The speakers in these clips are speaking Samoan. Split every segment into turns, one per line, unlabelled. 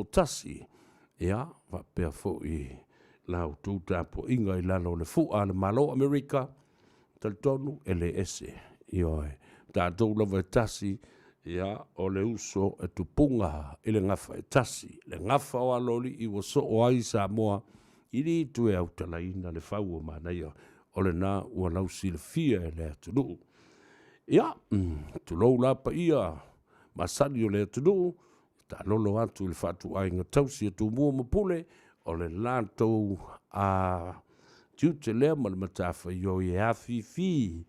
Tasi, ia, faapea foi la outou tapuaiga i lalo o le fua a le Malo o Amerika, talitonu e le ese. Ioe, tatou lava e tasi, ia, o le uso e tupuga i le gafa e tasi, le gafa o Aloalii ua soo ai Samoa i le itu e autalaina le fau o manaia, o lena ua lausilafia e le atunuu. Ia, tulou la paia masani o le atunuu, taalolo atu i le faatuaiga tausi a Tumua ma Pule, o le latou a tiute lea ma le matafaioi e afifi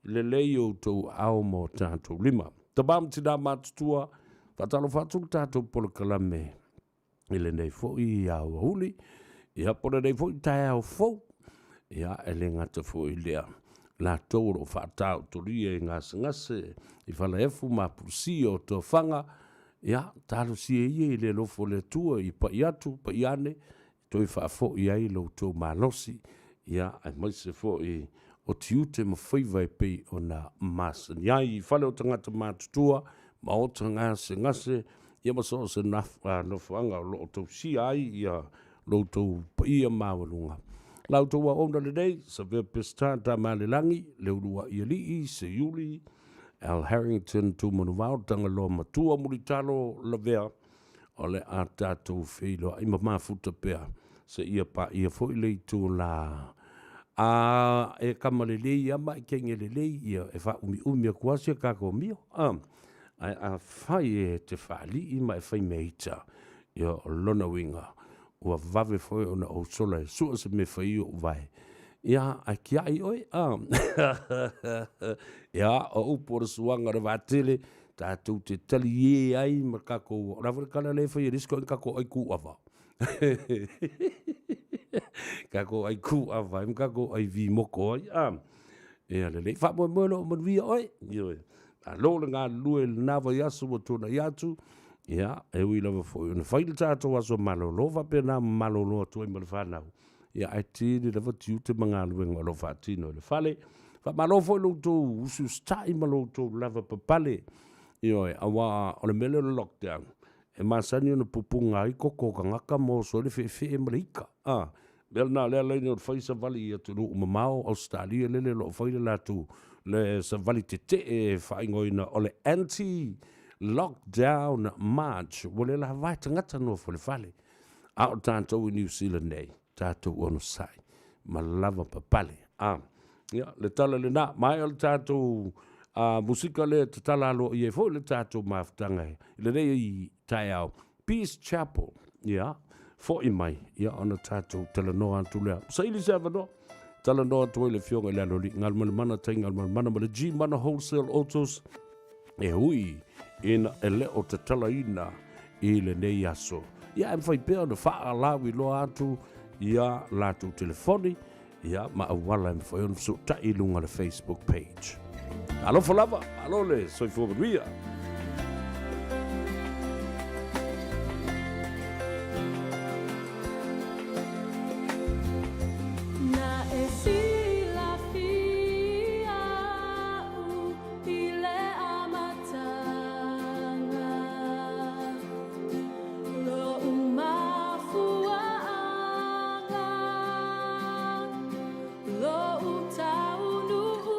lelei o outou aao ma o tatou lima. Tama ma tina matutua, faatalofa atu le tatou polokalame i lenei foi aoauli, ia po o lenei foi taeao fou. Ia, e le gata foi i lea, latou o lo o faataotolia i gasegase i falaefu ma apulusia o tofaga, ia, talosia ia i le alofa o le Atua i pai atu pai ane, toe faafoi ai lo outou malosi, ia, aemaise foi o tiute ma faiva e pei ona masani ai i fale o tagata matutua, maota gasegase, ia ma so o se nofoaga o lo o tausia ai ia lo outou paia maualuga. La outou auauna lenei, Savea Peseta Tamalelagi, Leuluai Alii, Seiuli, Al Harrington Tumanuvao, Tagaloa Matua Mulitalo Lavea, o le a tatou feiloai ma mafuta pea seia paia foi le itula a e kama lelei lava ma e kege lelei ia e faaumiumi atu lava si a tatou amio. Ae afai e te faalii ma e fai mea ita, ia o lona uiga ua vave foi ona ou sola e sue se mea e fai ai ou vae, ia, ae tiai oe, a. Ia, o upu o le suaga o le vaatele, tatou te talie ai ma tatou, o le a foi le tala lea e fai e le isi toeaiina, tatou ai kūʻava. Tatou ai kūʻava ai ma tatou ai vimoto ai, a. Ia lelei, faamoemoe loa o manuia oe. Ioe. Malo le galulue i lena vaiaso ua tuanai atu. Ia, e ui lava foi ona fai le tatou aso malolo faapena ma malolo atu ai ma le fanau, ia ae tele lava tiute ma galuega o lo o faatino i le fale. Faamalo foi i lo outou usiusitai ma lo outou lavapapale. Ioe, aua o le mea lea o le lockdown, e masani ona pupuga ai toto o tagata ma oso ai le feefee ma le ika. A, mea lena o lea e ala ai ona fai savali i atunuu mamao, Ausetalia lele o lo o fai le latou le savali tetee e faaigoaina o le anti lockdown march, ua le lava e tagata nofo i le fale. A o tatou i Niu Sila nei, tatou onosai ma lavapapale. A, ia, le tala lena, maea le tatou musika lea e tatala aloaia ai foi le tatou mafutaga i lenei taeao. Peace Chapel, ia, foi mai, ia, ona tatou talanoa atu lea. Saili se avanoa, talanoa atu ai le Afioga i le Aloalii Galumalemana Tai Galumalemana ma le G-Mana Wholesale Autos, e ui ina e le o tatalaina i lenei aso. Ia, e mafai pea ona faalauiloa atu ia latou telefoni, ia, ma auala e mafai ona fesootai i luga o le Facebook page. Alofa lava, malo le soifua manuia.
Na e silafia au i le amataga, Lo'u mafuaaga, lo'u taunuuga.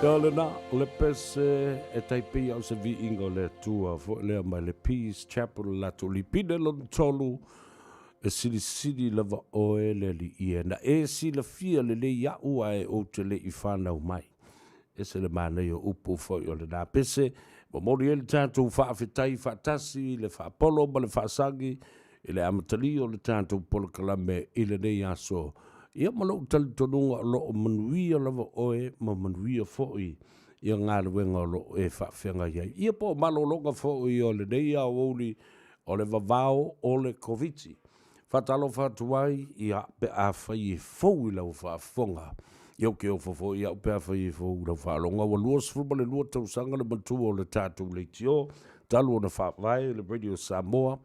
Ia lena, o le pese e tai pei o se viiga o le Atua foi lea mai le Peace Chapel le latou lipine lona tolu, e silisili lava oe le Alii e, na e silafia lelei a'u ae ou te le i fanau mai. Ese le manaia o upu foi o lena pese, momoli ai le tatou faafetai faatasi i le faapolo ma le faasagi i le amatalia o le tatou polokalame i lenei aso. Ia ma lou talitonuga o lo o manuia lava oe ma manuia foi ia galuega o lo o e faafeagai ai. Ia po o malologa foi o lenei aoauli o le vavao o le Koviti. Faatalofa atu ai, ia, pe afai e fou i lau faafofoga. Ia ou te ofo foi au pe afai e fou i lau faalogo. Ua 22 tausaga le matua o le tatou leitio, talu ona faavae le Radio Samoa,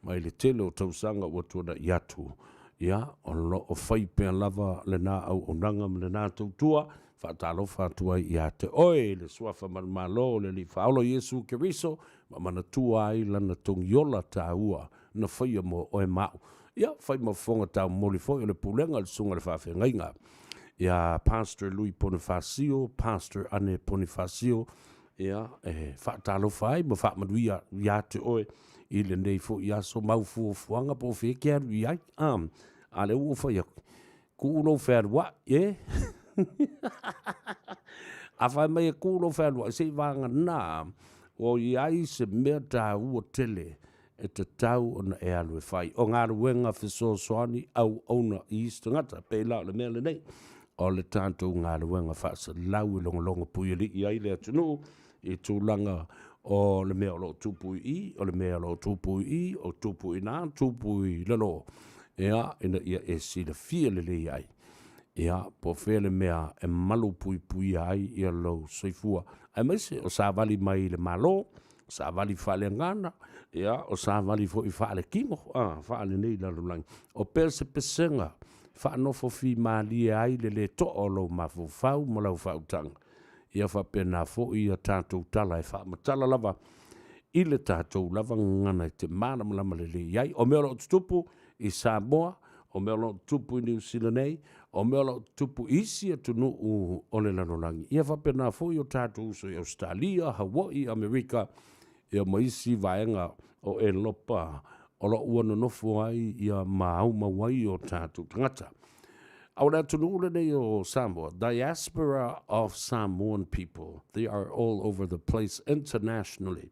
mai le tele o tausaga ua tuana'i atu. Ia, o lo o fai pea lava lena auaunaga ma lena tautua. Faatalofa atu ai ia te oe i le Suafa manumalo o le Alii Faaola Iesu Keriso, ma manatua ai lana togiola taua na faia mo oe ma au. Ia, fai ma fofoga taumoli foi o le pulega i le susuga i le faafeagaiga ia Pastor Lui Ponifasio, Pastor Ane Ponifasio, ia, e faatalofa ai ma faamanuia ia te oe i lenei foi aso mau fuafuaga po o fea e te alu i ai. A lea ua ou fai atu, tuu lou fealuai, e. A fai mai e tuu lou fealuai, se i vagana ua i ai se mea taua tele e tatau ona e alu e fai. O galuega fesoasoani auauna i isi tagata, pei la o le mea lenei, o le tatou galuega faasalau e logologo puialii ai le atunuu i tulaga o le mea o lo o tupu i i, o le mea o lo o tupu i i, o tupu i ina, tupu i lalo, ia, ina ia e silafia lelei ai, ia, po o fea le mea e malu puipuia ai ia lou soifua, aemaise o savali mai i le Malo, savali faaleagana, ia, o savali foi faaletino, a, faalenei lalolagi. O pea se pesega faanofo fimalie ai le lē to'a o lou mafaufau ma lau faautaga, ia faapena foi ia tatou tala e faamatala lava i le tatou lava gagana e te malamalama lelei ai. O mea o lo o tutupu i Samoa, o mea o lo o tutupu i Niu Sila nei, o mea o lo o tutupu i isi atunuu o le lalolagi, ia faapena foi o tatou uso i Ausetalia, Hawaii, Amerika, ia ma isi vaega o Elopa o lo o ua nonofo ai ia ma aumau ai o tatou tagata. A o le atunuu lenei o Samoa, diaspora of Samoan people, they are all over the place internationally.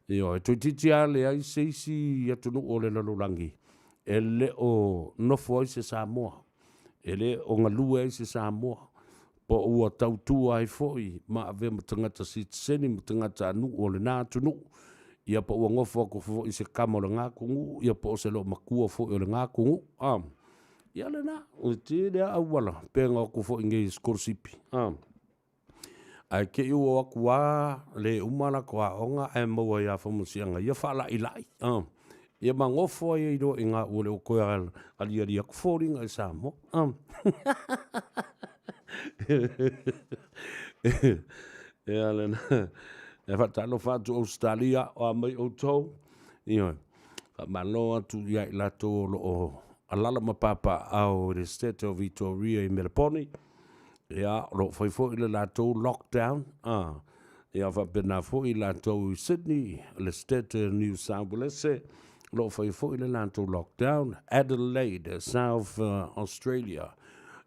Ioe, toeitiiti lava leai se isi atunuu o le lalolagi e le o nofo ai se Samoa, e le o galue ai se Samoa, po ua tautua ai foi ma avea ma tagata sitiseni ma tagatanuu o lena atunuu, ia po ua nofo atu foi se tama o lena atunuu, ia po o se loomatua foi o lena atunuu. A, ia lena, e tele lava auala, pe na o atu foi nei i sikolasipi. A. Ae te i ua o atu a le uma latou aoga ae maua ia Famanusiaga ia faalailai, a, ia ma nofo ai ai loa i ina ua le o toe aliali atu foliga i Samoa. A. Ia lena. E faatalofa atu Ausetalia, o a mai outou. Ioe. Faamalo atu ia i latou o lo o alala ma papaaao i le State o Vitoria i Meleponi. Ia, o lo o fai foi le latou lockdown, a, ia faapena foi i latou i Sydney, le State o New South Wales, o lo o fai foi le latou lockdown, Adelaide, South Australia,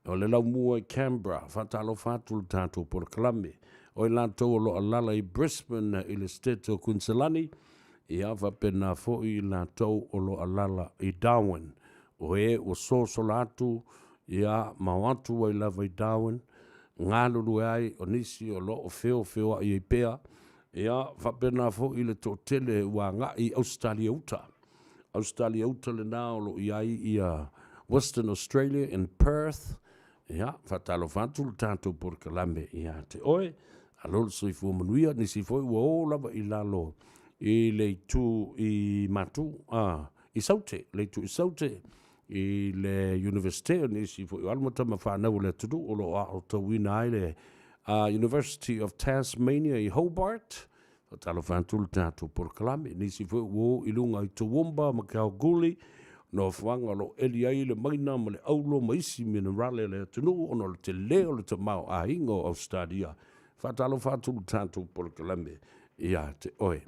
o le laumua i Canberra, faatalofa atu le tatou polokalame. O i latou o lo o alala i Brisbane i le State o Kuiniselani, ia faapena foi i latou o lo o alala i Darwin. O e ua sosola atu, ia, ma o atu ai lava i Darwin, galulue ai, o nisi o lo o feofeoai ai pea, ia, faapena foi le toatele ua agai i Ausetalia Uta. Ausetalia Uta lena o lo o i ai ia Western Australia in Perth, ia, faatalofa atu le tatou polokalame ia te oe, alo le soifua manuia, nisi foi ua o lava i lalo i le itu i Matu, a, i Saute, le itu i Saute, i le Universite, o nisi foi o alo ma tama fanau o le atunuu o lo o aotauina ai le University of Tasmania i Hobart, faatalofa atu le tatou polokalame. Nisi foi ua o i luga i Toowoomba ma Kalgoorlie, nofoaga o lo o eli ai le maina ma le aulo ma isi minerale a le atunuu ona o le tele o le tamaoaiga o Ausetalia. Faatalofa atu i le tatou polokalame ia te oe.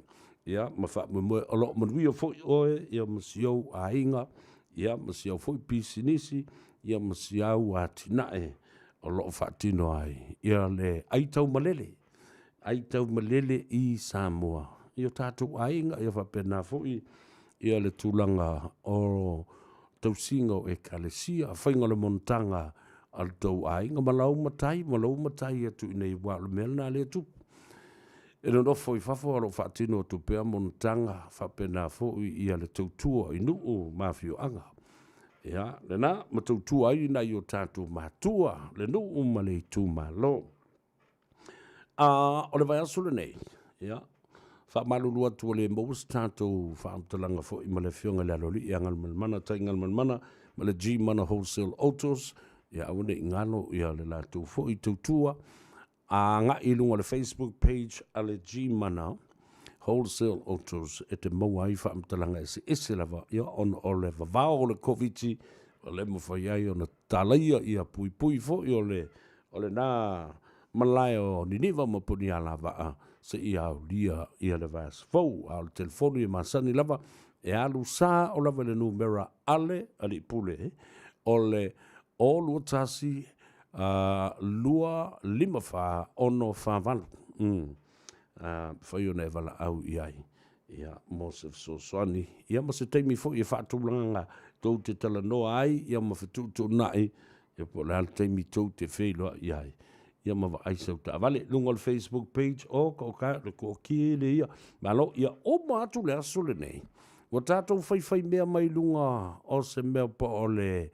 Ia, ma faamoemoe o lo o manuia foi oe, ia ma si ou aiga, ia ma si au foi pisinisi, ia ma si au atinae o lo o faatino ai ia le aitaumalele, aitaumalele i Samoa, i o tatou aiga, ia faapena foi ia le tulaga o tausiga o ekalesia, faiga o le monotaga a le tou aiga ma lau matai ma lou matai atu i inei, aua o le mea lena lea e tupu. E nonofo i fafo a o lo o faatino atu pea monotaga faapena foi ia le tautua i nuu ma afioaga. Ia, lena, ma tautua ai nai o tatou matua, le nuu ma le itumalo. O le vaiaso lenei, ia, faamalulu atu ua le maua se tatou faamatalaga foi ma le Afioga i le Aloalii ia Galumalemana Tai Galumalemana ma le G-Mana Wholesale Autos, ia aua ne i galo ia le latou foi tautua agai i luga o le Facebook page a le G-Mana Wholesale Autos e te maua ai faamatalaga eseese lava, ia ona o le vavao o le Koviti ua le mafai ai ona talaia ia puipui foi o le o lena malae o Niniva ma Punialavaa seia aulia ia le vaiaso fou. A o le telefoni e masani lava e alu sao lava i le numera a le Alii Pule o le 0 2 1 2 5 4 6 4 8. Mafai ona e valaau i ai ia mo se fesoasoani ia ma se taimi foi e faatulaga tou te talanoa ai ia ma fetuutuunai ia po o le a le taimi tou te feiloai ai ia ma vaai sau taavale. Luga o le Facebook page o ka o ka le toatele ia. Malo, ia uma atu le aso lenei, ua tatou faifai mea mai luga o se mea po o le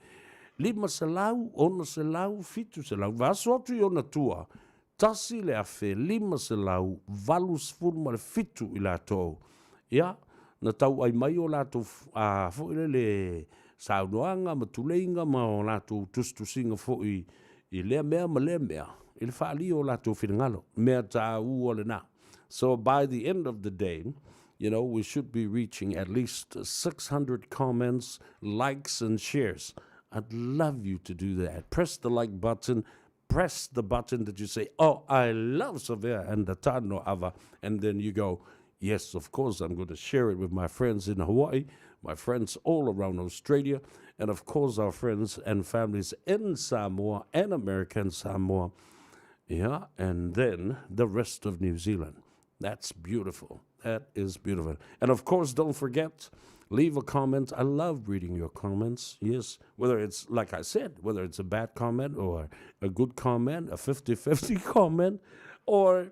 500, 600, 700, vaiaso atu i ona tua, 1587 i latou, ia, na tauai mai o latou foi lele saunoaga ma tuleiga ma o latou tusitusiga foi i lea mea ma lea mea, i le faaalia o latou finagalo. Mea taua lena. So by the end of the day, we should be reaching at least 600 comments, likes and shares. I'd love you to do that. Press the like button, press the button that you say, oh, I love Savea and the Tano Ava. And then you go, yes, of course, I'm going to share it with my friends in Hawaii, my friends all around Australia, and of course our friends and families in Samoa and American Samoa. Yeah, and then the rest of New Zealand. That's beautiful. That is beautiful. And of course, don't forget, leave a comment. I love reading your comments. Yes, whether it's, like I said, whether it's a bad comment or a good comment, a 50-50 comment, or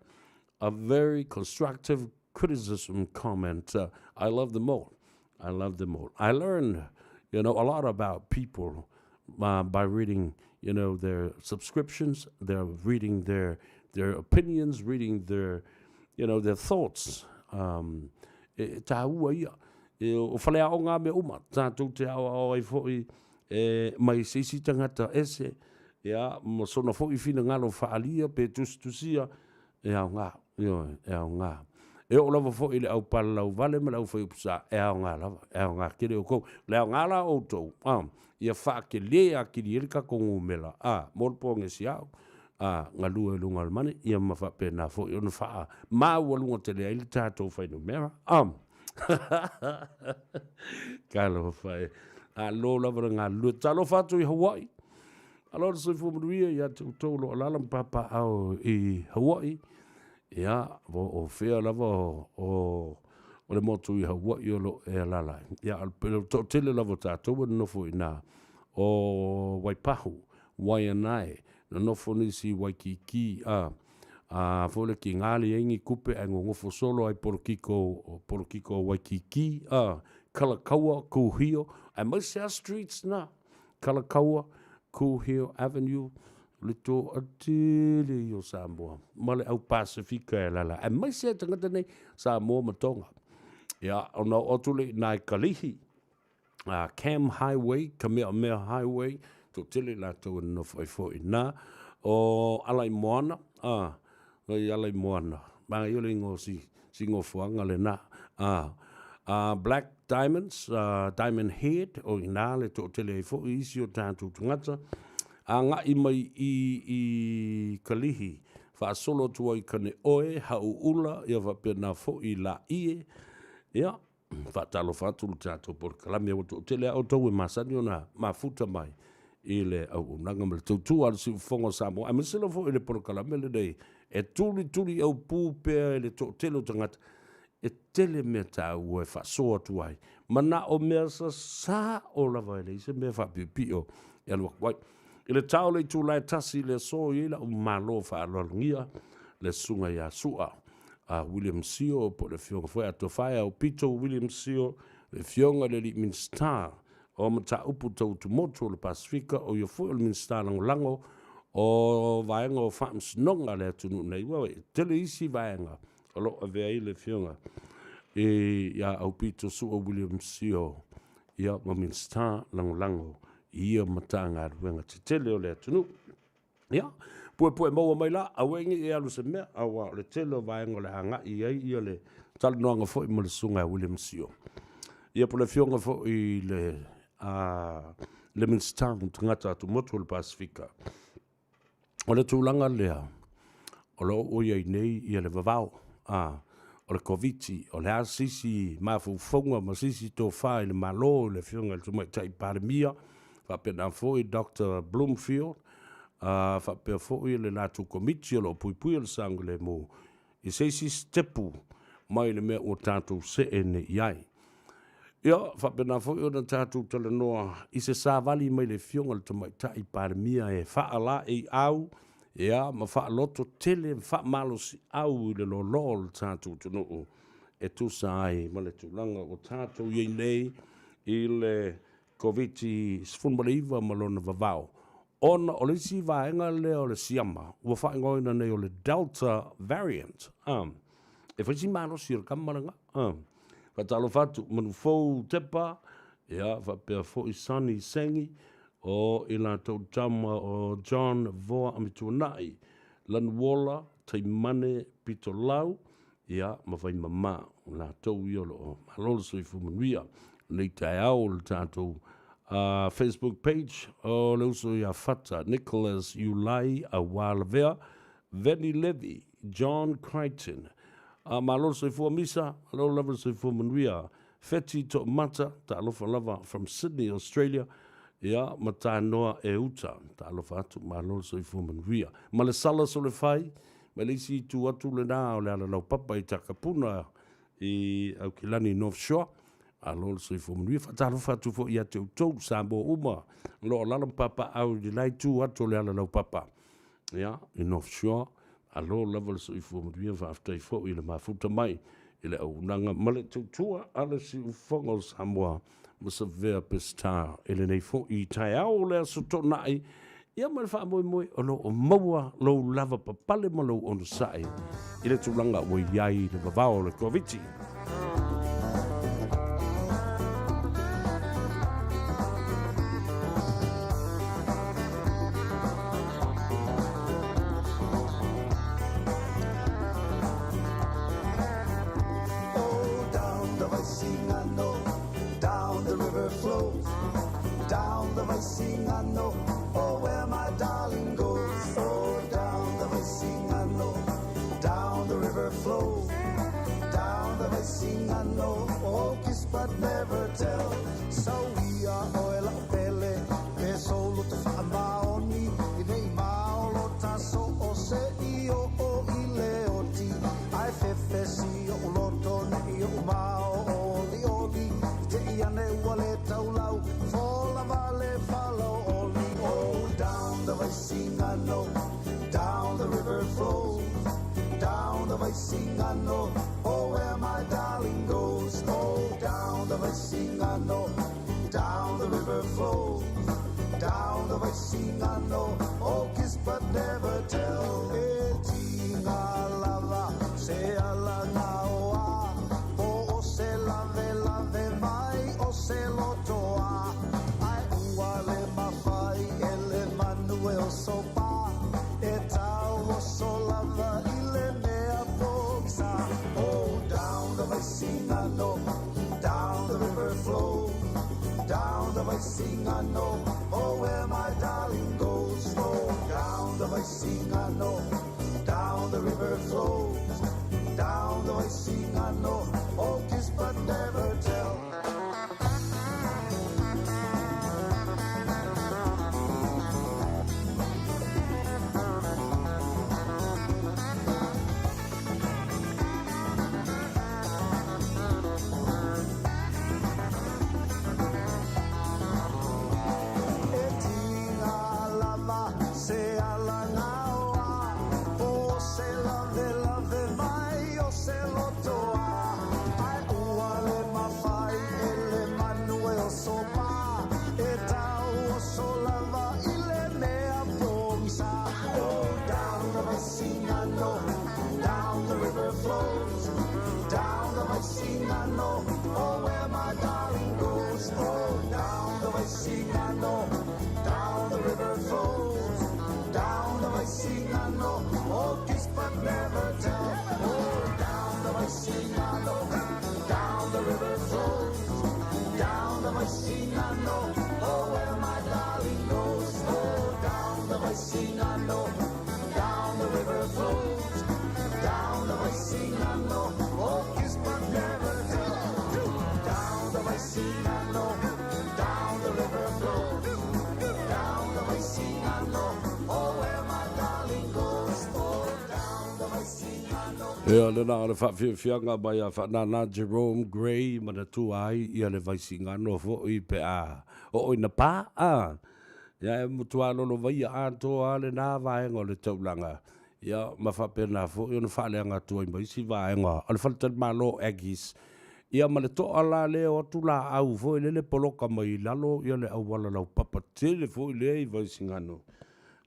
a very constructive criticism comment. I love them all. I love them all. I learn, a lot about people by reading, their subscriptions, they're reading their opinions, reading their, their thoughts. E tāua ia. E, o whaleaonga me uma, tātou te ao ao ai foi e mai se isi tangata ese, ia, ma sona foi finagalo faalia pe tusitusia, e aoga, ioe, e aoga. E oo lava foi i le au palalau vale ma le au faiupusa, e aoga lava, e aoga tele outou. Le aoga la o outou, ia faatele atili ai le tatou numera, mo le pogesi au, galue i luga o le mane, ia ma faapena foi ona faamaualuga tele ai le tatou fuainumera. Talofa e. Malo lava le galulue. Talofa atu i Hawaii. Malo le soifua manuia ia te outou o lo o alaala ma papaaao i Hawaii. Ia, po o fea lava o le motu i Hawaii o lo o e alaala ai. Ia, o le toatele lava o tatou e nonofo i ina o Waipahu, Waianae, nonofo nisi i Waikiki, a foi le tiga leai ni tupe ae nonofo solo ai polokiko, polokiko o Waikiki, Kalakaua, Kuhio, aemaise lava streets na, Kalakaua, Kuhio Avenue, le toatele ia o Samoa ma le au Pasefika e alaala, aemaise lava tagata nei Samoa ma Tonga. Ia, ona oo atu lea i ina i Kalihi, Cam Highway, Kamehameha Highway, toatele i latou e nonofo ai foi i ina. O Alaimoana, i Alaimoana, manaia le igoa o si, si nofoaga lena. Black Diamonds, Diamond Head, o i ina le toatele ai foi isi o tatou tagata. Agai mai i Kalihi. Faasolo atu ai i Kaneoe, Hauula, ia faapena foi Laie. Ia, faatalofa atu le tatou polokalame ua toatele a outou e masani ona mafuta mai i le auaunaga ma le tautua a le Siufofoga o Samoa, aemaise lava foi i le polokalame lenei e tulituli aupu pea i le toatele o tagata. E tele mea taua e faasoa atu ai, manao mea sasao lava e leai se mea faapiopio e alu atu ai. I le tao o le itula e 1 i le aso, e i ai lau malo faaaloalogia le susuga ia Sua a William Sio, po o le afioga foi Atofae Aupito William Sio, le afioga i le alii Minisita o Mataupu Tau Atumotu o le Pasefika, o ia foi o le Minisita Lagolago o Vaega o Faamasinoga a le atunuu nei. Ua tele isi vaega o lo o avea ai le afioga ia Aupito Sua William Sio, ia ma Minisita Lagolago i ia Matagaluega tetele o le atunuu. Ia, puepue maua mai la, aua ne i e alu se mea, aua o le tele o vaega o le a agai i ai ia le talanoaga foi ma le susuga ia William Sio. Ia po o le afioga foi i le, le Minisita o Tagata Atumotu o le Pasefika. O le tulaga lea, o lo o i ai nei ia le vavao, o le Koviti, o le a se isi mafaufauga ma se isi tofa i le Malo i le afioga i le Tamaitai Palemia, faapena foi Doctor Bloomfield, faapea foi le latou Komiti o lo o puipuia le saogalemu i se isi sitepu mai le mea ua tatou see nei i ai. Ia, faapena foi ona tatou talanoa i se savali mai le afioga i le Tamaitai Palemia e faalaeiau, ia, ma faaloto tele ma faamalosiau i le loaloa o le tatou atunuu e tusa ai ma le tulaga ua tatou i ai nei i le Koviti-19 ma lona vavao, ona o le isi vaega lea o le siama ua faaigoaina nei o le Delta variant. E fai si malosi o le kama lena. Faatalofa atu, Manufou Tepa, ia, faapea foi Sonny Sengi, o i latou tama o John Voa Amituanai, Lanuola Taimane Pitolau, ia, ma Vaimama, o latou ia o lo o malo le soifua manuia. Lenei taeao o le tatou Facebook page o le uso ia Fata, Nicholas Iulai Aualavea, Veni Levy, John Crichton, malo le soifua Misa, malo lava le soifua manuia. Feti Toomata, talofa lava from Sydney, Australia, ia, ma Tanoa e uta, talofa atu, malo le soifua manuia. Ma le sala solefai, mai le isi itu atu lena o le alalaupapa i Takapuna i Aukilani North Shore, malo le soifua manuia. Faatalofa atu foi ia te outou Samoa uma o lo o alaala ma papaaao i le la itu atu o le alalaupapa, ia, i North Shore, malo lava le soifua manuia. Faafetai foi i le mafuta mai i le auaunaga ma le tautua a le Siufofoga o Samoa ma Savea Peseta i lenei foi taeao o le Aso Toonai, ia ma le faamoemoe o lo o maua lou lava papale ma lou onosai i le tulaga ua i ai le vavao o le Koviti.
Oh, down the Vaisigano, down the river flows, down the Vaisigano, oh, where my darling goes. Oh, down the Vaisigano, down the river flows, down the Vaisigano, oh, kiss but never tell. So we are oil pele, pe solo te whaamaoni, i nei maolo taso o se i o o i le oti, ai fefe si o loto nei o mao o li oli, te i ane ua le taulau, fola vale falo oli. Oh, down the Vaisigano, down the river flows, down the Vaisigano, oh, where my darling goes. Oh, down the Vaisigano, down the river flows, down the Vaisigano, oh, kiss but never tell. E tinga lava, se ala ngaoa, po o se lave lave mai o se lotoa, ai ua le mawhai e le manu e o sopa, e tau o so lava i le mea poksa. Oh, down the Vaisigano, down the river flows, down the Vaisigano, oh, where my darling goes. Oh, down the Vaisigano, down
Ia, lena o le faafiafiaga mai a Faanana Jerome Grey manatua ai ia le Vaisigano foi pe a oo ina pa, a. Ia e matua lolovaia atoa lava lena vaega o le taulaga, ia ma faapena foi ona faaleaga atu ai ma isi vaega o le faletalimalo o Aggies. Ia ma le toa la lea o atu laau foi lele poloka mai i lalo ia le auala laupapa tele foi lea i Vaisigano,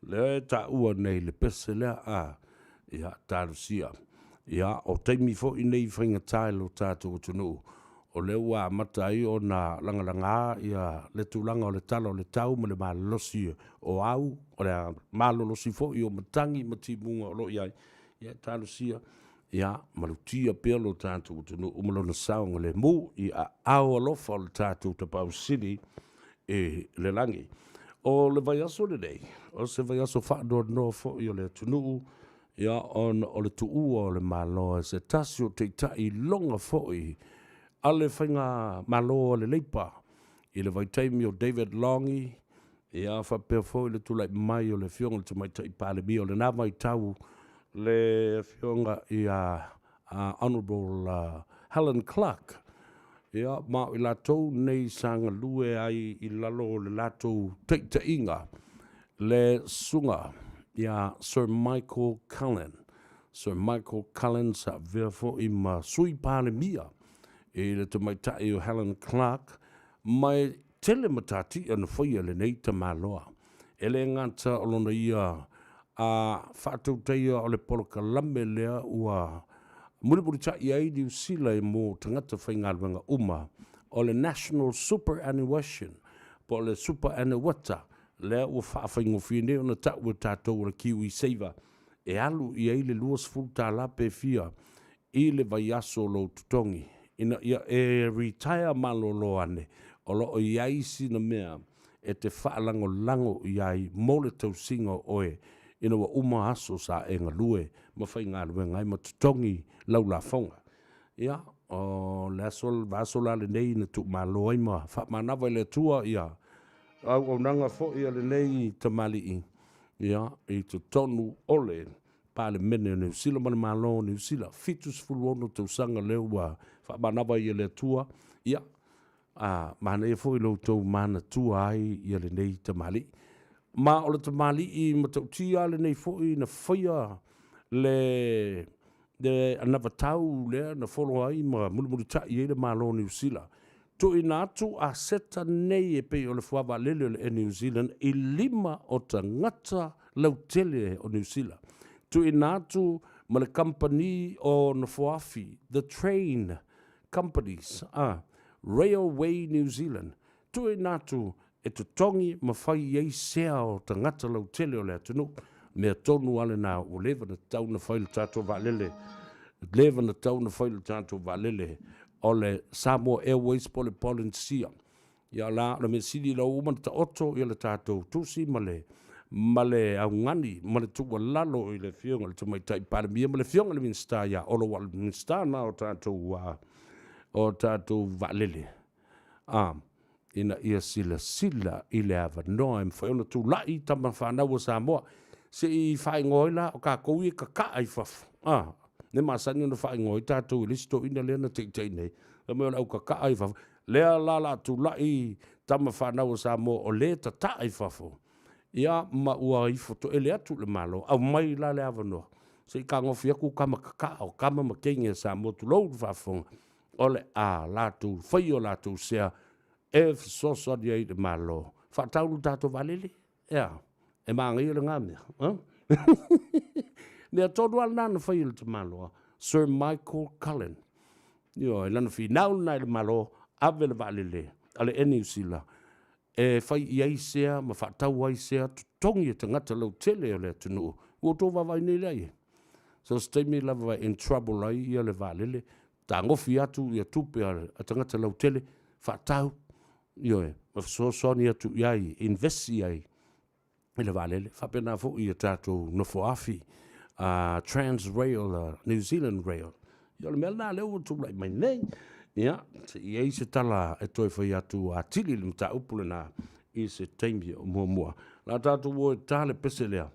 lea e taua nei le pese lea, a, ia, talosia. Ia, o taimi foi nei faigata i lo tatou atunuu, o lea ua amata ai ona lagalaga ia le tulaga o le tala o le tau ma le malolosi o au, o le malolosi foi o matagi ma timuga o lo o i ai, ia talosia ia malutia pea lo tatou atunuu ma lona saogalemu i aao alofa o le tatou Tapaau Sili i le lagi. O le vaiaso lenei, o se vaiaso faanoanoa foi o le atunuu, ia, ona o le tuua o le Malo e se tasi o taitai iloga foi a le Faigamalo a le Leipa i le vaitaimi o David Langi, ia, faapea foi le tulai mai o le Afioga i le Tamaitai Palemia o lena vaitau, le Afioga ia Honourable Helen Clark, ia, ma o i latou nei sa galue ai i lalo o le latou taitaiga le susuga ia Sir Michael Cullen. Sir Michael Cullen sa avea foi ma Sui Palemia i le tamaitai o Helen Clark, ma e tele matatia na faia e lenei tamaloa. E le gata o lona ia a faatautaia o le polokalame lea ua mulimulitai ai Niu Sila mo tagata faigaluega uma, o le National Superannuation, po o le Superannuata, lea ua faafaigofie nei ona tau e tatou o le KiwiSaver, e alu i ai le $20 pe fia i le vaiaso o lou totogi, ina ia e retire malolo ane, o lo o i ai sina mea e te faalagolago i ai mo le tausiga o oe ina ua uma aso sa e galue ma faigaluega ai ma totogi lau lafoga. Ia, o le aso, le vaiaso la lenei na tuumalo ai ma faamanava i le Atua ia auaunaga foi a lenei tamalii, ia, i totonu o le Palemene o Niu Sila ma le Malo o Niu Sila. 76 tausaga lea ua faamanava ai e le Atua, ia, a manaia foi lo outou manatua ai ia lenei tamalii. Ma o le tamalii matautia lenei foi na faia le anavatau lea na folo ai ma mulimulitai ai le Malo o Niu Sila. Tuuina atu aseta nei e pei o le fuavaalele o le Air New Zealand i lima o tagata lautele o Niu Sila. Tuuina atu ma le kamupani o nofoafi, The Train Companies, a Railway New Zealand, tuuina atu e totogi ma fai i ai sea o tagata lautele o le atunuu. Mea tonu lava lena ua leva ona tatau ona fai le tatou vaalele, leva ona tatau ona fai le tatou vaalele o le Samoa Airways po o le Polynesia. Ia la, o le mea sili la ua uma ona taoto ia le tatou tusi ma le ma le augani ma le tuualalo i le Afioga i le Tamaitai Palemia ma le Afioga i le Minisita ia Olo, aua o le Minisita lena o tatou o tatou vaalele, a ina ia silasila i le avanoa e mafai ona tulai tama fanau a Samoa se i faaigoa ai la o tatou ia e kakaa i fafo, a le masani ona faaigoa ai tatou e le isi toeaina lea na taitai nei, fai mai o le au kakaa i fafo. Lea la la tulai tama fanau a Samoa o le tataa i fafo, ia ma ua ifo toele atu i le Malo, aumai la le avanoa se i tagofi atu tama kakaa o tama ma teine a Samoa, tulou le faafofoga, o le a latou faia o latou sea e fesoasoani ai i le Malo. Faatau le tatou vaalele, ea, e manaia lena mea. Mea tonu lava lena na fai e le tamaloa Sir Michael Cullen. Ioe, lana finau lena i le Malo, ave le vaalele a le Air New Zealand e fai i ai sea ma faatau ai sea totogi e tagata lautele o le atunuu. Ua outou vaavaai nei lea i ai. So se taimi lava in trouble ai ia le vaalele, tagofi atu ia tupe a tagata lautele, faatau, ioe, ma fesoasoani atu i ai, invest i ai i le vaalele. Faapena foi ia tatou nofoafi, Transrail, New Zealand Rail. Ia o le mea lena lea ua tulai mai nei. Ia, se i ai se tala e toe fai atu atili le mataupu lena i se taimi o muamua. La tatou o e ta le pese lea.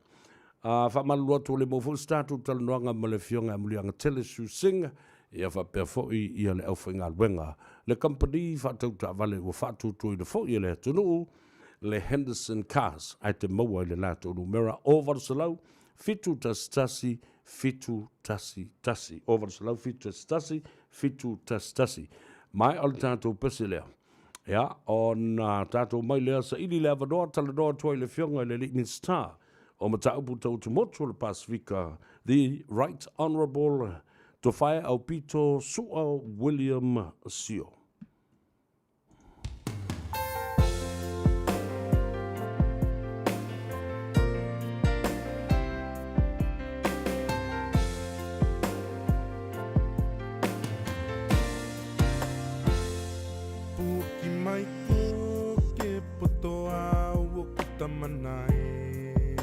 Faamalulu atu o le maua foi se tatou talanoaga ma le Afioga ia Muliagatele Sue Singh, ia faapea foi ia le aufaigaluega, le kamupani faatau taavale ua faatuatuaina foi e le atunuu, le Henderson Cars, ae te maua i le latou numera o 800 711 711, o 800 711 711. Ma o le tatou pese lea. Ia, ona tatou mai lea saili le avanoa talanoa atu ai i le Afioga i le Alii Minisita o Mataupu Tau Atumotu o le Pasefika, The Right Honourable Tofae Aupito Su'a William Sio.
Puaki mai ko ke poto au o ku tamana e.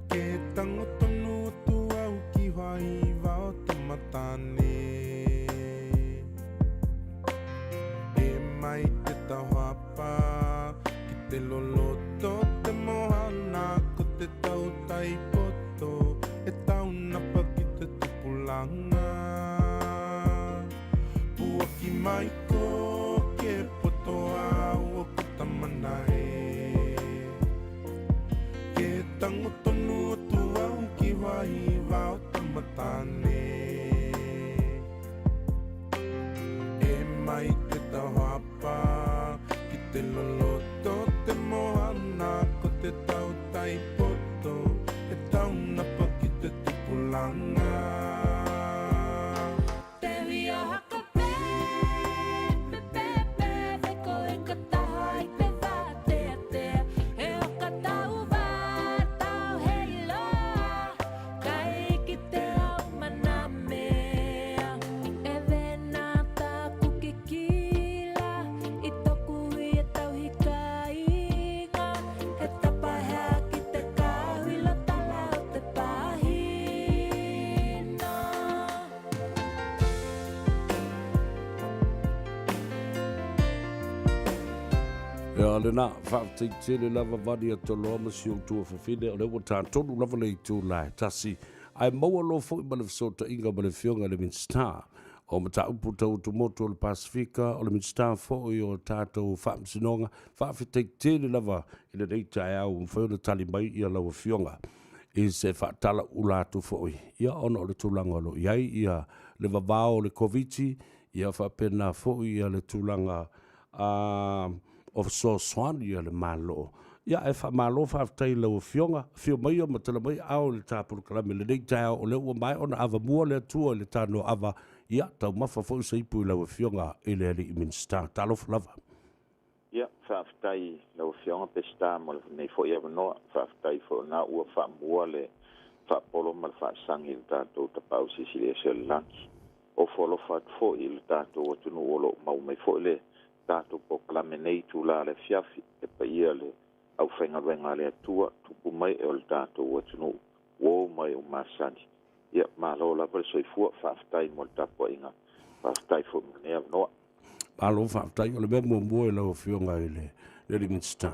Ke tango tonu atu au ki whaiwa o tamatane. E mai te tauhapa ki te loloto te moana ko te tautai poto e taunapa ki te tupulanga. Puaki mai ko ke poto au o ku tamana e. Ke tango tonu atu au ki waiwa o tamatane. E mai te tauhapa ki te loloto te moana ko te tautai poto e taunapa ki te tupulanga.
Te wia haka pe, pe, pe, pe, pe ko e ka taha i te wāteatea. E waka tau wā, tau hei loa, kai ki te ao mana mea. E wena tāku kikila, i toku i e tauhikainga, he tapahea ki te kāhui lo tala o te pāhina.
Ia lena, faafetai tele lava vani a Toloa ma si ou tuafafine, o lea ua tatonu lava le itu la e tasi, ae maua loa foi ma le fesootaiga ma le Afioga i le Minisita o Mataupu Tau Atumotu o le Pasefika, o le Minisita foi o tatou Faamasinoga. Faafetai tele lava i lenei taeao ua mafai ona tali mai ia lau Afioga i se faatalaula atu foi, ia ona o le tulaga o lo o i ai ia le vavao o le Koviti, ia faapena foi ia le tulaga o fesoasoani a le Malo. Ia, ae faamalo faafetai i lau Afioga, afio maia ma tala mai aao i le ta polokalame i lenei taeao, o lea ua maea ona avamua le Atua i le tanoa ava, ia, taumafa foi se ipu i lau Afioga i le Alii Minisita. Talofa lava.
Ia, faafetai i lau Afioga Peseta mo lenei foi avanoa. Faafetai foi o lena ua faamua le faapolo ma le faasagi i le tatou Tapaau Silisili Ese o le Lagi. Ofo alofa atu foi i le tatou atunuu o lo o mau mai foi le tatou polokalame nei itula le afiafi, le paia le aufaigaluega a le Atua, tupu mai e o le tatou atunuu, uo mai o masani. Ia, malo lava le soifua, faafetai mo le tapuaiga, faafetai foi mo lenei avanoa.
Malo faafetai. O le mea muamua i lau Afioga i le Alii Minisita,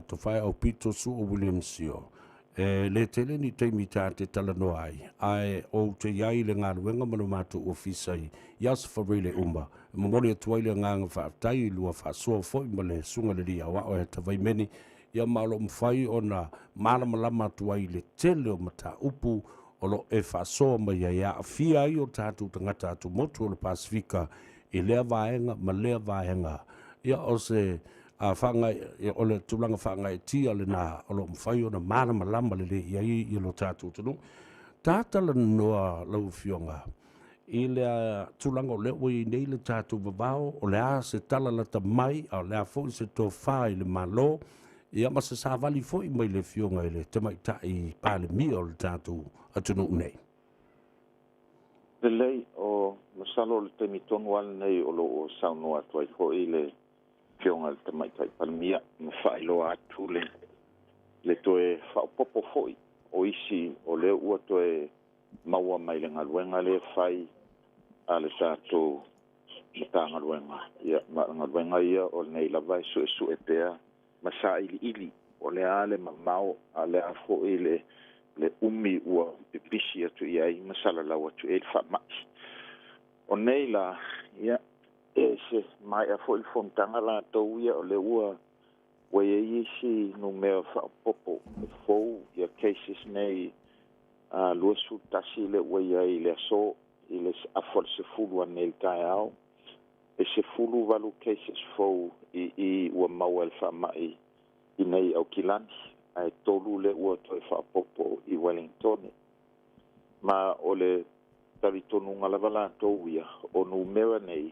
Tofae Aupito Su'a William Sio, e le tele ni taimi ta te talanoa ai, ae ou te i ai i le galuega ma le matou ofisa i aso Farile uma, e momoli atu ai le agaga faafetai i lua faasoa foi ma le Susuga i le Alii Aoao ia Tavaimeni, ia ma o lo o mafai ona malamalama atu ai i le tele o mataupu o lo o e faasoa mai ai e aafia ai o tatou tagata atumotu o le Pasefika i lea vaega ma lea vaega. Ia o se whaangai, o le tulaga faagaeetia lena o lo o mafai ona malamalama lelei i ai ia lo tatou atunuu. Tatalanoa lau Afioga i le tulaga o lea ua i ai nei le tatou vavao, o le a se tala lata mai, a o le a foi se tofa i le Malo, ia ma se savali foi mai le Afioga i le Tamaitai Palemia o le tatou atunuu nei.
Lelei, o masalo o le taimi tonu lava lenei o lo o saunoa atu ai foi le Afioga i le Tamaitai Palemia ma faailoa atu le le toe faaopoopo foi o isi o lea ua toe maua mai le galuega lea e fai a le tatou Matagaluega. Ia, ma o le galuega ia o lenei lava e suesue pea ma sailiili. O le a le mamao, a o le a fo'i le umi ua pipisi atu i ai ma salalau atu i ai le fa'ama'i. O nei la, ia, e se mae'a fo'i le fonotaga latou ia, o le ua iai isi numea fa'aopopo e fou ia cases nei, 21 le ua iai i le aso, i le afa o le 10 anei i le taeao. E 18 cases fou i ua maua e le fa'ama'i i nei Aukilani, ae 3 le ua toe fa'aopopo i Wellingtone. Ma o le talitonuga lava latou ia, o numera nei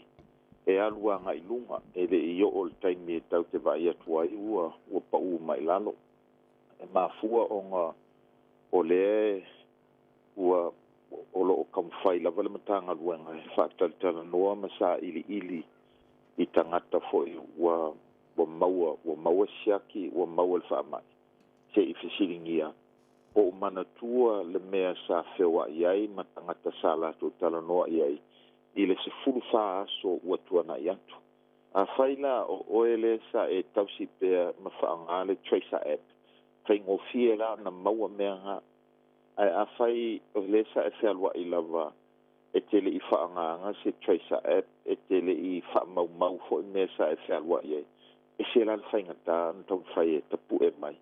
e alu aga'i luga, e le'i oo le taimi e tau te vaai atu ai ua pa'ū mai lalo. E mafua ona o lea ua o lo'o taumafai lava le Matagaluega e fa'atalatalanoa ma sa'ili'ili i tagata fo'i ua maua siaki, ua maua le fa'ama'i, se'i fesiligia po o manatua le mea sa feoa'i ai ma tagata sa latou talanoa i ai i le 14 aso ua tuana'i atu. Afai la o oe lea sa e tausi pea ma fa'aaogā le Tracer app, faigofie la ona maua mea gā. Ae afai o lea sa e fealua'i lava e te le'i fa'aaogāina se Tracer app, e te le'i fa'amaumau fo'i mea sa e fealua'i ai, e se la le faigatā ona taumafai e tapu'e mai.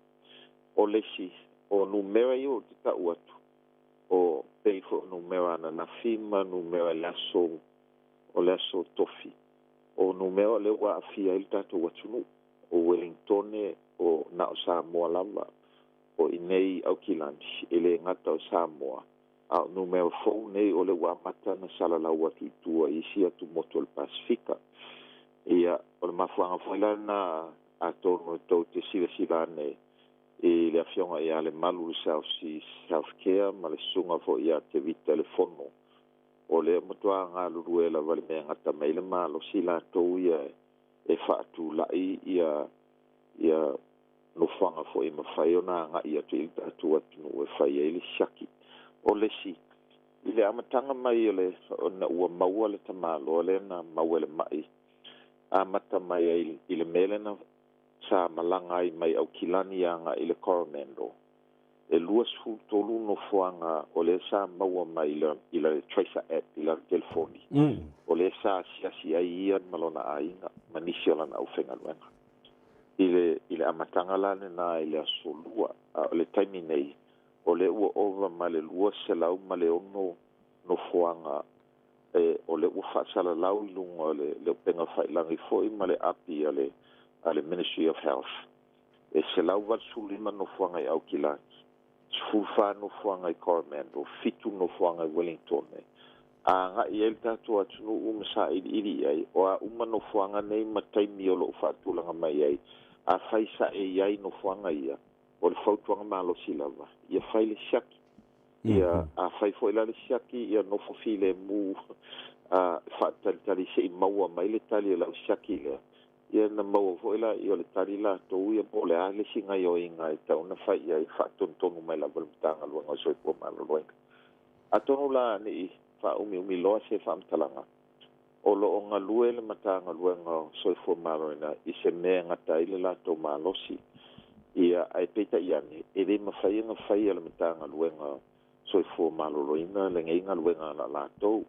O le isi, o numera ia ou te ta'u atu, o pei fo'i o numera ananafi ma numera i le aso, o le aso tofi. O numera o lea ua a'afia ai le tatou atunuu, o Wellingtone, o na o Samoa lava, o i nei Aukilani, e lē gata o Samoa, a o numera fou nei o le ua amata na salalau atu i tua i isi atumotu o le Pasifika. Ia, o le mafuaaga foi la lena, atonu e tou te silasila ane i le afioga ia Lemalu le South Seas Healthcare ma le susuga foi ia Tevita le Fono, o lea matuā galulue lava le mea gata mai le malosi latou ia e fa'atula'i ia nofoaga foi e mafai ona aga'i atu i le tatou atunuu e fai ai le siaki. O le isi, i le amataga mai o le ona ua maua le tamāloa lea na maua e le ma'i, amata mai ai i le mea lena sa malaga ai mai Aukilani aga'i le Coromandel, e 23 nofoaga o lea sa maua mai i le Tracer app i lana telefoni, o lea sa asiasi ai ia ma lona aiga ma nisi o lana aufaigaluega. I le amataga la lenā i le aso Lua, a o le taimi nei, o lea ua ova ma le 206 nofoaga e o lea ua fa'asalalau i luga o le upega fa'ilagi fo'i ma le api a le Ministry of Health. E 185 nofoaga i Aukilani, 14 nofoaga i Coromandel, 7 nofoaga i Wellingtone. A aga'i ai le tatou atunuu ma sa'ili'ili i ai, o a uma nofoaga nei ma taimi o lo'o fa'atulaga mai ai, afai sa e i ai nofoaga ia, o le fautuaga malosi lava, ia fai le siaki. Ia, afai fo'i la le siaki, ia nofo filemu, fa'atalitali se'i maua mai le tali o lau siaki lea. Ia na maua fo'i la i o le tali latou ia po o le a le isi gaioiga e tau na fai i ai, fa'atonutonu mai lava le Matagaluega o Soifua Maloloina. Atonu la ne'i fa'aumiumi loa se fa'amatalaga, o lo'o galue le Matagaluega o Soifua Maloloina i se mea e gata ai le latou malosi. Ia, ae peita'i ane, e lē mafai ona faia le Matagaluega Soifua Maloloina lenei galuega na latou.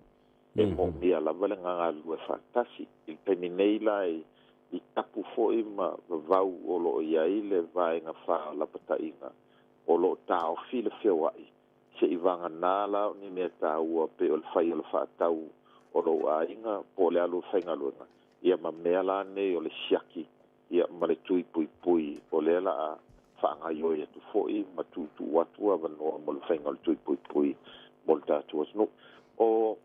E mo'omia lava le gagalulue fa'atasi. I le taimi nei la i tapu fo'i ma vavau o lo'o i ai le vaega fā o lapata'iga, o lo'o taofi le feoa'i, se'i vaganā la o ni mea tāua pe o le fai o le fa'atau o lou aiga po o le alu o faigaluega, ia ma mea la nei o le siaki, ia ma le tui puipui o lea la'a fa'agaioi atu fo'i ma tuutuu atu avanoa mo le faiga o le tui puipui mo le tatou atunuu. O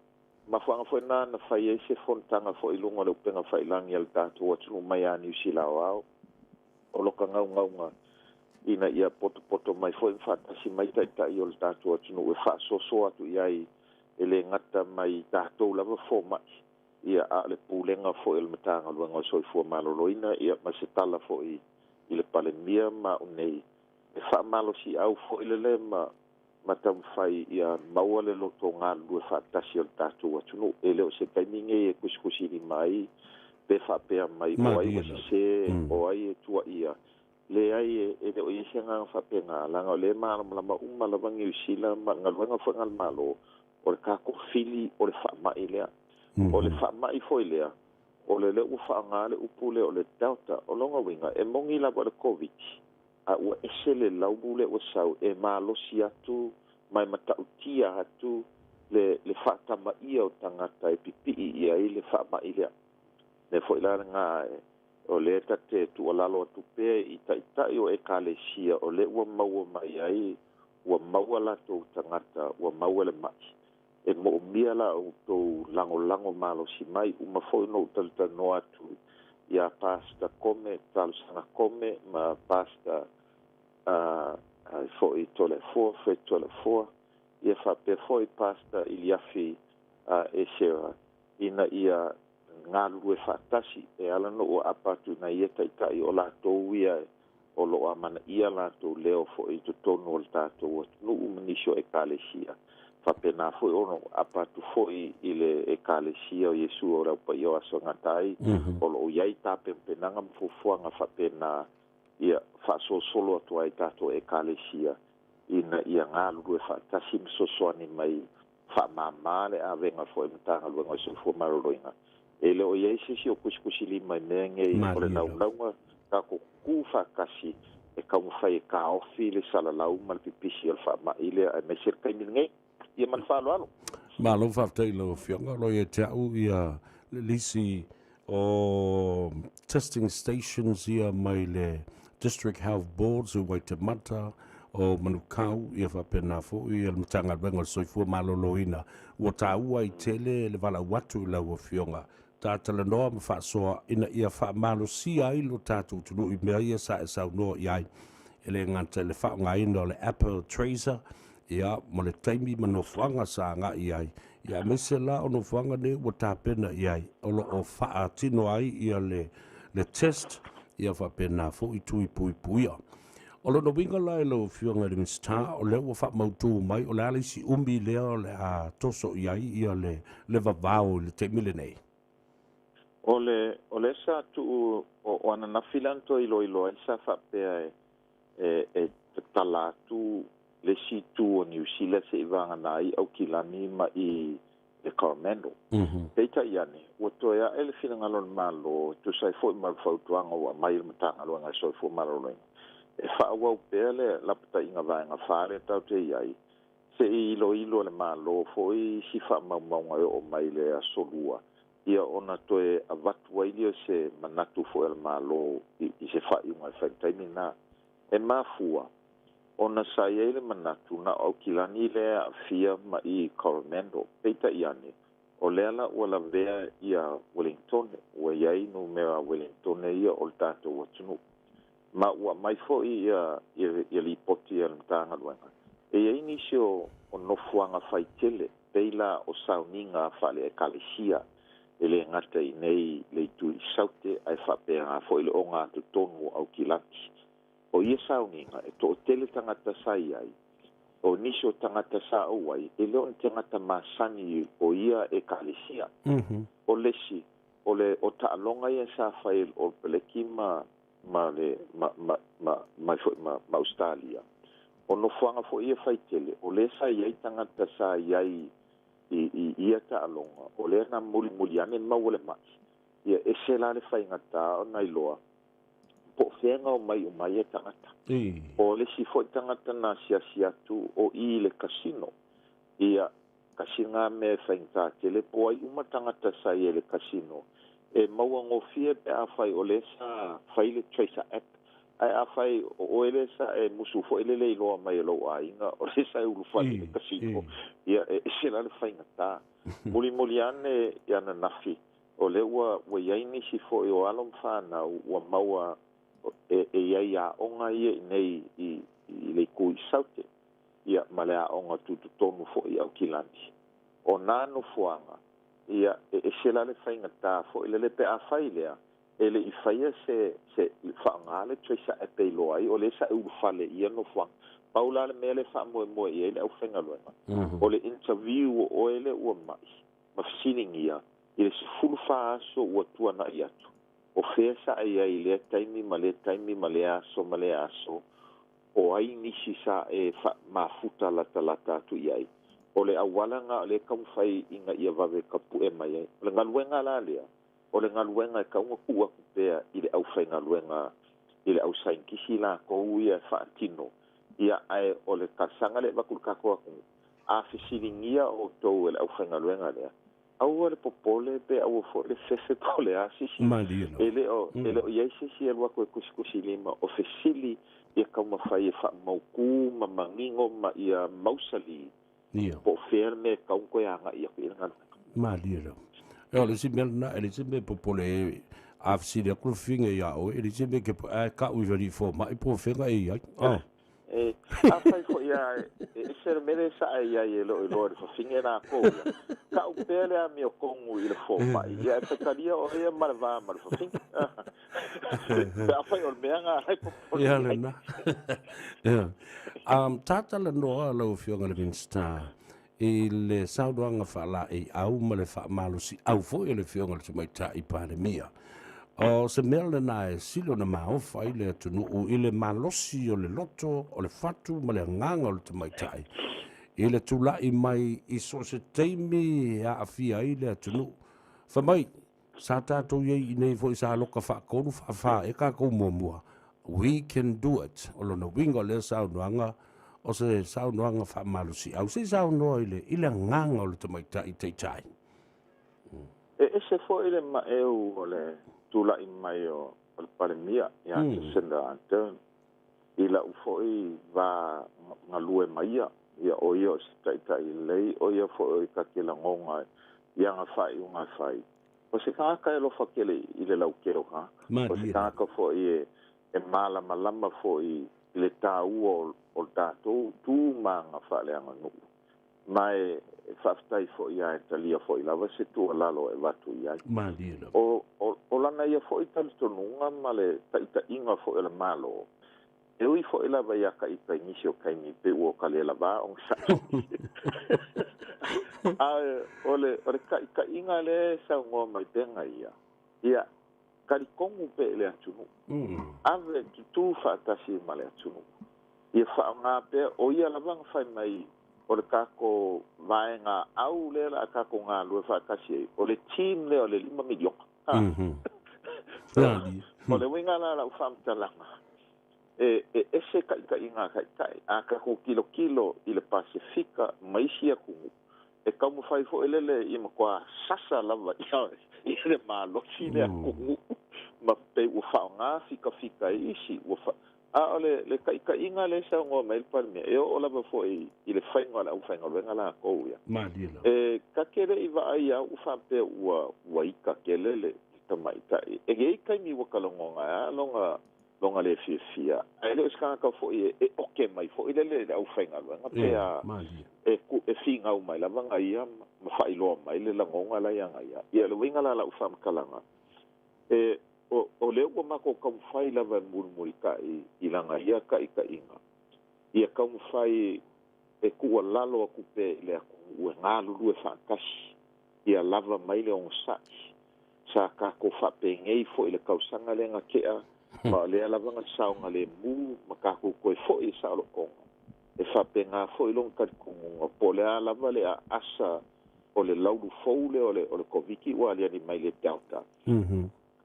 mafuaaga foi na na fai ai se fonotaga foi i luga o le upega fa'ilagi a le tatou atunuu mai a Niusila aoao, o lo ka gaugauga ina ia potopoto mai foi ma fa'atasi mai ta'ita'i o le tatou atunuu e fa'asoasoa atu i ai, e lē gata mai tatou lava foma'i, ia a o le pulega foi o le Matagaluega o Soifua Maloloina, ia ma se tala foi i le Palemia ma a'u nei e fa'amalosi'au foi le lē ma taumafai ia maua le loto galulue fa'atasi o le tatou atunuu. E lē o se taimi nei e kusikusilima ai pe fa'apea mai o ai ua sesē, o ai e tua'ia. Leai e le o i ai se agaga faapena, leaga o lea e malamalama uma lava Niu Sila ma le galuega foi a le Malo, o le tatou fili o le faamai lea. O le faamai foi lea, o le lea ua faaaoga le upu lea o le Delta. O lona uiga, e moni lava o le Koviti, a ua ese le laulu lea ua sau e malosi atu ma e matautia atu le faatamaia o tagata e pipii i ai le faamai lea. Mea foi la lena o lea ta te tuualalo atu pea i taitai o ekalesia o lea ua maua mai ai, ua maua latou tagata, ua maua le mai. E moomia la outou lagolago malosi mai, uma foi ona ou talatalanoa atu ia Pastor Kome, Talosaga Kome ma Pastor foi Toleafoa, Fred Toleafoa, ia faapea foi Pastor Iliafi Esera, ina ia galulue faatasi e ala ona ou aapa atu i nai ia taitai o latou ia o lo o amanaia latou leo foi i totonu o le tatou atunuu ma nisi o ekalesia. Faapena foi ona ou aapa atu foi i le ekalesia o Iesu o le Au Paia o Aso e Gata ai, o lo o i ai tapenapenaga ma fuafuaga faapena ia faasolosolo atu ai tatou ekalesia ina ia galulue faatasi ma fesoasoani mai faamama le avega foi Matagaluega o le Soifua Maloloina. E le o i ai se isi o kusikusilima i mea nei o le naunauga tatou tutu faatasi e taumafai e taofi le salalau ma le pipisi o le faamai lea aemaise le taimi lenei. Ia ma le faaaloalo.
Malo faafetai i lau Afioga. O lo o ia te au ia le lisi o testing stations ia mai le District Health Boards i Waitemata, o Manukau, ia faapena foi le Matagaluega o le Soifua Maloloina. Ua taua ai tele le valaau atu i lau Afioga ta talanoa ma faasoa ina ia faamalosia ai lo tatou atunuu i mea ia sa e saunoa i ai, e le gata i le faaaogaina o le Apple Tracer, ia, mo le taimi ma nofoaga sa agai i ai, ia aemaise la o nofoaga nei ua tapena i ai o lo o faatino ai ia le test, ia faapena foi tui puipuia. O lona uiga la i lau Afioga i le Minisita, o lea ua faamautu mai o le a le isi umi lea o le a toso i ai ia le vavao i le taimi lenei?
O le o lea sa tuu o ananafi la na toe iloilo ai sa faapea e tatala atu le isi itu o Niu Sila se'i vagana ai Aukilani ma i le Coromandel. Peitai ane, ua toe a'e le finagalo o le Malo e tusa ai foi ma le fautuaga ua aumai e le Matagaluega o le Soifua Maloloina e faaauau pea le lapataiga vaega fa lea tatou te i ai, se'i iloilo e le Malo foi isi faamaumauga e oo mai le aso Lua, ia ona toe avatu ai lea o se manatu foi a le Malo i se faaiuga e fai i le taimi lena. E mafua ona sa i ai le manatu na o Aukilani lea e aafia ma i Coromandel. Peitai ane, o lea la ua lavea ia Wellingtone, ua i ai numera Wellingtone ia o le tatou atunuu. Ma ua aumai foi ia lipoti a le Matagaluega, e i ai nisi o nofoaga faitele, pei la o sauniga faale-ekalesia, e le gata i inei le itu i Saute, ae faapena foi le ogatotonu o Aukilani. O ia sauniga e toatele tagata sa i ai, o nisi o tagata sa auai, e le o ni tagata masani o ia ekalesia. O le isi, o le o taaloga ia sa fai e le All Blacks ma ma le ma ma ma mai foi ma ma Ausetalia, o nofoaga foi ia faitele, o lea sa i ai tagata sa i ai i ia taaloga, o lea na mulimuli ane maua le mai. Ia ese la le faigata ona iloa po o fea na omai uma ai ia tagata. O le isi foi tagata na asiasi atu o i le kasino. Ia, kasi lena mea e faigata tele po o ai uma tagata sa i ai i le kasino. E maua gofie pe afai o lea sa fai le tracer app, ae afai o oe lea sa e musu foi le le iloa mai e lou aiga o lea sa e ulufale i le kasino, ia e ese la le faigata. Mulimuli ane i ananafi, o lea ua ua i ai nisi foi o alo ma fanau ua maua e i ai aoga ia i inei i le itu i Saute, ia ma le aoga tutotonu foi i Aukilani. O nā nofoaga, ia e ese la le faigata foi lele pe afai lea e le i faia se se faaaoga le tracer app e iloa ai o lea sa e ulufale i ia nofoaga. Pau la le mea lea e faamoemoe i ai le aufaigaluega, o le interview o oe lea ua mai ma fesiligia i le 14 aso ua tuanai atu. O fea sa e i ai i lea taimi ma lea taimi ma lea aso ma lea aso, o ai nisi sa e mafuta latalata atu i ai. O le auala lena o lea e taumafai ina ia vave tapu'e mai ai. O le galuega la lea, o le galuega e tatau ona tuu atu pea i le aufaigaluega, i le ausaienitisi latou ia e faatino. Ia, ae o le talosaga lea e avatu i le tatou atunuu, a fesiligia outou e le aufaigaluega lea, aua le popole pe aua foi le fefe po o le a se isi.
Malie lava.
E le o, e le o i ai se isi e alu atu e tusitusilima, o fesili ia taumafai e faamautu ma manino ma ia mausali po o fea le mea e tatau ona toe agai atu i ai le galuega.
Malie lava. E o le isi mea lena, e leai se mea e popole ai, a fesili atu le fafine ia oe, e leai se mea e te, ae tau i le alii fomai po o fea na e i ai. Oh.
E, afai foi a e ese le mea lea sa e i ai e le o iloa e le fafine lakou ia, tau pea le amiotonu i le fomai, ia e faitalia oe ia ma le va ma le fafine. Pe afai o le mea na e popole
Ia
i ai.
lena. Ia. Um, tatalanoa lau Afioga i le Minisita i le saunoaga faalaeiau ma le faamalosiau foi a le Afioga i le Tamaitai Palemia. O se mea lena e sili ona maofa ai le atunuu i le malosi o le loto, o le fatu ma le agaga o le tamaitai i le tulai mai i so o se taimi e aafia ai le atunuu. Fai mai, sa tatou i ai i inei foi sa loka faatolu faafa ea tatou muamua. We can do it. O lona uiga o lea saunoaga, o se saunoaga faamalosiau. Se i saunoa i le, i le agaga o le tamaitai taitai.
E ese foi le maeu o le tulai mai o le Palemia ia Jacinda Ardern i la'u foi va galue ma ia, ia o ia o se taitai lelei, o ia foi o ia ta te lagona i ana faaiuga e fai. O se tagata e alofa tele i le lautele o tagata. O se tagata foi e malamalama foi i le taua o le tatou tu ma aga faaleaganuu. Ma e faafetai foi a e talia foi lava se tuualalo e avatu i ai.
Malie lava.
O, o, o lana ia foi talitonuga ma le taitaiga foi o le Malo, e ui foi lava ia ka ita i nisi o taimi pei ua ka le lavā onosai. Ae o le, o le taitaiga lea e saunoa mai pea ia, ia, talitonu pea i le atunuu. Ave, tutū faatasi ma le atunuu. Ia faaaoga pea, o ia lava na fai mai o le tatou vaega au lea o le a tatou galulue faatasi ai, o le team lea o le $5 miliona. O le uiga la o lau faamatalaga, e ese taitaiga a taitai. A tatou tilotilo i le Pasefika ma isi atunuu, e taumafai foi lele ia matua sasa lava ia le malosi le atunuu ma pei ua faaaoga fikafika e isi ua fa... A o le, le taitaiga lea e saunoa mai ai le Palemia, e oo lava foi i le faiga o le aufaigaluega latou ia.
Malie lava.
E ta te le i vaai au ua faapea ua, ua ita tele le tamaitai. E i ai taimi ua talanoa ai lava lona lona le fiafia, ae le o se tagata foi e oke mai foi lele i le aufaigaluega pe a e, e finau mai lava na ia ma faailoa mai le lagona la ia na ia. Ia, le uiga la lau faamatalaga, e, o, o lea ua matou taumafai lava e mulimulitai i lana ia taitaiga, ia taumafai e tuualalo atu pea i le atunuu e galulue faatasi, ia lava mai le onosai. Sa tatou faapenei foi i le tausaga lea na tea, ma o lea lava na saogalemu ma tatou toe foi i saolotoga. E faapena foi lona talitonuga, po o le a lava le aasa o le laulu fou lea o le, o le Koviti ua aliali mai le Delta,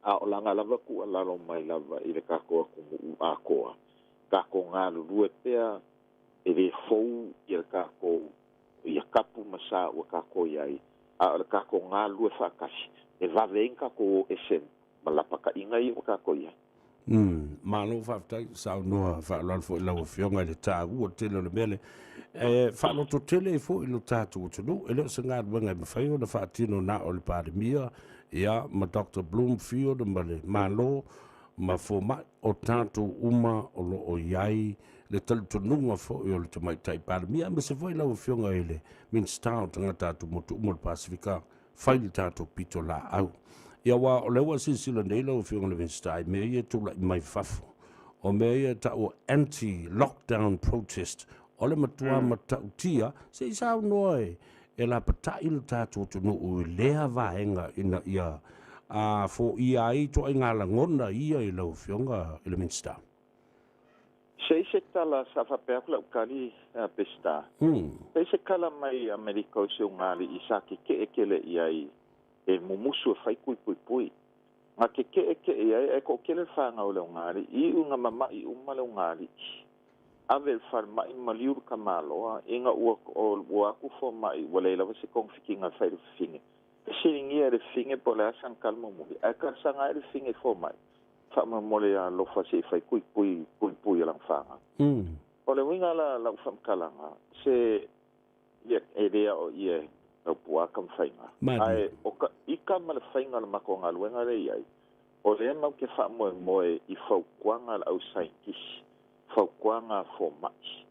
a o lana lava tuualalo mai lava i le tatou atunuu atoa, tatou galulue pea e le fou ia le tatou ia kapu ma sa ua tatou i ai, a o le tatou galulue faatasi, e vave ai ona tatou o ese ma lapataiga ia ua tatou i ai.
Umm, malo faafetai, saunoa faaaloalo foi i lau Afioga i le taua tele o le mea lea. E faalototele ai foi lo tatou atunuu, e le o se galuega e mafai ona faatino na o le Palemia, ia, ma Doctor Bloomfield ma le Malo ma fomai, o tatou uma o lo o i ai le talitonuga foi o le Tamaitai Palemia, aemaise foi lau Afioga i le Minisita o Tagata Atumotu uma o le Pasefika, fai le tatou pitolaau. Ia aua o lea ua silasila nei lau Afioga i le Minisita i mea ia e tulai mai fafo, o mea ia e tau o anti-lockdown protest, o le matua matautia, se i saunoa e, e lapatai le tatou atunuu i lea vaega ina ia a foia ai ituaiga lagona ia i lau Afioga i le Minisita.
Se i se tala sa faapea atu lau tali, Peseta, se i se tala mai Amerika o se ugali'i sa keke'e tele i ai e mumusu e fai tui puipui. Na keke'e ke'e i ai ae to'atele le fanau a le ugali'i, iu ina mama'i uma le ugali'i, ave i le falemai maliu le tamaloa, ina ua o atu foma'i ua leai lava se togafitiga e fai i le fafine. Fesiligia e le fafine po o le a sana tala muamuli, ae talosaga ae le fafine i foma'i, faamolemole ia alofa se i fai tui puipui a lana fanau. O le uiga la o lau faamatalaga, se ia e le aoaia e Laupua Tamafaiga, ae o ka ita ma le faiga o le matou galuega lea e i ai, o lea matou te faamoemoe i fautuaga a le au saienitisi, fautuaga a fomai.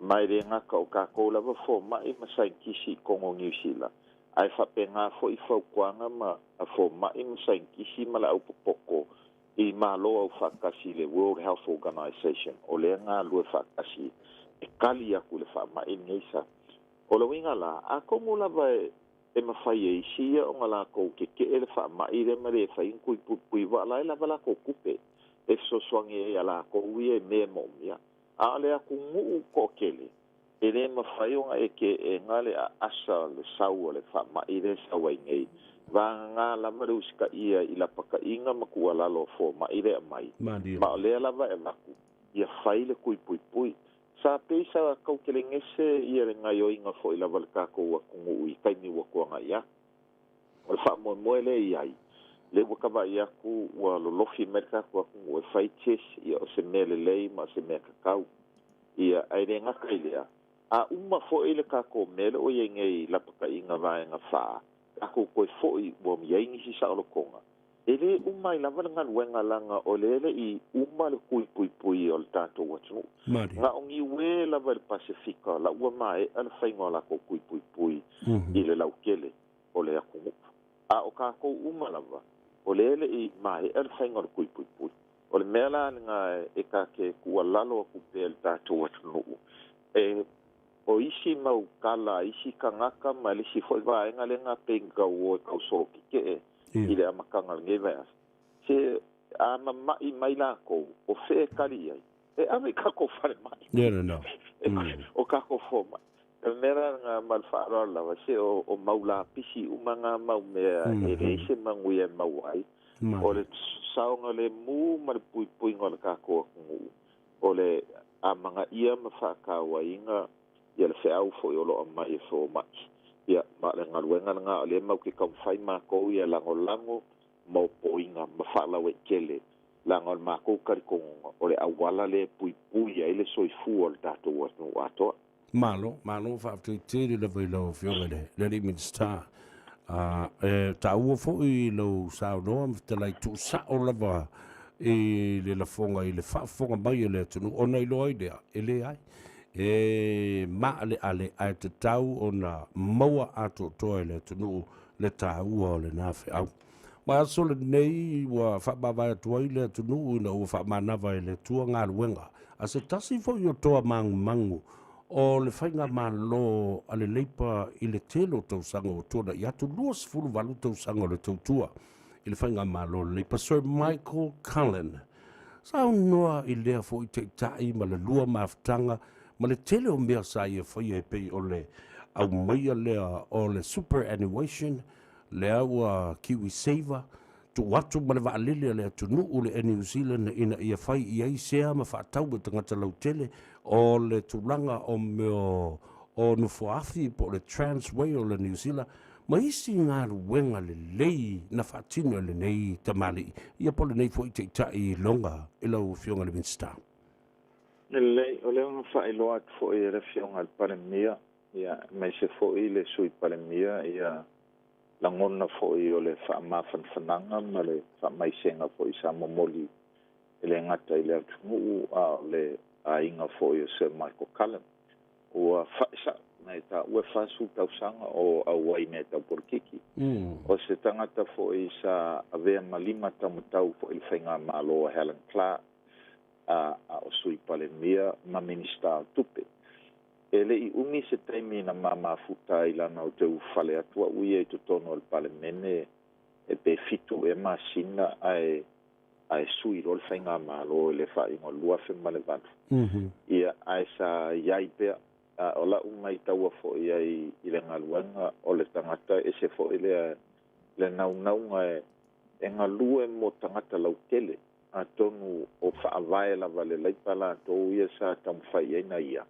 Ma e le gata o tatou lava fomai ma saienitisi i totonu o Niu Sila, ae faapena foi fautuaga ma a fomai ma saienitisi ma le aupopoto i Malo Aufaatasi i le World Health Organization, o lea e galulue faatasi e tali atu i le faamai lenei sa. O le uiga la, atonu lava e mafai e isi ia ona latou keke'e le faamai lea ma le fai ni tui puipui aua o la e lava latou tupe e fesoasoani ai ia latou ia i mea e moomia. A o le atunuu toatele, e le mafai ona e teena le aasa o le sau o le faamai lea e sau ai nei, vagana lava le usitaia i lapataiga ma tuualalo a fomai lea e aumai, ma o lea lava e avatu, ia fai le tui puipui. Sa pei sa tautelegese ia le gaioiga foi lava a le tatou atunuu i taimi ua tuanai atu. O le faamoemoe lea e i ai, lea ua tavaai atu ua lolofi mai le tatou atunuu e fai test, ia o se mea lelei ma o se mea tatau. Ia, ae le gata i lea, a uma foi le tatou mea lea ua i ai nei i lapataiga vaega fa, tatou toe foi ua i ai nisi saolotoga, e le uma ai lava le galuega leaga o lea e le i uma le tui puipui o le tatou atunuu. Na o Niue lava i le Pasefika la ua maea le faiga o latou tui puipui i le lautele o le atunuu. A o tatou uma lava, o lea e le i maea le faiga o le tui puipui. O le mea la lena e ta te tuualalo atu pea i le tatou atunuu, e o isi mau tala a isi tagata ma le isi foi vaega lea na pei na tau o e tau solo tetee i le amataga o lenei vaiaso, se a mama'i mai latou, o fea e tali i ai? E ave i tatou falemai, o tatou fomai. O le mea la lena ma le faaaloalo lava, se o mau lapisi uma na mau mea e leai se manuia e maua ai. O le saogalemu ma le puipuiga o le tatou atunuu, o le amanaia ma faatauaina ia le feau foi o lo o aumai e fomai. Ia, ma o le galuega lena o lea matou te taumafai matou ia lagolago ma opoina ma faalauaitele, leaga o le matou talitonuga, o le auala lea e puipui ai le soifua o le tatou atunuu atoa.
Malo, malo faafetai tele lava i lau Afioga i le alii Minisita. E taua foi lou saunoa ma fetalai tuusao lava i le lafoga i le faafofoga mai a le atunuu ona iloa ai lea, e leai. E maaleale ae tatau ona maua atoatoa e le atunuu le taua o lena feau. Ma aso lenei ua faamavae atu ai le atunuu ina ua faamanava e le Atua galuega a se tasi foi o toa magumagu o le faigamalo a le Leipa i le tele o tausaga ua tuanai atu, 28 tausaga o le tautua i le faigamalo a le Leipa, Sir Michael Cullen. Saunoa i lea foi taitai ma le lua mafutaga ma le tele o mea sa ia faia e pei o le aumaia lea o le superannuation, lea ua Kiwi Saver, tuu atu ma le vaalele a le atunuu le Air New Zealand ina ia fai i ai sea ma faatau e tagata lautele o le tulaga o mea o nofoaafi po o le Transway o le New Zealand ma isi galuega lelei na faatino e lenei tamalii ia po o lenei foi taitai iloga i lau Afioga i le Minisita.
Lelei, o lea na faailoa atu foi e le Afioga i le Palemia Ia, aemaise foi le Sui Palemia, ia lagona foi o le faamafanafanaga ma le faamaisega foi sa momoli e le gata i le atunuu a o le aiga foi o Sir Michael Cullen. Ua faesa'o na e taua e 40 tausaga o auai mea tau polokiki. O se tagata foi sa avea ma lima taumatau foi i le faigamalo a Helen Clark a o Sui Palemia ma Minisita o Tupe. E le i umi se taimi na ma mafuta ai lana ou te ulufale atu a'u ia i totonu o le Palemene e Pe 7 ea masina ae sui loa le faigamālō i le faaiuga o le 2008. Ia ae sa iai pea o la'u maitaua fo'i ai i le galuega o le tagata ese fo'i lea le naunauga e galue mo tagata lautele atonu o fa'avae lava le laipa latou ia sa taumafai ai na ia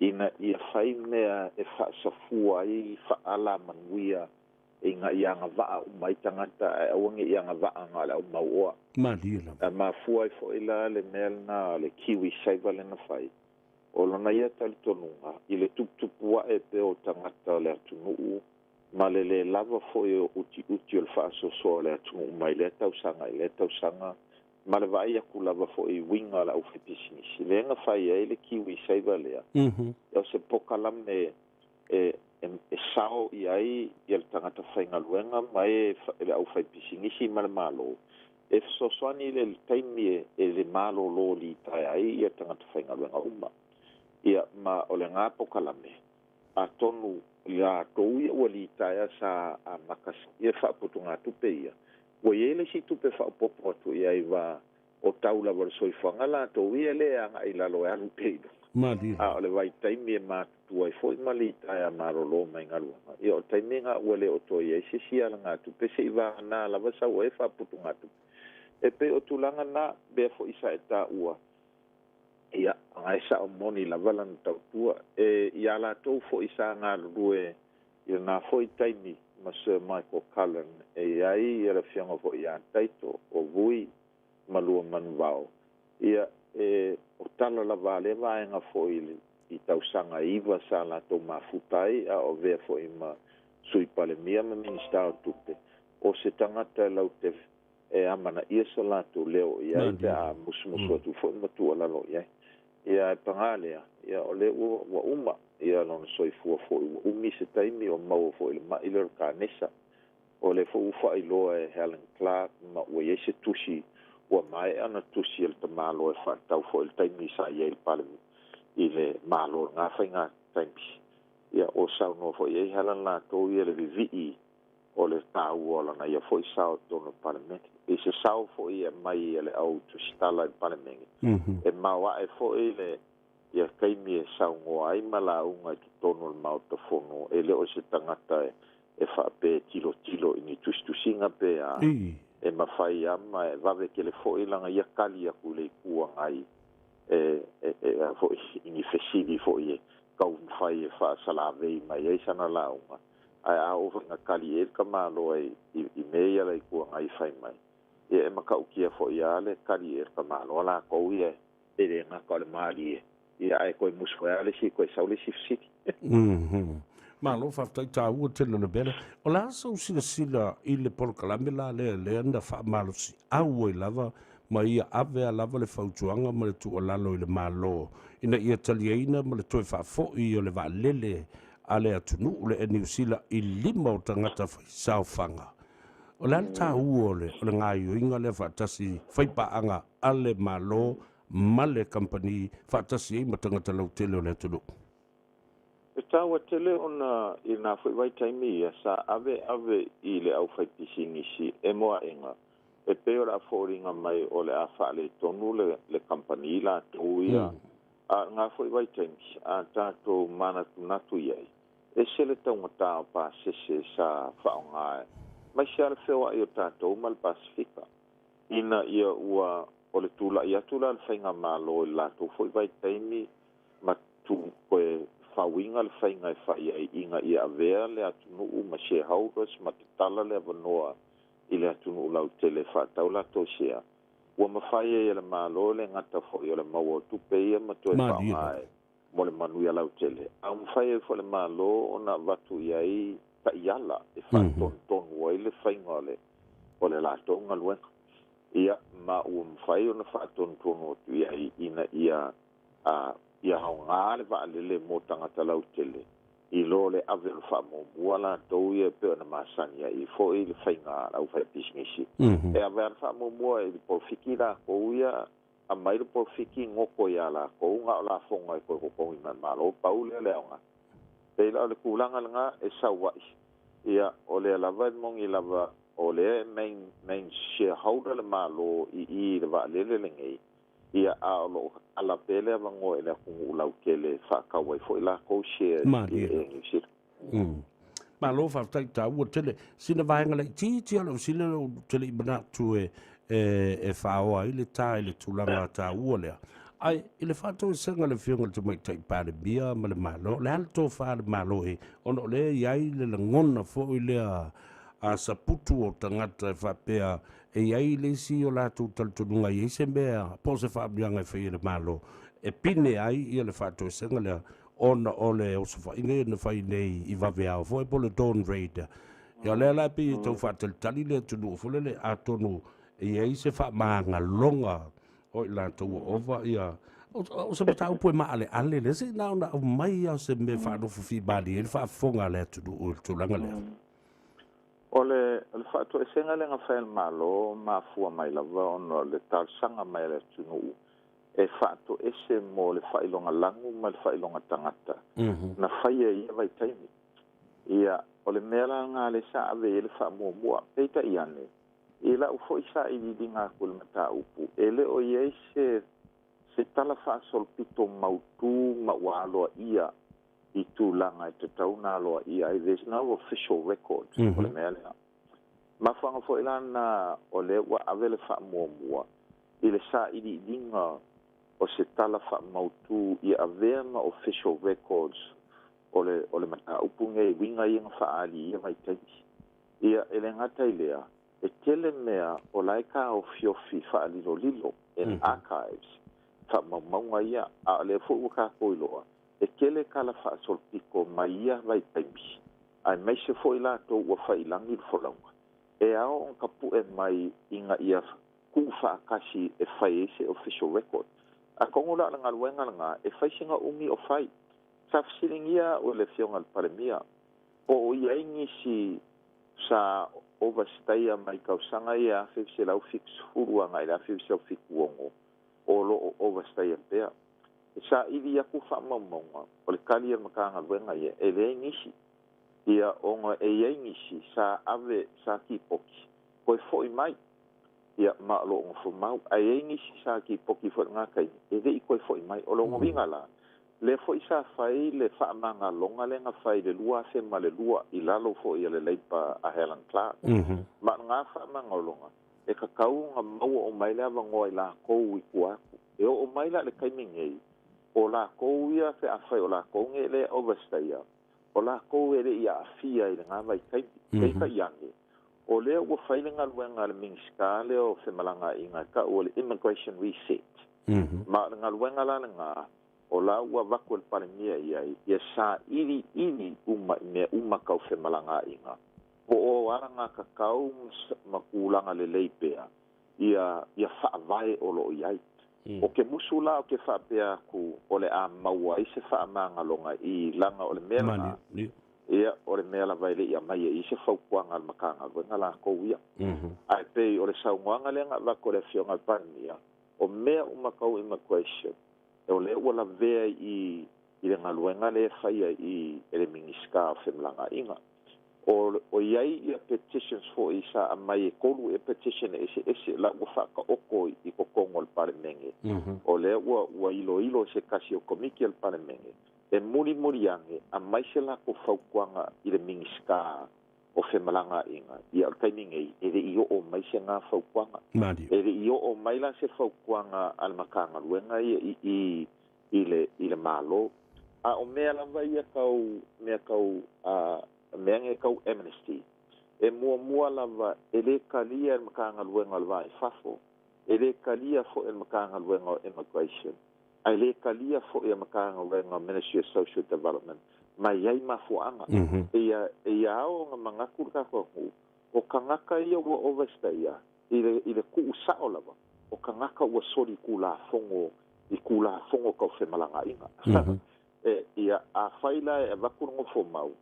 ina ia fai mea e fa'asafua ai fa'ala manuia ina ia agava'a uma ai tagata ae aua ne i agava'a na o le aumauoa.
Malie lava.
Mafua ai fo'i la le mea lena le Kiwi Saver lena fai o lona ia talitonuga i le tuputupu a'e pea o tagata o le atunu'u ma le lē lava fo'i o utiuti o le fa'asoasoa o le atunu'u mai lea tausaga i lea tausaga ma le vaai aku lava fo'i i uiga o le aufaipisinisi lea na fai ai le Kiwi Saver lea. O se pokalame e sao i ai ia le tagata faigaluega ma e le aufaipisinisi ma le mālō e fesoasoani le taimi e le malōlō litaea ai ia tagata faigaluega uma. Ia ma o le gā pokalame atonu latou ia ua litaea sa amata ia fa'aputugātupe ia ua iai le isi tupe fa'aopoopo atu i ai va o tau lava o le soifuaga latou ia lē aga'i lalo e alu pea i luga.
Malie.
A o le vaitaimi e matutua ai fo'i ma litaea malōlō mai galuega ia o taimi ga ua lē o toe iai se isi alagatupe se'i vaganā lava sau ai fa'aputugātupe e pei o tulaga na mea fo'i sa e tā'ua. Ia aga e sa'o moni lava lana tautua e iā latou fo'i sa galulue i lenā fo'i taimi ma Sir Michael Cullen e iai ia le afioga fo'i iā Taito o Vui ma lua manuvao. Ia e o tala lava a lea vaega fo'i i tausaga 9 sa latou mafuta ai a o avea fo'i ma sui palemia ma Minista o Tupe o se tagata e laute e amanaia so latou leo i ai pe a musumusu atu fo'i ma tu'ualalo i ai. Ia e pagā lea ia o lea ua uma ia lona soifua fo'i ua umi se taimi o maua fo'i le ma'i lea o le kanesa. O le fo'i ua fa'ailoa e Helen Clark ma ua iai se tusi ua mae'a ona tusi e le tamāloa e fa'atau fo'i le taimi sa iai le palemi i le mālō i lagā faigā taimi. Ia o saunoa fo'i ai Helen latou ia le vivi'i o le tāua o lana ia fo'i sao i totonu o le palemene. I se sao fo'i e mai e le au tusitala i le palemene. E maoa'e fo'i le ia taimi e saugoa ai ma lauga i totonu o le maota fono e lē o se tagata e fa'apē tilotilo i ni tusitusiga pe a e mafai ama e vave tele fo'i laga ia kali aku i le itu agai e fo'i i ni fesili fo'i e taumafai e fa'asalavei mai ai sana lauga ae a oo fo'i na kali ai le tamāloa i mea ia le itu agai fai mai ia e mata'utia fo'i a le kali e le tamāloa latou ia e lē gata o le malie ia ae toe musu ai a le isi toe sau le isi fesili.
Malo fa'afetai tāua tele o le mea lea. O le a sou silasila i le polokalame la lea lea na fa'amalosi'au ai lava ma ia ave a lava le fautuaga ma le tu'ualalo i le Mālō ina ia taliaina ma le toe fa'afo'i o le va'alele a le atunu'u le Niu Sila i lima o tagata faisaofaga. O le a le tāua o le gaioiga lea fa'atasi faipaaga a le Mālō ma le kamupani fa'atasi ai ma tagata lautele o le atunu'u?
E tāua tele ona i lenā fo'i vaitaimi ia sa ave ave i le aufaipisinisi e moa'ega e pei o le a foliga mai o le a fa'aletonu le kamupani latou ia a lenā fo'i vaitaimi a tatou manatunatu i ai ese le taugatā o pasese sa fa'aogā mai se a le feoa'i o tatou ma le Pasifika ina ia ua o le tula'i atu la le faigamālō i le latou fo'i vaitaimi ma tu toe fauiga le faiga e fai ai ina ia avea le atunu'u ma shareholders ma tatala le avanoa i le atunu'u lautele fa'atau latou sea ua mafai ai e le Mālō le gata fo'i o le maua o tupe ia ma toe fa'aogā e mo le manuia lautele a mafai ai fo'i le Mālō ona avatu i ai ta'iala e fa'atonutonu ai le faiga o le latou galuega ia ma ua mafai ona fa'atonutonu atu i ai ina ia ia aogā le va'alele mo tagata lautele i lo le ave o le fa'amuamua latou ia pe ona masani ai fo'i le faiga a le aufaipisinisi e ave a le fa'amuamua i le polofiki lakou ia amai le polofiki goko iā lakou ga o lafoga e toe totogi mai Mālō pau lea le aogā pei la o le tulaga lagā e saua'i ia o lea lava e moni lava o lea e main shareholder le Malo i le vaalele lenei, ia a o loo ala pea le avanoa i le atunuu lautele e faatau ai foi latou shares i le Air New Zealand.
Malo faafetai taua tele. Sina vaega laitiiti lava o lau fesili ou te le i manatu e faaoa ai le ta i le tulaga taua lea. Ae i le faatoesega a le Afioga i le Tamaitai Palemia ma le Malo, o le a le tofa a le Malo e ona o lea e i ai le lagona foi lea a saputu o tagata e faapea e i ai le isi o latou talitonuga e i ai se mea po o se faamanuiaga e fai e le Malo e pine ai ia le faatoesega lea ona o le osofaiga ia na fai nei i vaveao foi po o le Dawn Raid. Ia o lea la e pei e tau faatalitali le atunuu foi lele atonu e i ai se faamagaloga o i latou ua ova ia o se mataupu e maaleale lea se i na ona aumai lava o se mea e faanofofimalie ai le faafofoga a le atunuu i le tulaga lea.
O le faatoesega lea na fai e le Malo mafua mai lava ona o le talosaga mai a le atunuu e faatoese mo le faailoga lanu ma le faailoga tagata na faia i ia vaitaimi. Ia, o le mea la lena lea sa ave i ai le faamuamua. Peitai ane, i lau foi sailiiliga atu i le mataupu, e le o i ai se tala faasolopito mautū ma ua aloaia i tulaga e tatau ona aloaia ai. There's no official record o le mea lea. Mafuaaga foi la lena o lea ua ave le faamuamua i le sailiiliga o se tala faamautū ia avea ma official records o le mataupu nei, uiga ia na faaali i ia vaitaimi. Ia, e le gata i lea, e tele mea o la e taofiofi faalilolilo in archives, faamaumauga ia, a o lea foi ua tatou iloa, e tele tala faasolopito mai ia vaitaimi, aemaise foi latou ua faiilagi le folauga, e ao ona tapue mai ina ia tuufaatasi e fai ai se official record. Atonu la o le galuega lena e fai sina umi o fai. Sa fesiligia au e le Afioga i le Palemia po o i ai nisi sa overstayer mai tausaga ia 1970 agai i le 1976 o lo o overstayer pea. E saili atu faamaumauga o le tali a le Matagaluega ia e leai nisi. Ia ona e i ai nisi sa ave sa tipoti toe foi mai ia ma o lo o nofomau. Ae i ai nisi sa tipoti foi i lena taimi e le i toe foi mai. O lona uiga la, lea foi sa fai le faamagaloga lea na fai i le 2002 i lalo foi o le Leipa a Helen Clark. Ma o lena faamagaloga e tatau ona maua uma ai le avanoa i latou i tua atu. E oo mai la i le taimi nei, o latou ia pe afai o latou nei lea e overstayer, o latou e le i aafia i lena vaitaimi. Peitai ane, o lea ua fai le galuega a le Minisita lea o Femalagaaiga e tau o le Immigration Reset. Ma o le galuega la lena, o la ua avatu e le Palemia i ai, ia sailiili uma i mea uma tau femalagaaiga, po o alagatatau ma tulaga lelei pea ia faavae o lo o i ai. O ke musu la o ke faapea atu o le a maua ai se faamagaloga i laga o le mea lena, ia o le mea lava e le i aumaia i ai se fautuaga a le Matagaluega latou ia. Ae pei o le saunoaga lea na avatu e le Afioga i le Palemia, o mea uma tau immigration, o lea ua lavea i le galuega lea e faia i e le Minisita o Femalagaaiga. O i ai ia petitions foi sa aumai e 3 ea petition e eseese la ua faataoto i totonu o le Palemene. O lea ua iloilo e se tasi o komiti a le Palemene e mulimuli ane aumai se latou fautuaga i le Minisita o Femalagaaiga. Ia o le taimi nei e le i oo mai se na fautuaga. E le i oo mai la se fautuaga a le Matagaluega ia i i le Malo. A o mea lava ia tau mea tau mea nei tau amnesty, e muamua lava e le talia e le Matagaluega o le Va i Fafo, e le talia foi e le Matagaluega o Immigration, ae le talia foi e le Matagaluega o Ministry of Social Development, ma e i ai mafuaaga. E ia ao ona manatu le tatou atunuu, o tagata ia ua overstayer i le tuusao lava, o tagata ua soli tulafono i tulafono tau femalagaaiga. Ia afai la e avatu le nofomau,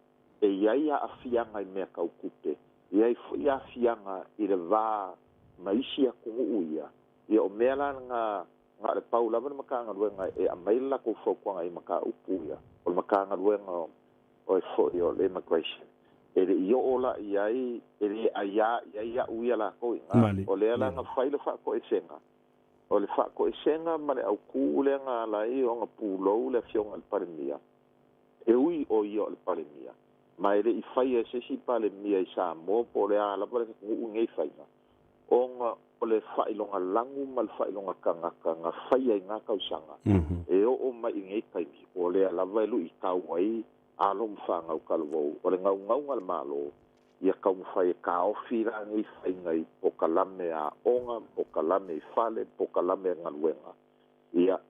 e i ai aafiaga i mea tau tupe, e i ai foi aafiaga i le va ma isi atunuu ia, ia o mea la lena na o le pau lava le Matagaluega e aumai le latou fautuaga i mataupu ia, o le Matagaluega o foi o le Immigration. E le'i oo la'i ai e lē aiā i ai a'u ia lakou iga.
Mali.
O lea la na fai le fa'ato'esega. O le fa'ato'esega ma le autū lea na ala ai ona pulou le afioga i le Palemia. E ui o ia o le Palemia. Ma e le'i faia e se isi Palemia i Samoa po o le a lava le atunu'u nei faiga. Ona o le fa'ailoga lagu ma le fa'ailoga tagata na faia i gā tausaga. E oo mai i nei taimi. O lea lava e lu'itau ai alo ma fanau talavou. O le gaugauga a le Mālō ia taumafai e taofi la nei faiga i pokalame a'oga, pokalame i fale, pokalame galuega. Ia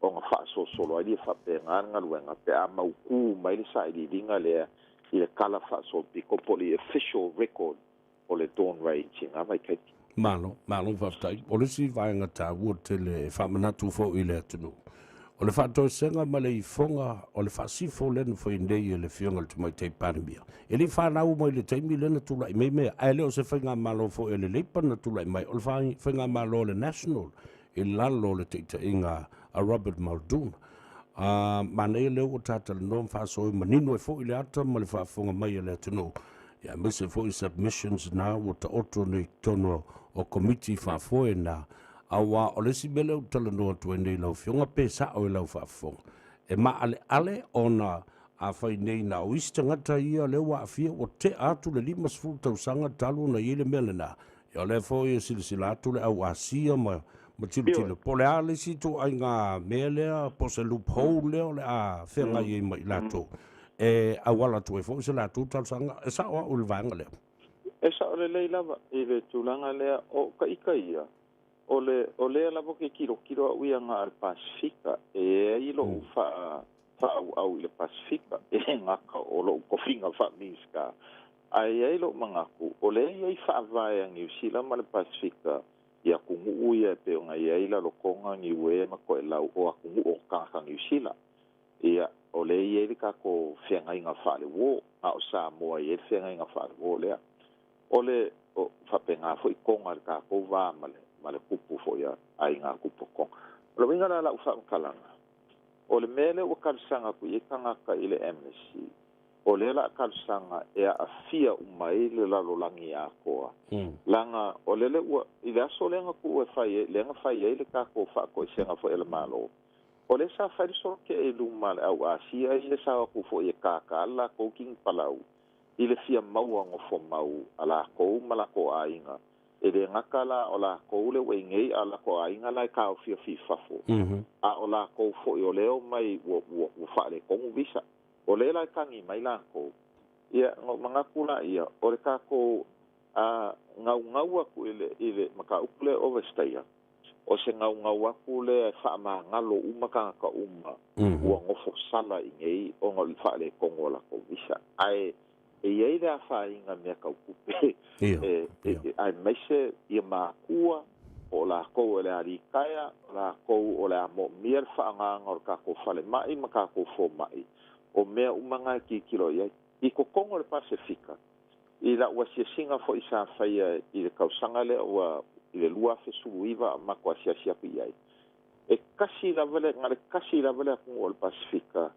ona fa'asolosolo ai lia fa'apegā le galuega pe a mautū mai le sa'iliiliga lea i le tala fa'asolopito po o le official record o le Dawn Raids i gā vaitaimi.
Malo, malo faafetai. O le isi vaega taua tele e faamanatu fo'i i le atunuu. O le fa'atoesega ma le ifoga o le fa'asifo lea na fai nei e le Afioga i le Tamaitai Palemia. E le'i fanau mai le taimi lea na tula'i mai mea, ae le o se faigamalo fo'i a le Leipa na tula'i mai, o le faigamalo a le National i lalo o le taʻitaʻiga a Robert Muldoon. A manaia lea ua tatalanoa ma faasoa manino ai fo'i le ata ma le faafofoga mai a le atunuu. Ia aemaise fo'i submissions na ua taoto nei i totonu o komiti faafoe na auā o le isi mea lea ou te talanoa atu ai nei i lau Afioga pe sa'o i lau faafofoga. E maaleale ona afai nei na o isi tagata ia lea ua aafia ua te'a atu le 50 tausaga talu ona i ai le mea lenā. Ia o lea foi e silasila atu le au Asia ma ma tilotilo po o le a le isi ituaiga mea lea po o se loophole lea o le a feagai ai ma i latou e auala atu ai foi se latou talosaga. E sa'o a'u i le vaega lea.
E sa'o lelei lava i le tulaga lea o ta'ita ia o le o lea lava ou te tilotilo a'u ia ga a le Pasefika e ai lo'u fa'a fa'au'au i le Pasefika e lē gata o lo'u tofiga fa'aminisita ae i ai lo'u manatu o lea i ai fa'avae a Niusila ma le Pasefika i atunu'u ia e pei ona i ai Lalotoga, Niue ma To'elau o atunu'u o tagata Niusila. Ia o lea i ai le tatou feagaiga fa'aleuō a o Samoa e i ai le feagaiga fa'aleuō lea. O le o fa'apegā fo'i Toga i le tatou vā ma le ma le tupu fo'i a aiga tupu o Toga. O le uiga la la'u fa'amatalaga, o le mea lea ua talosaga atu i ai tagata i le amnesty, o lea la a talosaga e a'afia uma ai le lalolagi atoa, laga o lele ua i le aso lea na tu'u e fai ai lea na fai ai le tatou fa'atoesega fo'i a le Mālō, o lea sa fai le soloke'e i luma a le au Asia ia sa o atu fo'i e kākā le latou kinipalau i le fia maua nofomau a lakou ma lakou aiga. E lē gata la o lakou le ua i nei a o lakou aiga la e taofiofi i fafo, a o lakou fo'i o lea omai ua ua ua fa'aletonu visa. O lea la e tagi mai lakou. Ia na ou manatu laia o le tatou a gaugau atu i le i le mataupu lea overstayer, o se gaugau atu lea e fa'amagalo uma tagata uma ua nofo sala i nei ona o le fa'aletonu o lakou visa. Ae e i ai le afaina i mea tau tupe e aemaise ia makua po o lakou e le a litaea, o lakou o le a mo'omia le fa'aagaga o le tatou falema'i ma tatou foma'i. O mea uma gā e tilotilo i ai. I totonu o le Pasefika, i la'u asiasiga fo'i sa faia i le tausaga lea ua i le 2019 a matou asiasi atu i ai, e tasi lava le na o le tasi lava le atunuu o le Pasefika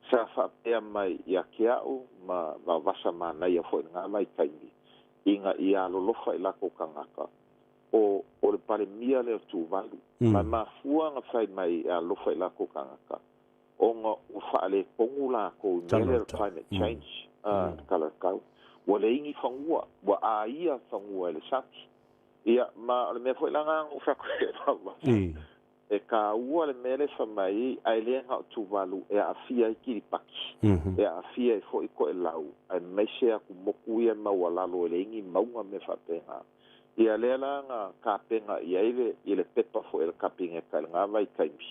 sa fa'apea mai ia te a'u ma vavasa manaia fo'i i lagā vaitaimi ina ia alolofa i latou tagata o o le Palemia lea o Tuvalu. Ma e mafua ona fai mai e alolofa i latou tagata ona ua fa'aletonu lakou i mea lea o le climate change, a, le tala o le tau. Ua leai ni fanua, ua aia fanua e le sami. Ia, ma o le mea foi la lena na ou fai atu ai e vavasa, e tāua le mea lea e fai mai ai, ae le na o Tuvalu e aafia ai Kiripati, e aafia ai fo'i To'elau, aemaise atumotu ia e maualalo e leai ni mauga ma mea fa'apegā. Ia lea la na tapena i ai le i le pepa fo'i a le Kapineta i lagā vaitaimi,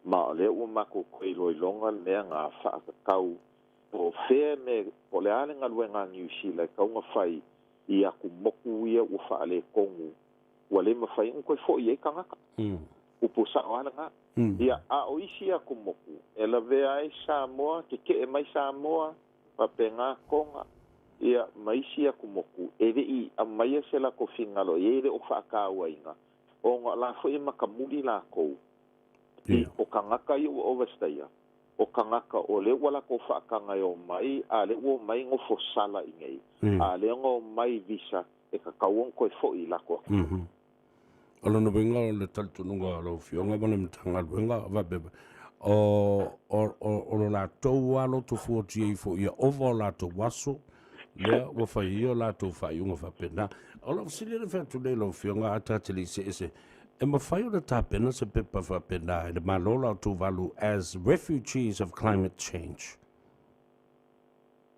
ma o lea ua matou toe iloiloga le mea na fa'atatau po o fea me po o le a le galuega a Niu Sila e tatau ona fai i atumotu ia ua fa'aletonu ua le mafai ona toe fo'i ai tagata. Upu sa'o lava lagā. Ia, a o isi atumotu e lavea ai Samoa, keke'e mai Samoa, faapegā Toga, ia, ma isi atumotu, e le'i aumaia se latou finagalo i ai e le o fa'atāuaina, ona o la foi e matamuli lakou i o tagata ia ua overstayer. O tagata o lea ua latou faataga e omai, a o lea ua omai nofosala i inei, a o lea na omai i visa, e tatau ona toe fo'i i latou atunuu.
O lona uiga o le talitonuga o lau Afioga ma le Matagaluega faapea mai, o lo latou lava loto fuatia ifo ia ova o latou aso, lea ua fai ai o latou faaiuga faapena. O lau fesili lea e fai atu nei i lau Afioga ae ta te le i see ese, e mafai ona tapena se pepa faapena e le Malo la o Tuvalu as refugees of climate change?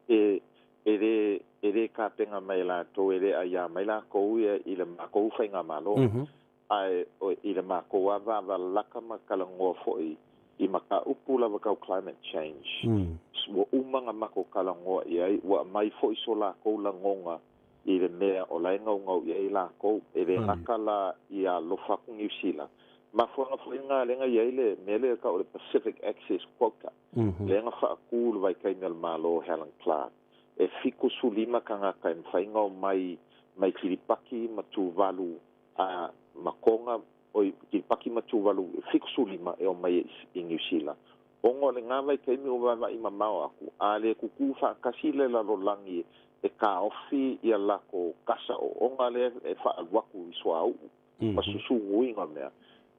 E, e le, e le tapena mai e latou, e le aiā mai latou ia i le matou faigamalo, ae i le matou lava vavalaka ma talanoa foi i mataupu lava tau climate change. Ua uma ona matou talanoa i ai, ua aumai foi so latou lagona i le mea o la e naunau i ai latou. E le gata la ia alofa atu Niu Sila, mafuaaga foi lena lea na i ai le mea lea e tau o le Pacific Access Quota, lea na faatu i le vaitaimi a le Malo o Helen Clark, e 75 tagata e mafai ona omai mai Kiripati ma Tuvalu a ma Toga, oi, Kiripati ma Tuvalu e 75 e omai i Niu Sila. Ona o lena vaitaimi ua vaavaai mamao atu, a le tutū faatasi le lalolagi e taofi ia latou kasa oona lea e faaalu atu i suauu ma susunuina mea,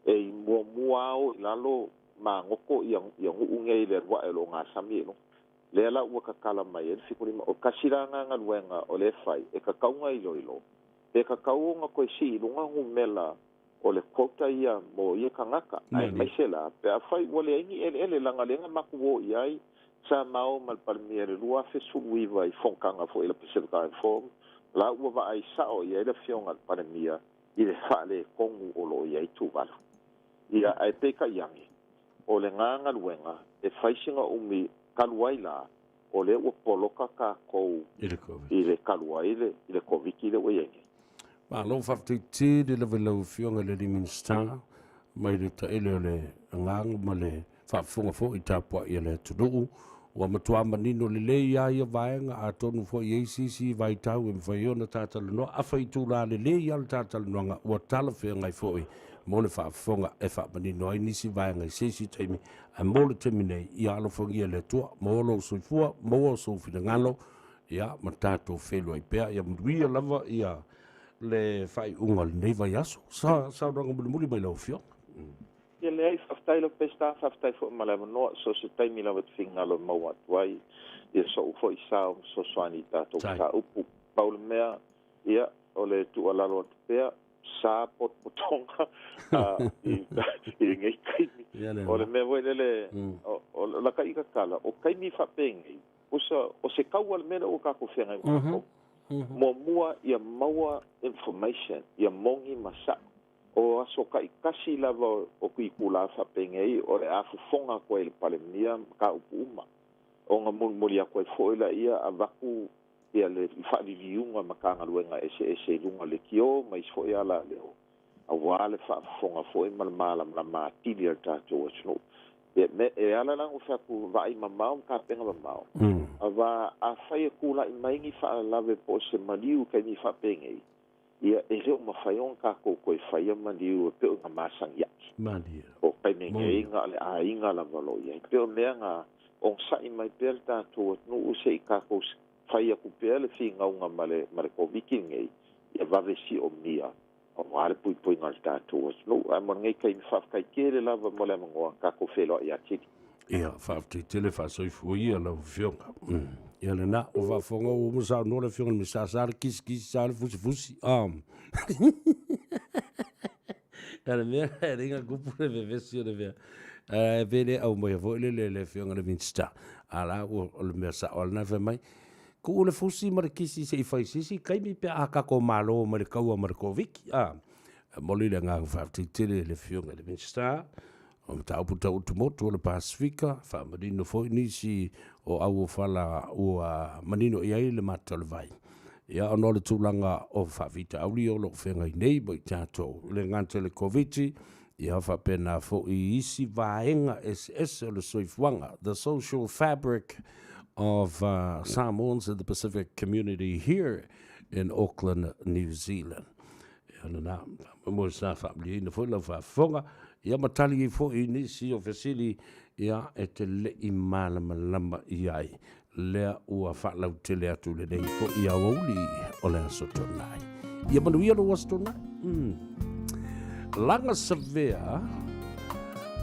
e i muamua ao i lalo magoto ia nuu nei i le alu ae o lo o gasami i luga. Lea la ua tatala mai ai le 75, o tasi la lena galuega o lea e fai, e tatau ona iloilo, pe tatau ona toe sii i luga numera o le quota ia mo ia tagata, aemaise la pe afai ua leai ni eleele, leaga lea na matou o i ai sa ma o ma le Palemia i le 2019 i fonotaga foi i le Pacific Island Forum, la ua vaai sao i ai le Afioga i le Palemia i le faaletonu o lo o i ai Tuvalu. Ia, ae peitai ane, o lena galuega e fai sina umi talu ai la, o lea ua poloka tatou i le talu ai i le Koviti lea ua i ai nei.
Malo faafetai tele lava i lau Afioga i le alii Minisita mai le taele o le agaga ma le faafofoga foi tapuai a le atunuu. Ua matua manino lelei lava ia vaega, atonu foi e i ai se isi vaitau e mafai ai ona ta talanoa. Afai itula lelei lava le ta talanoaga, ua talafeagai foi mo le faafofoga e faamanino ai nisi vaega i se isi taimi. Ae mo le taimi nei, ia alofagia e le Atua, maua lou soifua, maua sou finagalo, ia ma tatou feiloai pea. Ia manuia lava ia le faaiuga o lenei vaiaso. Sa saunoaga mulimuli mai lau Afioga.
Ia leai, faafetai lau Peseta, faafetai foi ma le avanoa. So o se taimi lava e te finagalo e maua atu ai ia so'u foi sao ma fesoasoani i tatou mataupu. Pau le mea, ia, o le tuualalo atu pea, sa potopotoga i lenei taimi. O le mea foi lele, o lata ita tala, o taimi faapenei, pusa, o se taua le mea lea ua tatou feagai ma tatou. Muamua ia maua information, ia moni ma sa'o. O aso taitasi lava o itulā faapenei o le a fofoga atu ai e le Palemia mataupu uma, ona mulimuli atu ai foi laia avatu ia le faaliliuga Matagaluega eseese i luga o lekiō ma isi foi alaleo, auā le faafofoga foi ma le malamalama atili a le tatou atunuu. Ia, me, e ala la ona fai atu, vaai mamao ma tapena mamao, auā afai e tulai mai ni faalalave po o se maliu i taimi faapenei, ia, e le o mafai ona tatou toe faia maliu e pei ona masani ai.
Malie.
O taimi nei, na o le aiga lava o lo o i ai. Pei o mea na onosai mai pea le tatou atunuu se i tatou fai atu pea le finauga ma le ma le Koviti lenei, ia vave siomia aua le puipuiga o le tatou atunuu. Ae mo lenei taimi, faafetai tele lava mo le avanoa, tatou feiloai atili.
Ia, faafetai tele faasoifua ia lau Afioga. Ia lena, ua faafofoga ua uma saunoa le Afioga i le Minisita, sa le kisikisi, sa le fusifusi. Ia le mea e leai na tupu le vevesi o le mea. Ae pe le aumaia foi lele e le Afioga i le Minisita, a la ua o le mea sao lava lena fai mai, tuu le fusi ma le kisi se i fai se isi taimi pe a tatou malo mai le taua ma le Koviti. E momoli le agaga faafetai tele i le Afioga i le Minisita o mataupu tau atumotu o le Pasefika, faamanino foi nisi o auofala ua manino i ai le mata o le vai. Ia, ona o le tulaga o faafitauli o lo o feagai nei ma i tatou i le gata i le Koviti, ia faapena foi i isi vaega eseese o le soifuaga, the social fabric of Samoans in the Pacific community here in Auckland, New Zealand. Ia lena, faamoemoe sa faamalieina foi lau faafofoga, ia ma tali ai foi i nisi o fesili. Ia, e te leʻi malamalama i ai, lea ua faalautele atu lenei foʻi aoauli o le Aso Toonai. Ia manuia lou Aso Toonai. Mm. Laga savea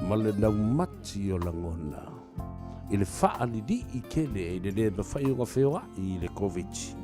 ma le naumati o lagona i le faaliliʻi tele i le lē mafai ona feoaʻi i le Koviti.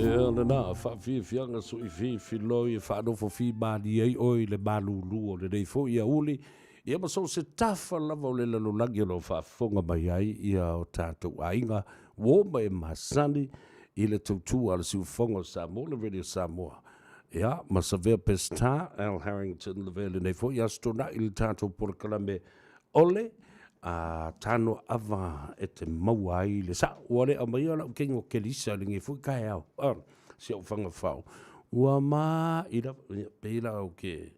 Ia lena faafiafiaga soififiloi e faanofo fimalie ai oe i le malūlū o lenei foi aoauli, ia ma so o se tafa lava o le lalolagi o lo o faafofoga mai ai ia o tatou aiga ua oma e masani i le tautua a le Siufofoga o Samoa, le Radio Samoa. Ia, ma Savea Pestar, Al Harrington, lavea i lenei foi Aso Toonai i le tatou polokalame o le. a tano ava e te maua ai le sa'o. Ua le aumaia la'u kegi o Kelisa i lenei foi taeao, a, si o'u fagafao, ua ma'i lava, ia, pei la ou te,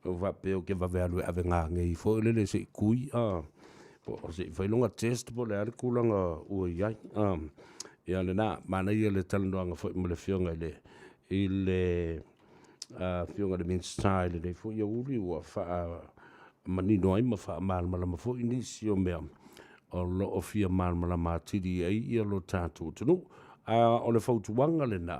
ou faapea ou te vave alu e ave nanei foi lele se i tui, a, po o se i fai lona test po o le a le tulaga ua i ai, a. Ia lena, manaia le talanoaga foi ma le Afioga i le, i le Afioga i le Minisita i lenei foi aoauli ua faamanino ai ma faamalamalama foi nisi o mea o lo o fia malamalama atili ai ia lo tatou atunuu. A o le fautuaga lena,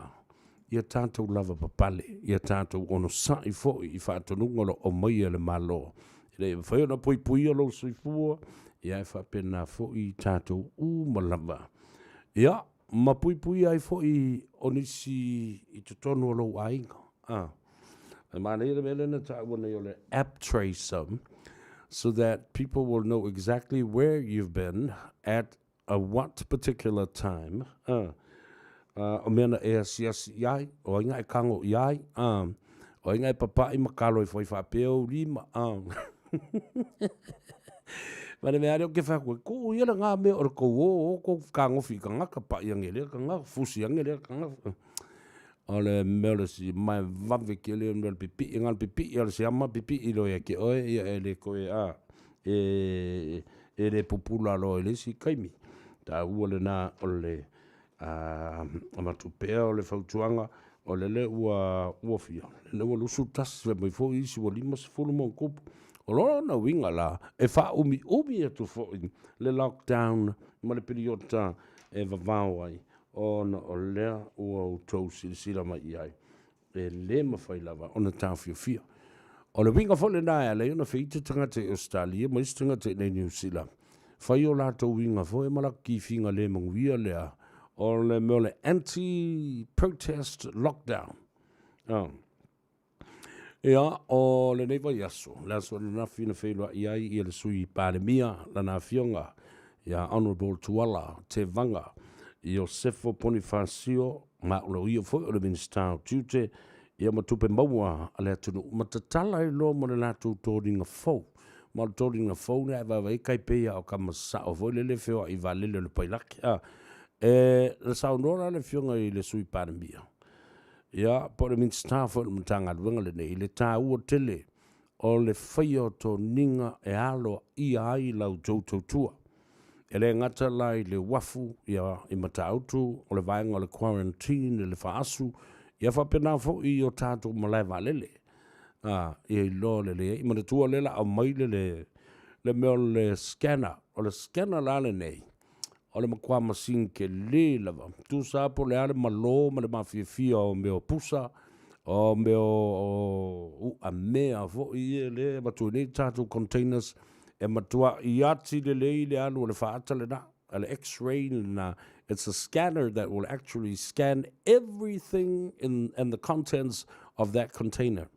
ia tatou lavapapale, ia tatou onosai foi i faatonuga o lo o aumaia e le Malo, ina ia mafai ona puipuia lou soifua, ia e faapena foi i tatou uma lava. Ia, ma puipuia ai foi o nisi i totonu o lou aiga. A, e manaia le mea lea na taua nei o le app tracer, so that people will know exactly where you've been at a what particular time. A, o mea na e asiasi i ai, o ai na e kago i ai, a, o ai na e papaʻi ma kalo ifo ai faapea ou lima, a. Ma le mea lea ou te fai atu ai, tuu ia lena mea o le tou o o tou fetagofi i tagata, pai ane i lea tagata, fusi ane lea tagata. O le mea o le si mae vave tele o le mea o le pipii, na o le pipii lava o le siama pipii loa ia te oe, ia e le toe, a, e, e le pupula loa i le isi taimi. Taua lena o le avatu pea o le fautuaga, o lele ua, ua fia, lele ua 21, fai mai foi isi ua 50 ma ona tupu. O lona uiga la, e faaumiumi atu foi le lockdown ma le piliota e vavao ai, ona o lea ua outou silasila mai i ai, e le mafai lava ona taofiofia. O le uiga foi lena e ala ai ona feita tagata i Ausetalia ma isi tagata i inei i Niu Sila, fai o latou uiga foi ma latou tifiga le manuia lea, o le mea o le anti-protest lockdown. Ia, o lenei vaiaso, le aso ananafi na feiloai ai ia le Sui Palemia, lana afioga ia Honourable Tuala Tevaga Iosefo Ponifasio, ma o ia foi o le Minisita o Tiute ia ma Tupe Maua a le atunuu, ma tatala ai loa mo le latou toniga fou. Ma o le toniga fou lea e vaavaai tai pei lava o tama sasao foi lele e feoai i vaalele o le pailate. A, e, na saunoa la le afioga i le Sui Palemia, ia, po o le Minisita foi o le Matagaluega lenei, i le taua tele o le faia o toniga e aloaia ai la outou tautua. E le gata la i le uafu, ia, i Matautu, o le vaega o le quarantine i le faaasu, ia faapena foi i o tatou malae vaalele. A, ia iloa lelei ai. Manatua lea la aumai le, le, le mea o le scanner. O le scanner la lenei, o le matua masini tele lava. Tusa lava po o le a le malo ma le mafiafia o mea o pusa, o mea o uamea foi ia lea e avatu ai nei tatou containers, e matuai ati lelei le alu o le faata lena, o le x-ray lena, it's a scanner that will actually scan everything in, and the contents of that container.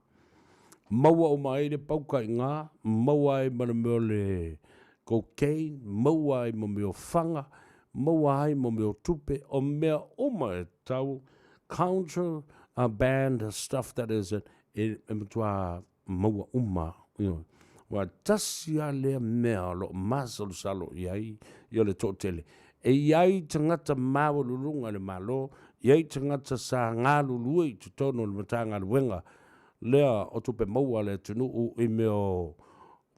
Maua uma ai le pauka i ngā, maua ai ma le mea o le cocaine, maua ai ma mea o fanga, maua ai ma mea o tupe, o mea uma e tau counter band stuff that is e, e matua maua uma, ioe. Aua tasi lava lea mea o lo o masalosalo i ai ia le toatele. E i ai tagata maualuluga i le Malo, e i ai tagata sa galulue i totonu o le Matagaluega lea o Tupe Maua a le atunuu i mea o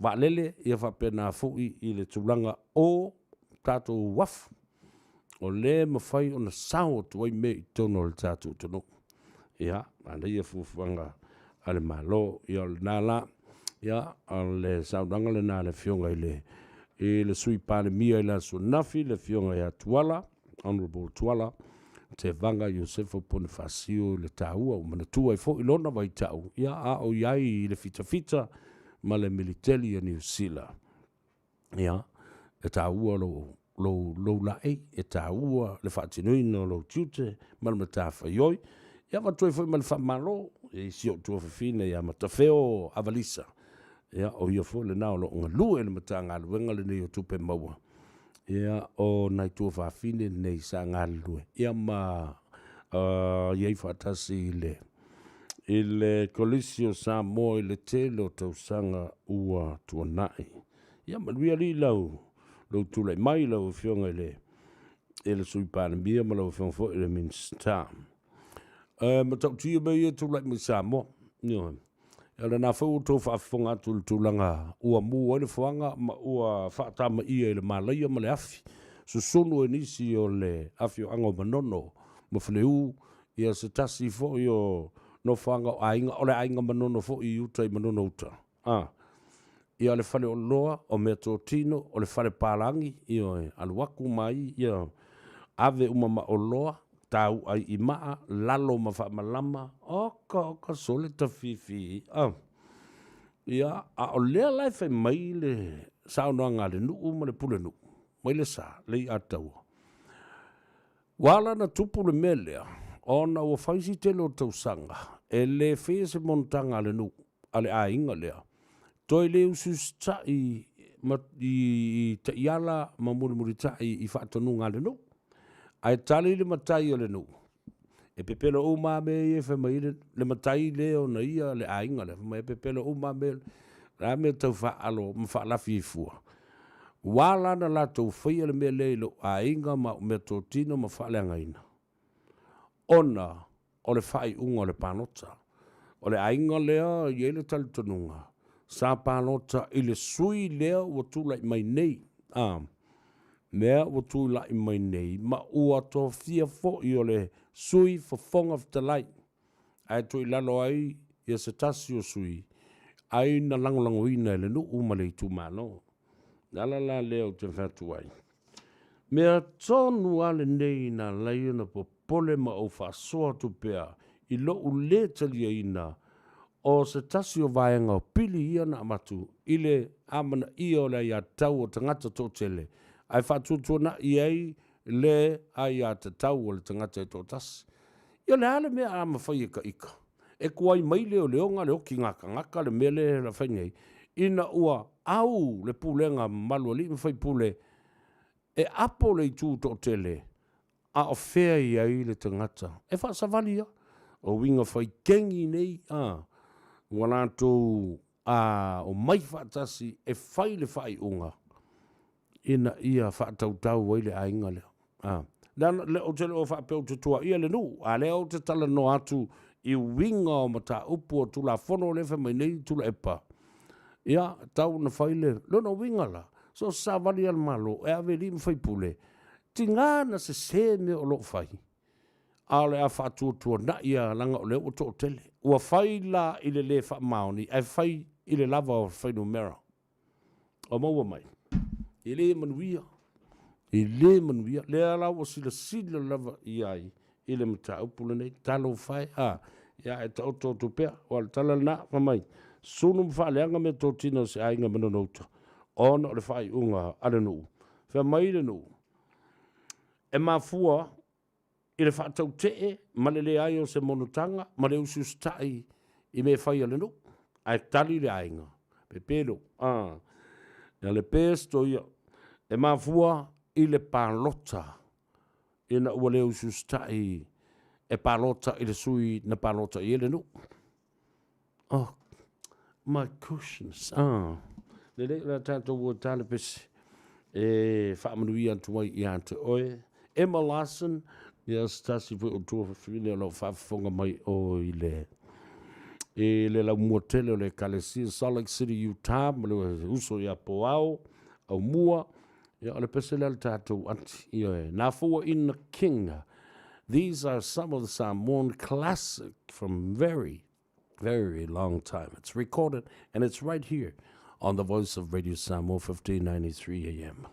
vaalele, ia faapena foi i le tulaga o tatou uafu. O lea e mafai ona sao atu ai mea i totonu o le tatou atunuu. Ia, manaia fuafuaga a le Malo. Ia, o lena la, ia, o le saunoaga lena a le Afioga i le, i le Sui Palemia i le aso ananafi, le Afioga ia Tuala, Honourable Tuala Tevaga Iosefo Ponifasio i le taua ua manatua ai foi lona vaitau, ia, a o i ai i le fitafita ma le militeli a Niu Sila. Ia, e taua lou, lou, lou laei, e taua le faatinoina o lou tiute ma le matafaioi. Ia, avatu ai foi ma le faamalo i si ou tuafafine ia Matafeo Avalisa. Ia, o ia foi lena o lo o galue i le Matagaluega lenei o Tupe Maua. Ia, o nai tuafafine nei sa galulue, ia ma uh, i ai faatasi i le i le Kolisi o Samoa i le tele o tausaga ua tuanai. Ia manuia alii lau. lou tulai mai lau Afioga i le i le Sui Palemia ma lau Afioga foi i le Minisita. E matautia mea ia e tulai mai Samoa. Ioe. O lena foi ua outou faafofoga atu i le tulaga ua mu ai le foaga ma ua faatamaia i le malaia ma le afi susunu e nisi o le afioaga o Manono ma Faleu, ia se tasi foi o nofoaga o aiga, o le aiga Manono foi i uta i Manono uta. A. Ia o le faleoloa, o meatotino, o le fale palagi, ioe, alu atu mai, ia, ave uma ma oloa, tau ai i maa, lalo ma faamalama, oka oka sole tafifi, a. Ia, a o lea la e fai mai le saunoaga a le nuu ma le pulenuu, mai le sa, le iataua. Ua ala ona tupu le mea lea, ona ua fai si tele o tausaga e le faia se monotaga a le nuu, a le aiga lea, toe le usiusitai ma i taiala ma mulimulitai i faatonuga a le nuu. Ae tali le matai o le nuu, e pepelo uma lava mea ia e fai mai ai le matai lea e ona ia le aiga lea, fai mai e pepelo uma lava mea, o le a mea e tau faaalo ma faalafi ai fua? Ua ala ona latou faia le mea lea i lou aiga ma au meatotino ma faaleagaina, ona o le faaiuga o le palota. O le aiga lea e i ai le talitonuga, sa palota i le sui lea ua tulai mai nei, a, mea ua tulai mai nei ma ua tofia foi o le Sui Fofoga Fetalai, ae tuu i lalo ai ia se tasi o sui ai na lagolagoina e le nuu ma le itumalo. O le ala la lea ou te fai atu ai, mea tonu lava lenei na ala ai ona popole ma ou faasoa atu pea i lou le taliaina o se tasi o vaega o pili ia na avatu i le amanaia o le aiatatau o tagata toatele ae faatuatuanai ai le aiatatau o le tagata e toatasi. Ia o le a le mea a mafai e ka ika e tuai mai leoleoga le oti gakagaka le mea lea na fai nei, ina ua au le pulega mamalu a alii ma faipule e apo le itu toatele, a o fea e i ai le tagata e faasavali ia? O uiga fai kegi nei a ua latou a omai faatasi e fai le faaiuga ina ia faatautau ai le aiga lea. A, leaga ou te le o faapea ou te tuuaia le nuu, a o lea ou te talanoa atu i uiga o mataupu o Tulafono lea e fai mai nei Tuilaepa, ia, e tatau ona fai le… Lona uiga la, so o se savali lava a le Malo e ave i alii ma faipule, tiga na sese mea o lo o fai, a o le a faatuatuanai lava leaga o lea ua toatele. Ua fai la i le le faamaoni ae fai i le lava o fuainumera. O maua mai, e le manuia, e le manuia. Lea la ua silasila lava i ai i le mataupu lenei. Talofa e, a, ia e taoto atu pea, aua o le tala lena, fai mai, sulu ma faaleaga meatotino a se aiga i Manonouta, ona o le faaiuga a le nuu. Fai mai le nuu, e mafua i le faatautee ma le leai o se monotaga ma le usiusitai i mea fai a le nuu, ae tali le aiga, pepelo, a, ia le pesto ia, e mafua i le palota ina ua le usiusitai e palota i le sui na palota i ai le nuu. Oh, my goodness, ah. Lelei o le a tatou o e ta le pese e faamanuia atu ai ia te oe. Emma Larson, ia se tasi foi o tuafafine o lo o faafofoga mai o i le i le laumua tele o le Ekalesia Salt Lake City, Utah, ma le uso ia Poao, Aumua. Ia, o le pese lea a le tatou aunty. Ioe, Nafuaina King. These are some of the Samoan classic from very, very long time. It's recorded and it's right here on the Voice of Radio Samoa, 1593 AM.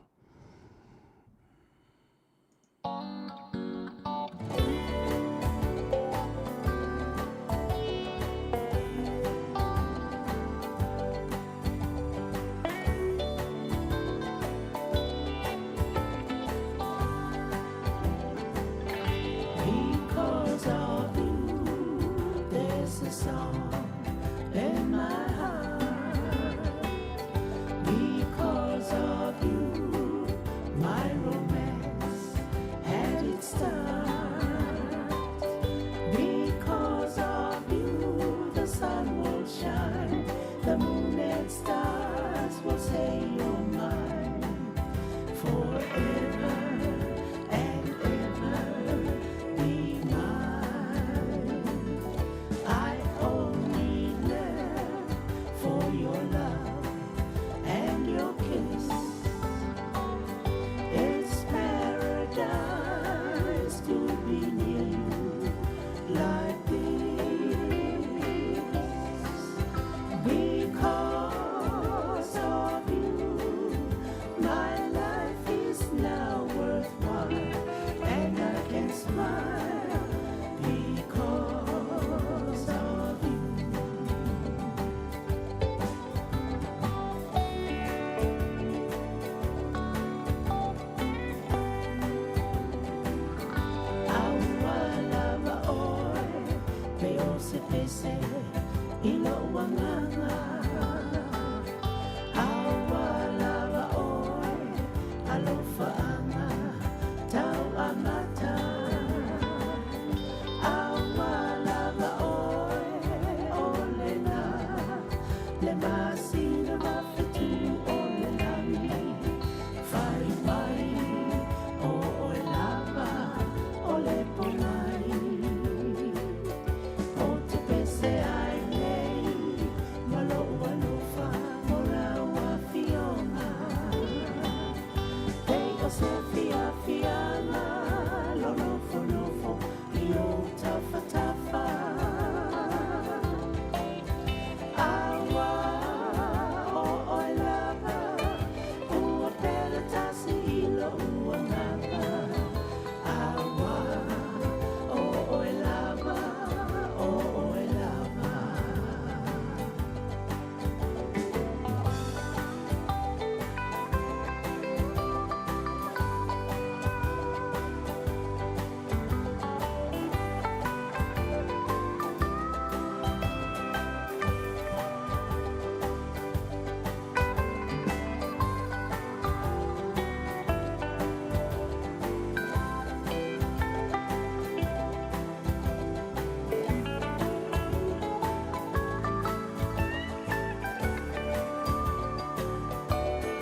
Because of you, there's a song in my heart. Because of you. pese i lou agaga. A ua lava oe, alofaaga tau amata. A ua lava oe, o lena le masina ma fetu o le lagi. Fai mai o oe lava o le pomai. O te pese ai nei ma lou alofa mo lau afioga. Pei o se fiafiaga lolofonofo i ou tafatafa. A ua o oe lava ua pele tasi i lou agaga. A ua o oe lava, o oe lava.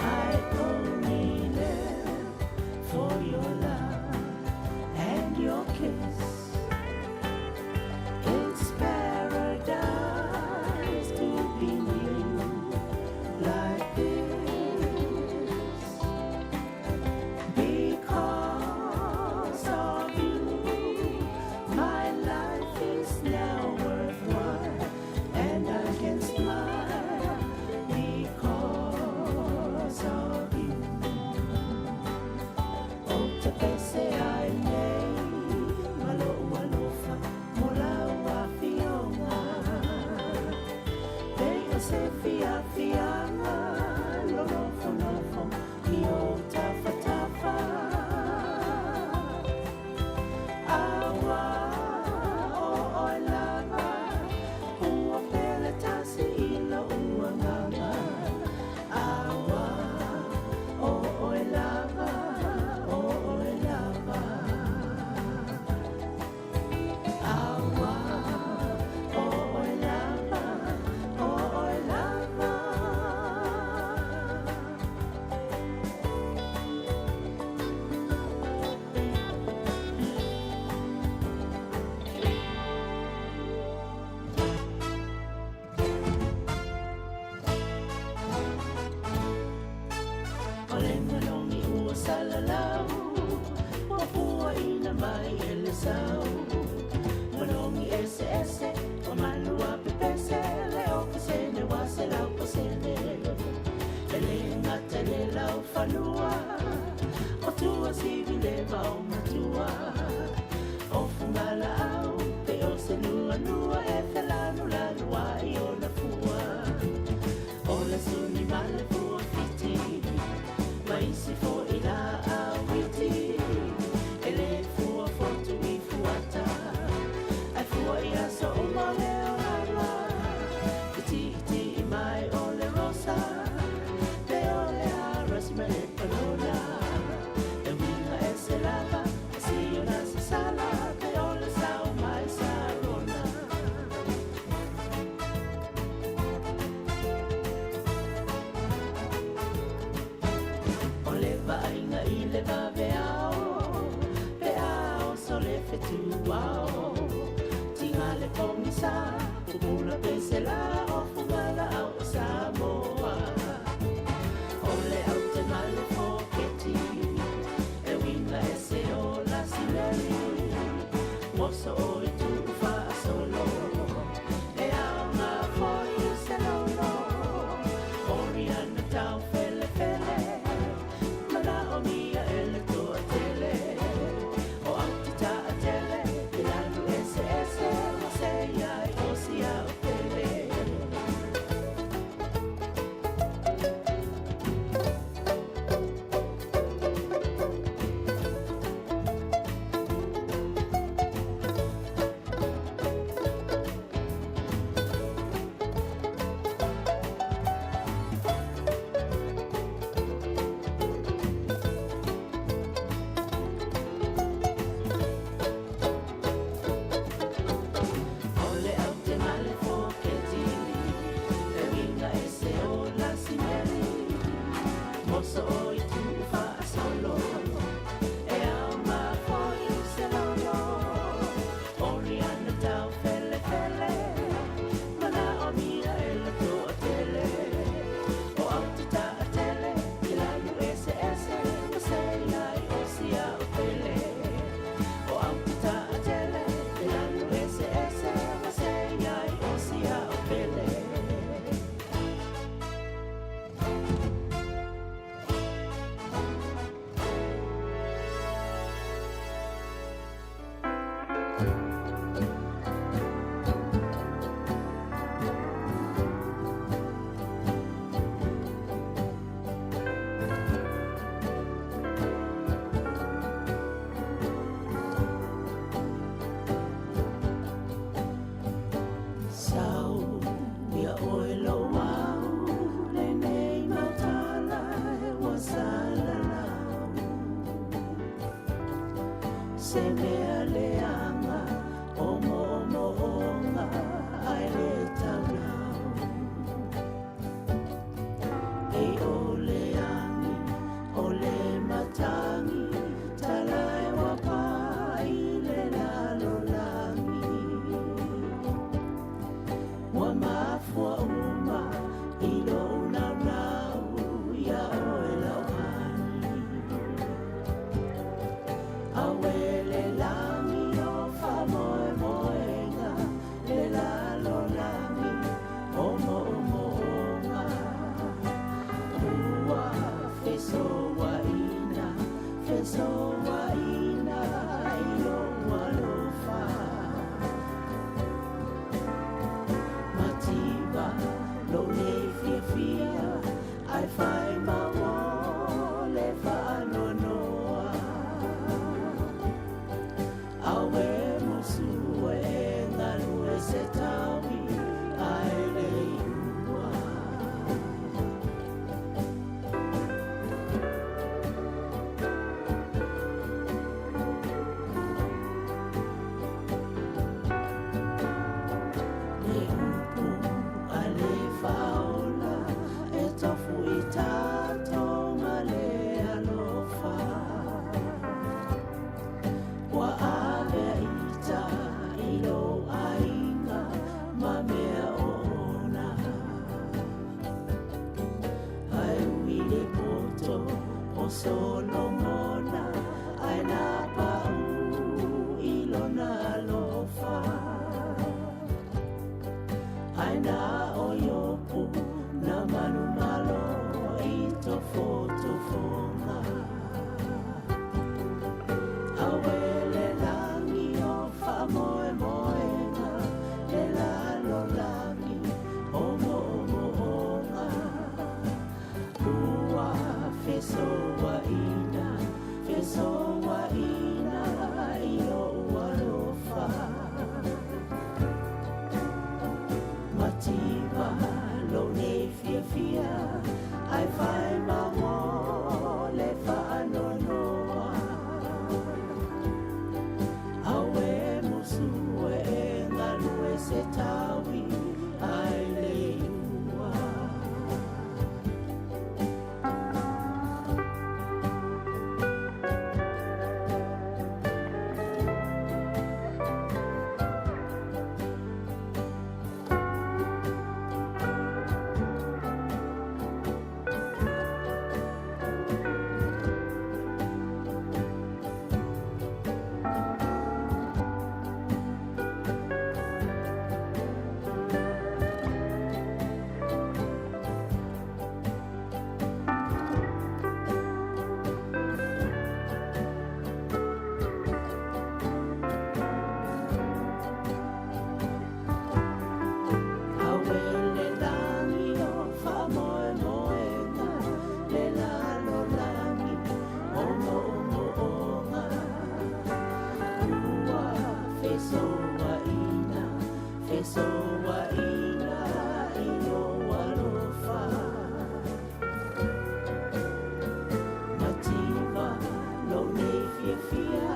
I only live for your love and your kiss. It's paradise to be near you like this. Because of you, my life is now worthwhile, and I can smile because of you. O te pese ai nei ma lou alofa mo lau afioga. Pei o se fiafiaga lolofonofo i ou tafatafa. A ua o oe lava ua pele tasi i lou agaga. A ua o oe lava, o oe lava. A ua o oe lava, o oe lava. O le manogi ua salalau, ua fuaina mai e le sau. Manogi eseese, o manu a pepese, le o pasene ua 100%. E le gata i le laufanua, o Tuasivi le vaomatua. O fugalaau, pei o se nuanua e felanulanu ai ona fua. O le suni ma le fuafiti, ma isi foi laau iti. E le fua fotu i fuata, ae fua i aso uma o le olaga. Fetiitii mai o le rosa, pe o le arasi ma le palona. E uiga ese lava, e siona sasala, pe o le sao mai Sarona. O le vaaiga i le vaveao, pe a oso le fetuao. Tiga le pogisa, pupula pesela, o fugalaau o Samoa. O le aute ma le foketi, e uiga ese o la sileli. Moso o i tuu faasolo, e aoga foi se lolo. Oriana tau felefele, manaomia e le toatele. O aute taatele, i lanu eseese, ua sei ai o si au pele. Sau ia oe lou au lenei mautala e ua salalau Se mea leaga o moomooga ae le taulau E o le agi o le matagi talae ua pai le lalolagi Ua mafua uma i lou naunau ia oe lau hani Aue le lagi o faamoemoega le lalolagi o moomooga Ua fesoaina, fesoaina i lou alofa Mativa lou nei fiafia ae fai ma o le faanoanoa Aue musu e galue se taui ae le iua. Le upu a le Faaola e tofu i tatou ma le alofa Ua avea ita i lou aiga ma mea oona Ae ui le poto o Solomona ae na pau i lona alofa Ae na o Iopu na manumalo i tofotofoga Aue le lagi o faamoemoega le lalolagi o moomooga Ua fesoaina, fesoaina i lou alofa Mativa lou nei fiafia ae fai ma o le faanoanoa Aue musu e galue se taui ae le iua. Aue le lagi o faamoemoega le lalolagi o moomooga Ua fesoaina, fesoaina i lou alofa Mativa lou nei fiafia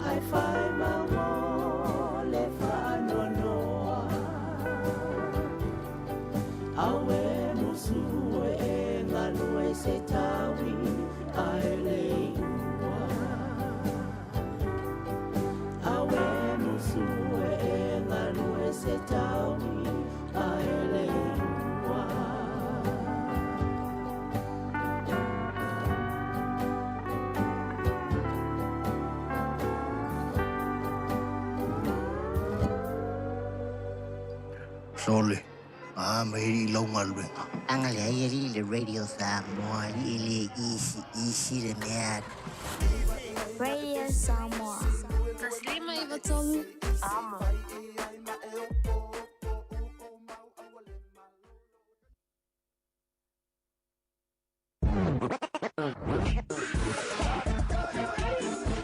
ae fai ma o le faanoanoa Aue musu e galue se taui ae le iua Aue musu e galue se taui ae le iua.
Sole, a ma e i lau galuega.
Aga leai alii le Radio Samoa alii e le isi isi le mea.
Radio Samoa.
593.
3 Amo.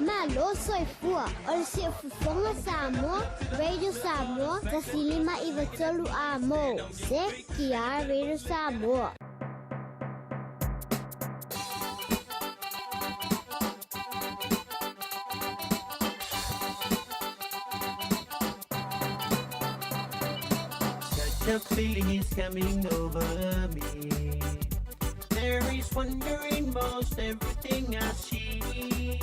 Malo soifua o le Siufofoga Samoa, Radio Samoa, 105 3 Amo. CKR Radio Samoa.
Such a feeling is coming over me. There is wonder in most everything I see.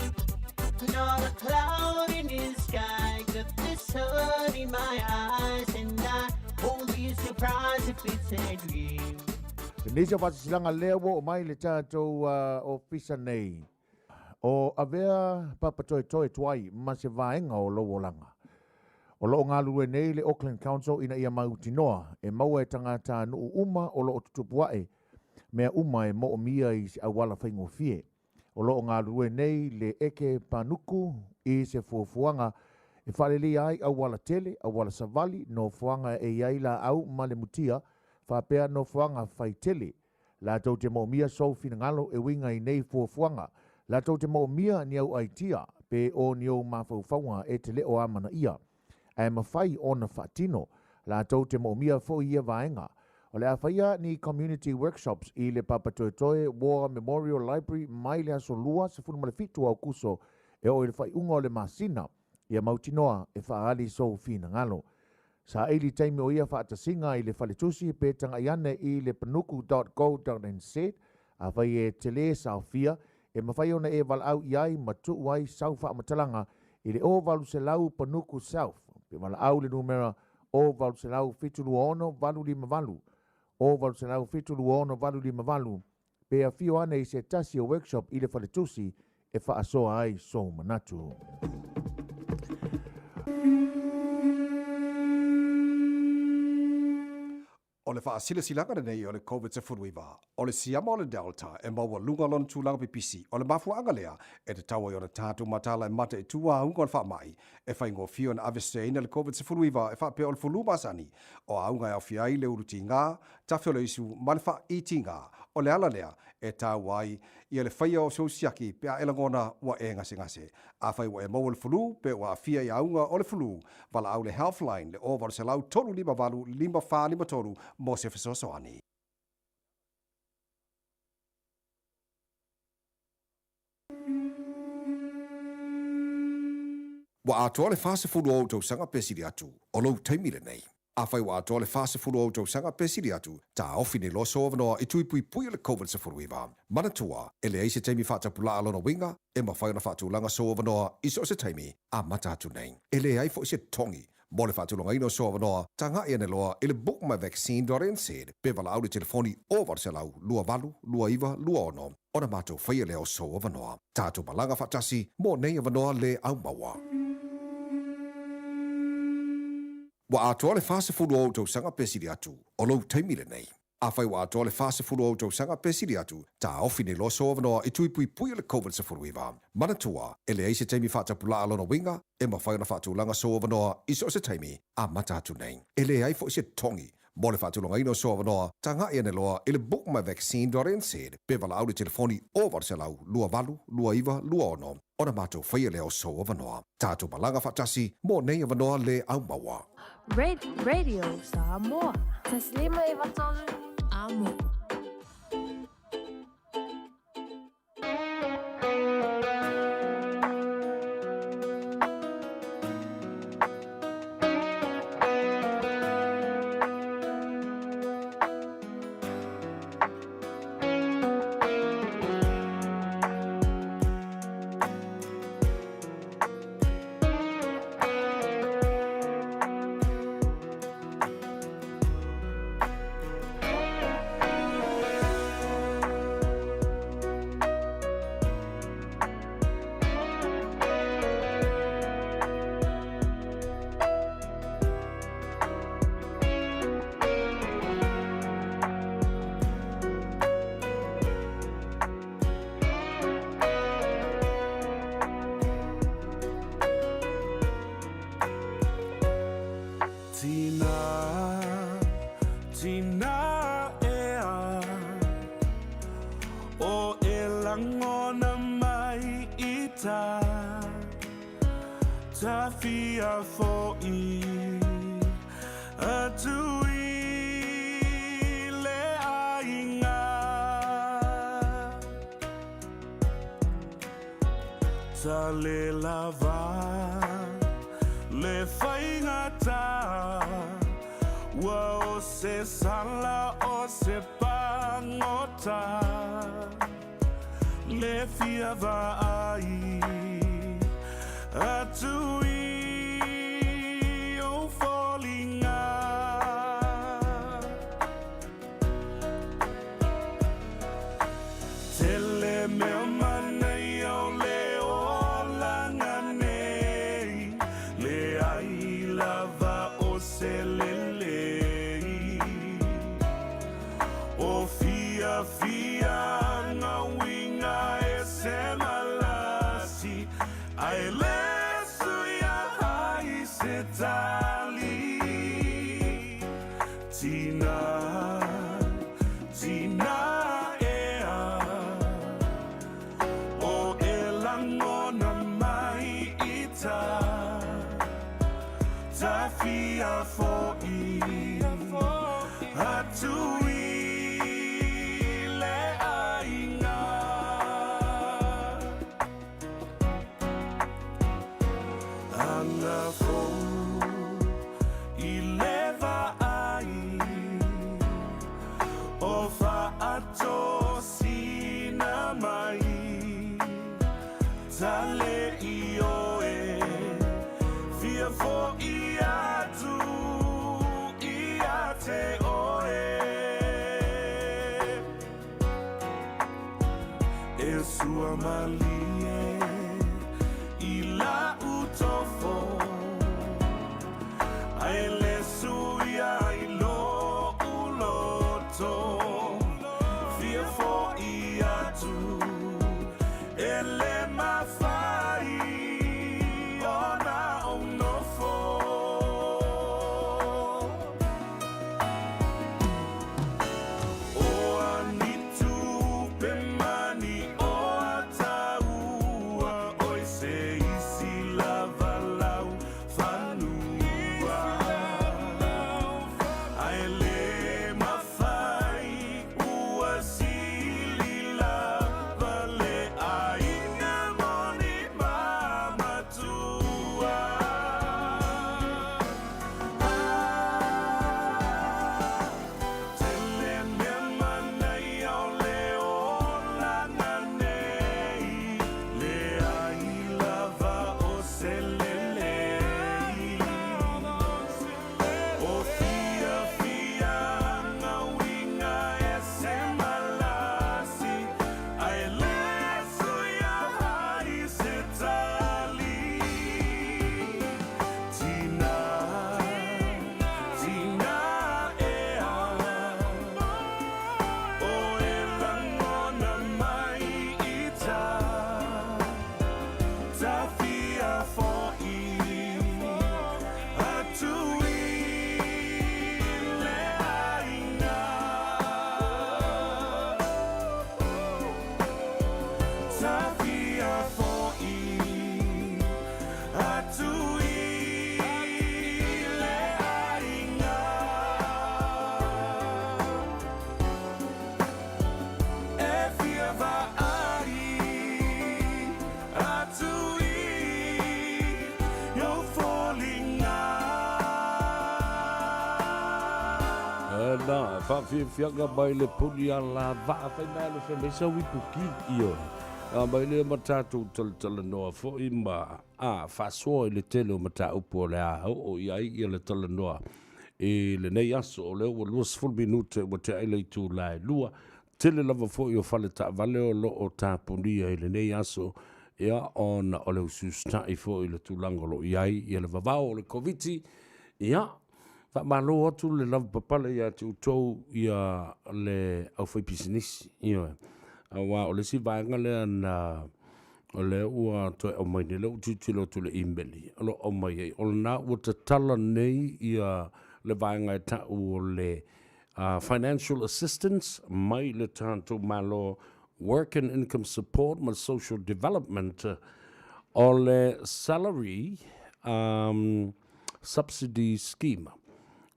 Not a cloud in the sky, got the sun in my eyes, and I won't be surprised if it's a dream.
Lenei se faasilasilaga lea ua oo mai le tatou ofisa nei. O avea papa toetoe tuai ma se vaega o lou olaga. O lo o galulue nei le Auckland Council ina ia mautinoa e maua e tagatanuu uma o lo o tutupu aʻe mea uma e moomia i se auala faigofie. O lo o galulue nei le Eke Panuku i se fuafuaga e faaleleia ai auala tele, auala savali, nofoaga e i ai laau ma le mutia, faapea nofoaga faitele. Latou te moomia sou finagalo e uiga i nei fuafuaga. Latou te moomia ni au aitia pe o ni ou mafaufauga e te le o amanaia ae mafai ona faatino. Latou te moomia foi ia vaega. O le a faia ni community workshops i le Papatoetoe War Memorial Library mai le aso Lua 17 o Aokuso e oo i le faaiuga o le masina. Ia mautinoa e faaali sou finagalo. Saili taimi o ia faatasiga i le faletusi pe tagai ane i le panuku dot go dot nz. Afai e tele saofia, e mafai ona e valaau i ai ma tuu ai sau faamatalaga i le 0800 panuku self pe valaau le numera 0800 726 858, 0800 726 858 pe afio ane i se tasi o workshop i le faletusi e faasoa ai sou manatu.
O le faasilasilaga lenei o le Covid-19, o le siama o le Delta e maualuga lona tulaga pipisi, o le mafuaaga lea e tatau ai ona tatou mataala e mata i tua auga o le faamai e faigofie ona aveseseina le Covid-19 e faapea o le fulu masani o auga e aofia ai le ulu tiga, tafe o le isu ma le faaitiga. O le ala lea e taua ai ia le faia o sou siaki pe a e lagona ua e gasegase. Afai ua e maua le fulu pe ua aafia i auga o le fulu, valaau le Healthline le 0800 358 5453 mo se fesoasoani. Ua atoa le 40 o ou tausaga pe sili atu, o lou taimi lenei. Afai ua atoa le 40 o ou tausaga pe sili atu, taofi nei loa sou avanoa i tui puipui o le Covid-19. Manatua, e leai se taimi faatapulaa lona uiga, e mafai ona faatulaga sou avanoa i so o se taimi, amata atu nei. E leai foi se togi mo le faatulagaina o sou avanoa, tagai ane loa i le bookmyvaccine.nz pe valaau le telefoni 0800 28 29 26 ona matou faia lea o sou avanoa. Tatou malaga faatasi mo nei avanoa le aumaua. Ua atoa le 40 o ou tausaga pe sili atu, o lou taimi lenei. Afai ua atoa le 40 o ou tausaga pe sili atu, taofi nei loa sou avanoa i tui puipui o le Covid-19. Manatua, e leai se taimi faatapulaa lona uiga, e mafai ona faatulaga sou avanoa i so o se taimi, amata atu nei. E leai foi se togi mo le faatulagaina o sou avanoa, tagai ane loa i le bookmyvaccine.nz pe valaau le telefoni 0800 28 29 26 ona matou faia lea o sou avanoa. Tatou malaga faatasi mo nei avanoa le aumaua.
Radio Samoa. 153 Amo.
Tina, tina ea O e langona mai i ta Tawhia fo'i Atu i le aiga Tale lava le faigata Ua o se sala o se pagota Le fia vaai atu i ou foliga. Tele mea manaia o le olaga nei, leai lava o se lelei. O fiafiaga uiga e se malasi, ae le suia ai se tali. Tina, tina ea, o e lagona mai i ta, tafia fo'i atu i le aiga. Aga fou i le vaai o faatosina mai tale i oe fia fo'i atu ia te oe E sua malie i lau tofo Ae le suia i lo'u loto Fia fo'i atu e le mafai ona ou nofo. O a ni tupe mani o a taua oi se isi lava lau fanua Ae le mafai ua sili lava le aiga moni ma matua. Tele mea manaia o le olaga nei, leai lava o se lelei. O fiafiaga uiga e se malasi, ae le suia ai se tali. Tina, tina ea, o e lagona mai i ta, tafia fo'i atu i le aiga. Tafia fo'i atu i le aiga. E fia vaai atu i ou foliga.
Na, faafiafiaga mai le puni a la vaa fai mai le fai mai sau ipuki i oe. A mai lea ma tatou talatalanoa foi ma a faasoa i le tele o mataupu o le a oo i ai ia le talanoa i lenei aso o lea ua 20 minute ua tea i le itula e 2. Tele lava foi o fale taavale o lo o tapunia i lenei aso ia ona o le ususta'i foi i le tulaga o lo o i ai ia le vavao o le Koviti. Ia, faamalo atu le lavapapale ia te outou ia le aufaipisinisi. Ioe. Aua o le isi vaega lea na O lea ua toe aumai nei lea ua tilotilo atu i le imeli o lo o aumai ai, o lena ua tatala nei ia le vaega e tau o le Financial Assistance mai le tatou Malo Work and Income Support ma le Social Development o le Salary um, Subsidy Scheme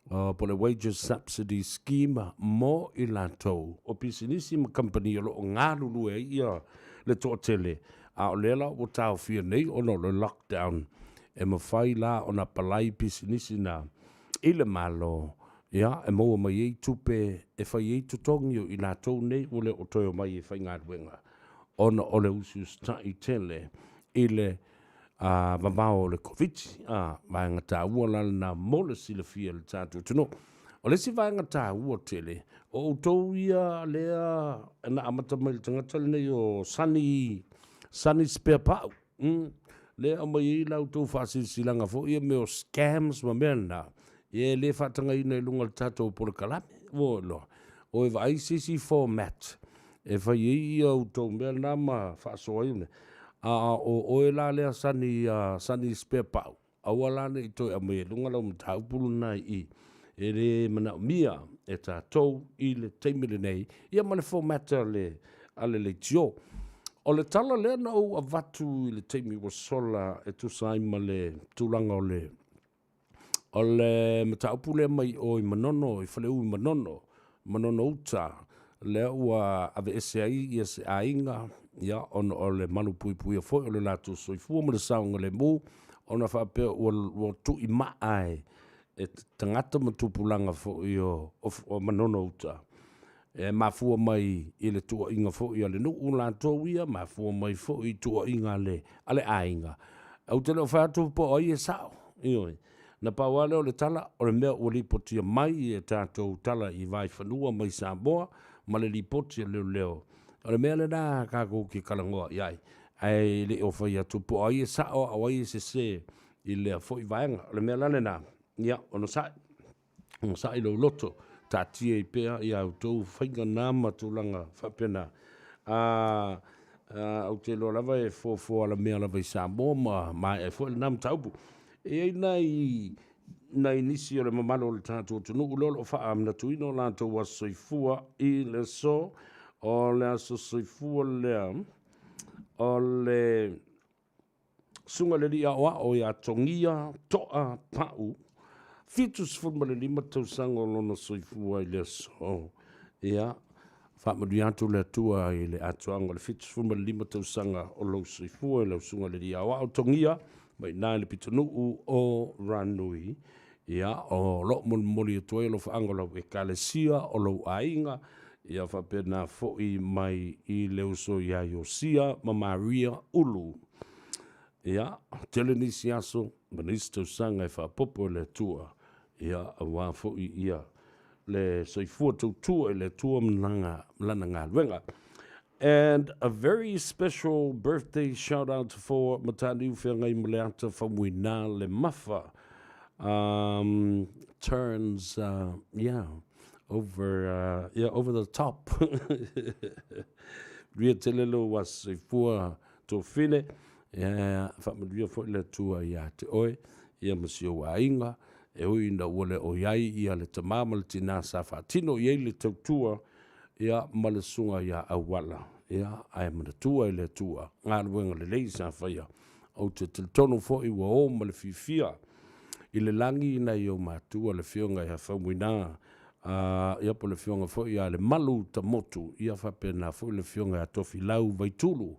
po o le Wages Subsidy Scheme mo i latou o pisinisi ma kamupani o lo o galulue ai ia le toatele, a o lea la ua taofia nei ona o le lockdown, e mafai la ona apalai pisinisi na i le Malo, ia, e maua mai ai tupe e fai ai totogi o i latou nei ua le o toe omai e faigaluega ona o le usiusitai tele i le a vavao o le Koviti. A, vaega taua la lena mo le silafia e le tatou atunuu. O le isi vaega taua tele, o outou ia lea na amata mai i le tagata lenei o Sonny, Sonny Spare Pau, mm, lea e aumai ai la outou faasilasilaga foi ia mea o scams ma mea na, ia e le faatagaina i luga o le tatou polokalame. Ua iloa, o e vaai se isi format e fai ai ia outou mea na ma faasoa ai mea. A o oe la lea Sonny, Sonny Spare Pau, aua la ne i toe aumaia i luga lau mataupu lena i i. E le manaomia e tatou i le taimi lenei, ia ma le format a le, a le leitio. O le tala lea na ou avatu i le taimi ua sola e tusa ai ma le tulaga o le O le mataupu lea mai o i Manono, i Faleu i Manono, Manono Uta, lea ua aveese ai ia se aiga, ia, ona o le malupuipuia foi o le latou soifua ma le saogalemu, ona faapea ua, ua tuimaa e, e tagata ma tupulaga foi o, o Manono Uta. E mafua mai i le tuuaiga foi a le nuu latou ia, mafua mai foi i tuuaiga a le, a le aiga. Ou te le o fai atu po o ai e sao, ioe. Na pau lava lea o le tala, o le mea ua lipotia mai e tatou tala i Vaifanua mai Samoa ma le lipoti a leoleo, o le mea lena tatou te talanoa i ai, ae le o fai atu po o ai e sao a o ai e sese i lea foi vaega. O le mea la lena, ia, onosai. Onosai lou loto, taatia ai pea ia outou faiga na ma tulaga faapena. A, a, ou te iloa lava e foafoa alamea lava i Samoa ma maea ai foi lena mataupu. E i ai nai, nai nisi o le mamalu o le tatou atunuu lea o lo o faamanatuina o latou aso soifua i le aso, o le aso soifua lea o le Susuga i le Alii Aoao ia Togia To'a Pa'u, 75 tausaga o lona soifua i le aso. Ia, faamanuia atu le Atua i le atoaga o le 75 tausaga o lou soifua i lau Susuga i le Alii Aoao Togia, mai i ina i le pitonuu o Ranui. Ia, o lo o molimoli atu ai alofaaga o lau Ekalesia, o lou aiga, ia faapena foi mai i le uso ia Iosia ma Maria Ulu. Ia, tele nisi aso ma nisi tausaga e faapopo e le Atua, ia, aua foi ia le soifua tautua i le Atua ma lana galuega. And a very special birthday shout out for Mataniu Feagaimaleata Faumuina Le Mafa um, turns uh, yeah over uh, yeah over the top. Ria tele lo aso soifua tofile yeah, faamanuia foi le Atua ia te oe ia ma si ou aiga e ui ina ua le o i ai ia le tamā ma le tinā sa faatino i ai le tautua ia ma le susuga ia Auala, ia, ae manatua e le Atua galuega lelei sa faia. Ou te talitonu foi ua o ma le fiafia i le lagi nai ou matua le Afioga ia Faumuina, a, ia po o le Afioga foi ia Lemalu Tamotu, ia faapena foi le Afioga ia Tofilau Vaitulu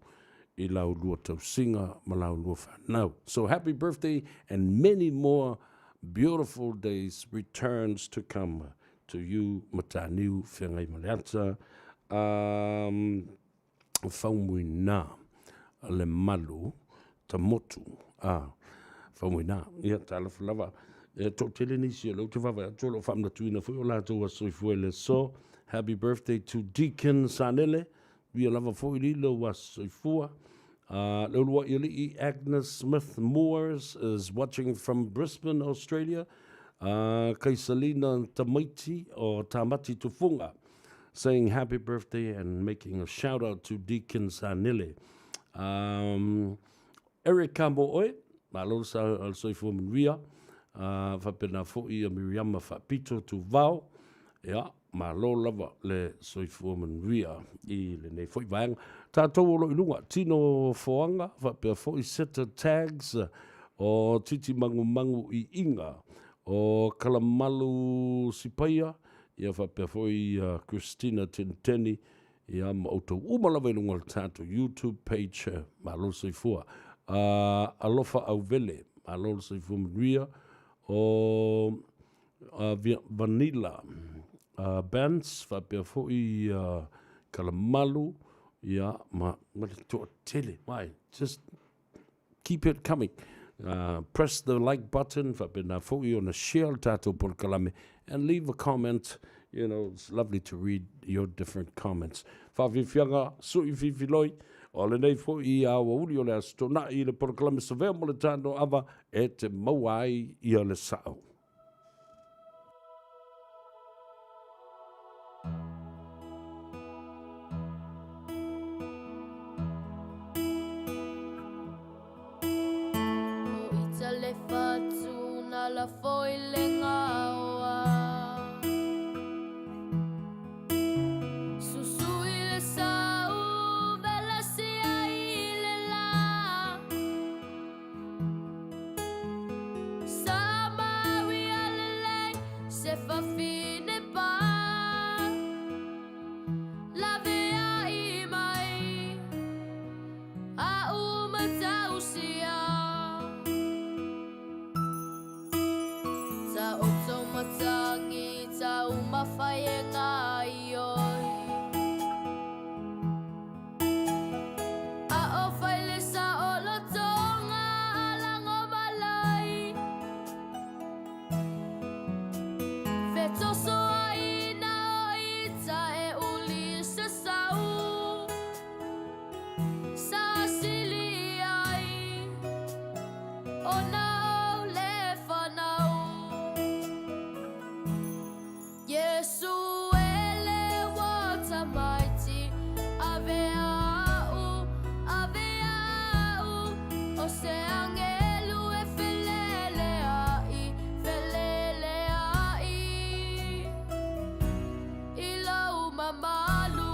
i la ulua tausiga ma la ulua fanau. So happy birthday and many more beautiful days returns to come to you Mataniu Feagaimaleata um, Faumuina le malu Tamotu a Faumuina ia talofa lava e toatele nisi o lea ou te vaavaai atu o lo o faamanatuina foi o latou aso soifua i le aso. Happy birthday to Deacon Sanele Ia lava foi lilo ua soifua. Le uluai alii Agnes Smith Moores is watching from Brisbane, Australia. Kaisalina Tamaiti o Tamati Tufunga saying happy birthday and making a shout out to Deacon Sanele. Erica mo oe, malo le soifua manuia, faapena foi ia Miriama Faapito Tuvao, ia, malo lava le soifua manuia i lenei foi vaega. Tatou o lo o i luga, Tino Foaga, faapea foi Seta Tags, o Titi Magumagu Iiga, o Kalamalu Sipaia, ia faapea foi ia Christina Teniteni, ia ma outou uma lava i luga o le tatou YouTube page, malo le soifua. Alofa Auvele, malo le soifua manuia, o Vanilla Bands, faapea foi ia Kalamalu, ia ma le toatele, mai, just keep it coming. Press the like button, faapena foi ona share le tatou polokalame, and leave a comment. You know, it's lovely to read your different comments. Faafiafiaga, sui fifiloi, o lenei foi i aoauli o le Aso Toonai i le polokalame Savea mo le Tanoava e te maua ai ia le sao.
Samaria lelei se fafine pa Laveai mai a u matausia Taoto matangi tau mawhai e ngā ioi A o whai le sa o lotonga a lango malai Fetoso ai na o ita e uli se sau Sa sili ai o na o le whanau Yesu ele wa tamaiti ave au ave au o se angelu e felele ai felele ai i lau mamalu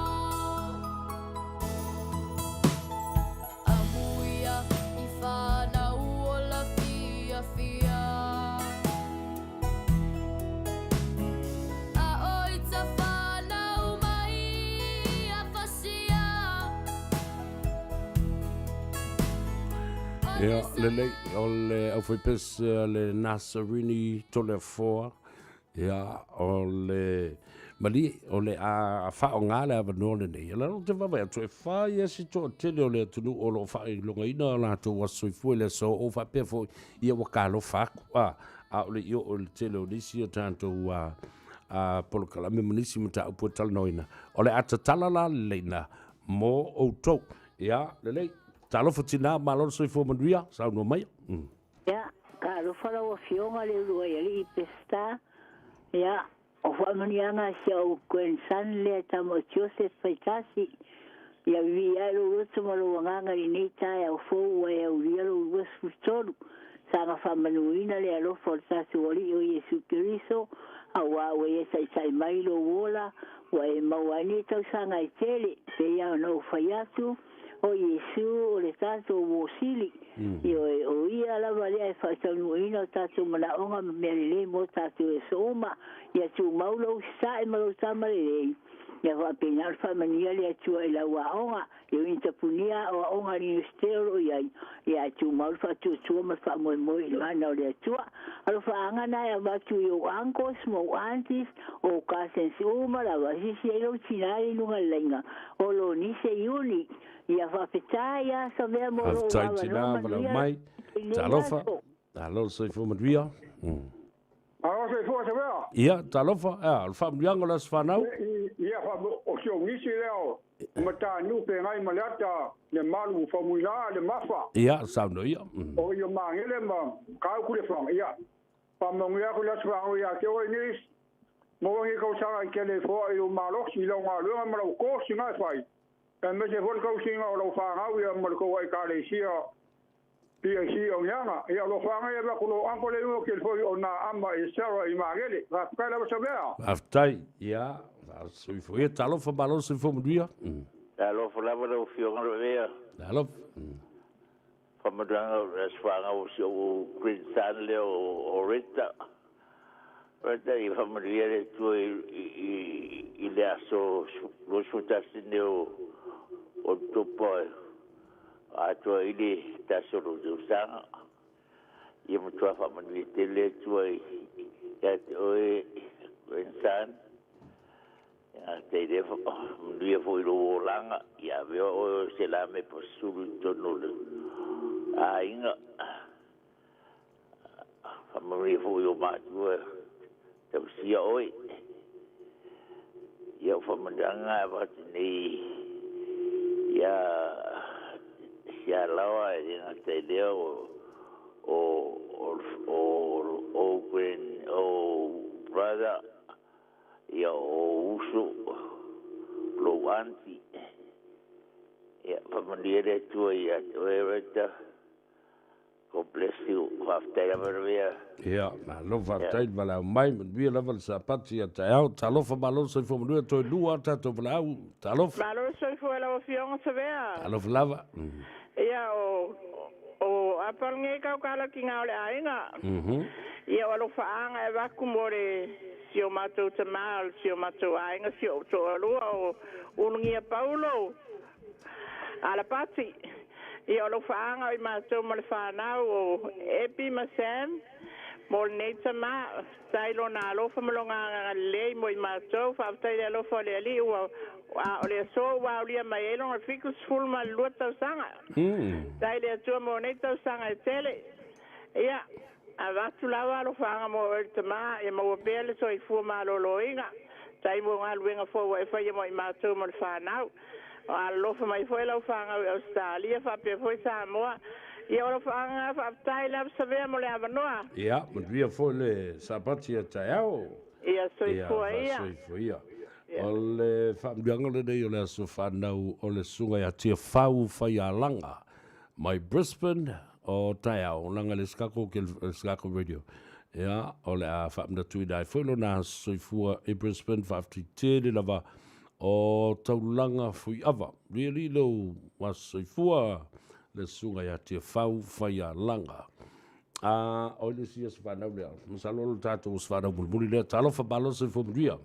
Amuia i whanau o la fia fia A oi ta whanau mai a fasia
Ia, lelei, o le aufaipese a le Nasarini Toleafoa, ia, o le malie, o le a faaaoga le avanoa lenei. Ia, lalo te vaavaai atu, e fai lava si toatele o le atunuu o lo o faailogaina o latou aso soifua i le aso oo faapea foi, ia ua talofa atu, a, a o le i oo i le tele o nisi o tatou a, a polokalame ma nisi mataupu e talanoaina. O le a tatala la le laina mo outou. Ia, lelei. Talofa tinā, malo le soifua manuia, saunoa maia. Mm.
Ia, talofa lau Afioga le Uluaialii Peseta, ia, o faamanuiaga a si au grandson lea tama o Joseph Faitasi, ia vivii ae lou loto ma lou agaga i lenei taeao fou ua e aulia lou 23 saga faamanuina le alofa o le tatou Alii o Iesu Keriso, auā ua ia taitai mai lou ola, ua e maua ai nei tausaga e tele, pei lava ona ou fai atu, O Iesu o le tatou uo sili, ioe, o Ia lava lea e faataunuuina o tatou manaoga ma mea lelei mo tatou i aso uma. Ia tumau lou usisae ma lou tama lelei. Ia faapena ona faamanuia le Atua i lau aoga, e ui ina tapunia aoaoga a le Iunivesite o lo o i ai, ia ae tumau le faatuatua ma le faamoemoe i le mana o le Atua. Alofaaga na e avatu i ou uncles ma ou aunties, o ou cousins uma lava, sisi ai lou tina i luga le laiga o lo nise Iuni. Ia faafetai a Savea mo lou
Faafetai tina
avanoa
valaau
manuia
mai.
i lenei
Talofa.
aso.
Malo le soifua manuia. Mm.
Alo soifua Savea.
Ia, talofa, ea, o le faamanuiaga o le aso fanau.
Ia fa o si ou nisi lea o Mataniu feagai ma le ata le malu faumuina le mafa.
Ia, saunoa ia. Mm.
O ia magele ma kau le fanga. Ia, faamanuia atu le aso fanau ia te oe Nis. Maua ni tausaga i tele foa i lou malosi i lau galuega ma lau kosi na e fai. Aemaise foi le tausiga o lau fanau ia ma le tou Ekalesia PIC o Niaga. Ia alofaga ia avatu lou uncle le iuga telefoni o na ama i Sarah i Magele. Faafetai lava Savea.
Faafetai. Ia, soifua ia. Talofa malo soifua manuia.
Talofa lava lau Afioga Lavea.
Talofa.
Faamanuiaga o le Aso Fanau o si ou grandson lea o Rita. Rita ia faamanuia le Atua i le aso 21 nei o Oketopa atoa ai le tasi o lou tausaga. Ia matua faamanuia tele le Atua ia te oe grandson. Ia te lea manuia foi lou olaga, ia avea oe o se lame pasulu i totonu o le aiga. Faamanuia foi i ou matua tausia oe. Ia o faamanuiaga e avatu nei ia Sialaoa e le gata i lea o o o o grand o brother ia o uso lou aunty. Ia faamanuia le Atua ia te oe Rita. God bless you. Faafetai lava Lavea.
Ia, malo faafetai le valaau mai, manuia lava le Sapati ia taeao. Talofa malo le soifua manuia, toe lua a tatou valaau. Talofa.
Malo le soifua i lau Afioga Savea.
Talofa lava.
Ia, o, o Apalge kaukala ki ngā o le aiga. Ia, o alofaaga e avatu mo le si o matou tama, o si o matou aiga, si o toalua o Ulugia Paulo Alapati. Ia, o alofaaga o i matou ma le fanau o Epi ma Sam mo lenei tama. Faafetai lona alofa ma lona agalelei mo i matou. Faafetai i le alofa o le Alii ua a o le aso ua aulia mai ai lona 72 tausaga. Faafetai i le Atua mo nei tausaga e tele. Ia, avatu lava alofaaga mo oe le tama, ia maua pea le soifua maloloina. Faafetai mo galuega fou ua e faia mo i matou ma le fanau. O alolofa mai foi lau fanau i Ausetalia faapea foi Samoa. Ia o alofaaga faafetai lava Savea mo le avanoa.
Ia, manuia foi le Sapati a taeao.
Ia soifua ia.
Ia, soifua ia. O le faamanuiaga lenei o le aso fanau o le Susuga ia Tiafau Faialaga mai Brisbane o taeao, leaga le Skako ke le Skako Radio. Ia, o le a faamanatuina ai foi lona aso soifua i Brisbane, faafetai tele lava o taulaga fuiava. Really lou aso soifua le Susuga ia Tiafau Faialaga. A, o le isi aso fanau lea, masalo o le tatou aso fanau mulimuli lea. Talofa malo soifua manuia.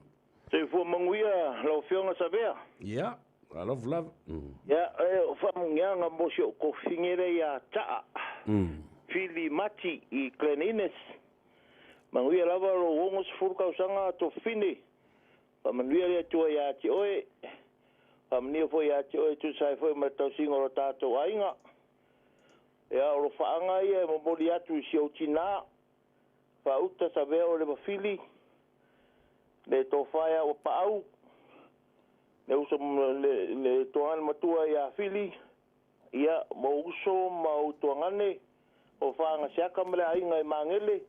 Soifua manuia lau Afioga Savea.
Ia, alofa lava.
Ia, e o faamanuiaga mo si ou kofine lea ia Taa Fili Mati i Glen Innes. Manuia lava lou 60 tausaga tofine. Faamanuia le Atua ia te oe. Faamanuia foi ia te oe e tusa ai foi ma le tausiga o lo tatou aiga. Ia, o lofaaga ia e momoli atu i si ou tinā, Faauta Savea o le Mafili, le tofa ia ua Paau, le uso le, le tuagane matua ia Fili, ia, ma ou uso ma ou tuagane, o Faagasiaka ma le aiga i Magele,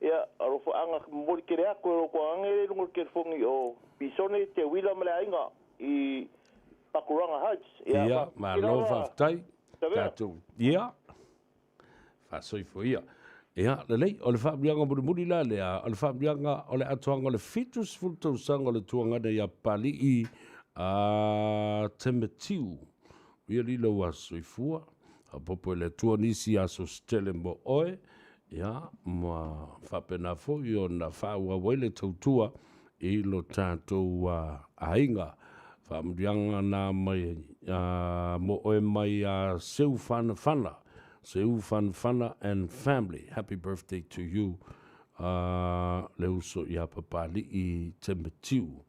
ia, alofaaga momoli tele atu e lou tuagane le i luga o le telefoni o Pisone Teuila ma le aiga i Pakuranga Heights.
Ia, Ia, malo faafetai. Tatou, ia, faasoifua ia. Ia, lelei, o le faamanuiaga mulimuli la lea, o le faamanuiaga o le atoaga o le 70 tausaga o le tuagana ia Papalii a Temetiu. Ia lilo ua soifua, faaopoopo e le Atua nisi aso se tele mo oe, ia, ma faapena foi ona faaauau ai le tautua i lo tatou aiga. Faamanuiaga na mai mo oe mai ia Seu Fanafana, Seu Fanafana and family. Happy birthday to you le uso ia Papalii Temetiu.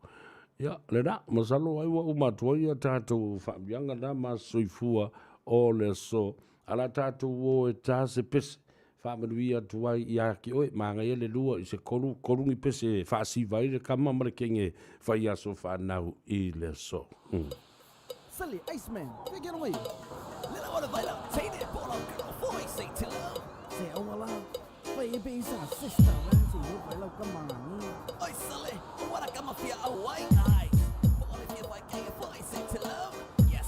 Ia, lena, masalo ai ua uma atu ai a tatou faamanuiaga na ma soifua o le aso. Ala tatou o e ta se pese, faamanuia atu ai ia te oe, manaia le lua i se kolu, kolu ni pese e faasiva ai le kama ma le kenge fai aso fanau i le aso.
Sale Iceman, fake longa ia. Lela wala vaila, teine po lau girl, foi say to love. Se awala, fai e be sa sister, ran se yo vai lau kamani. Oi sale, wala kama fia awai ai. Po ole fia vai kenge foi say to love. Yes.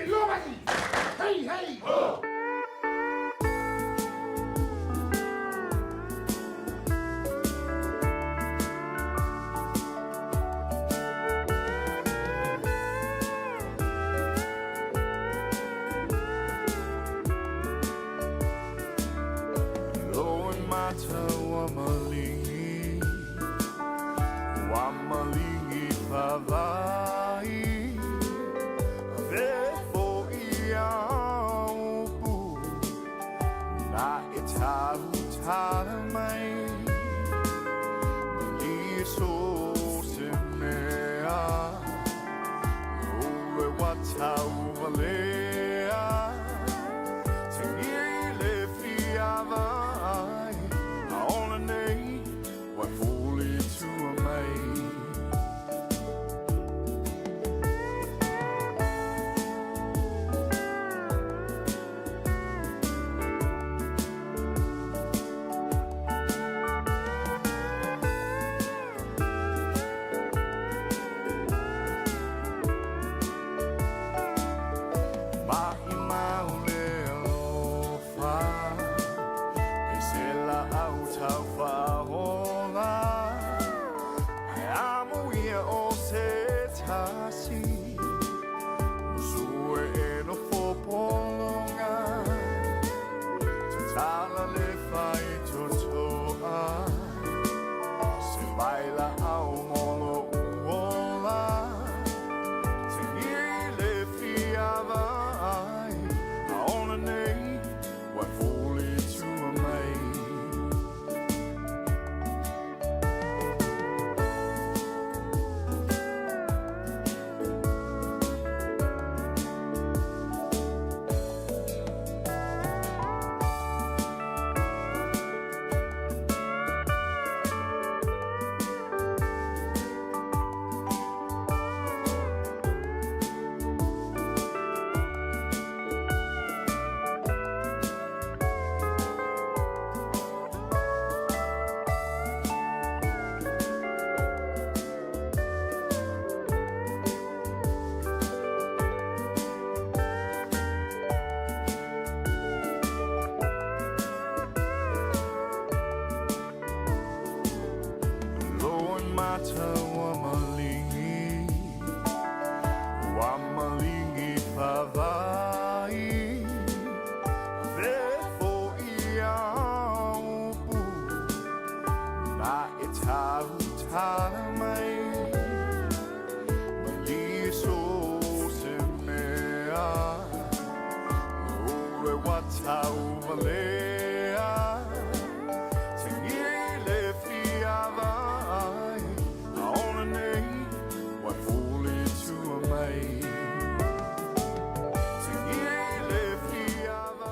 Hey, hey! Ho!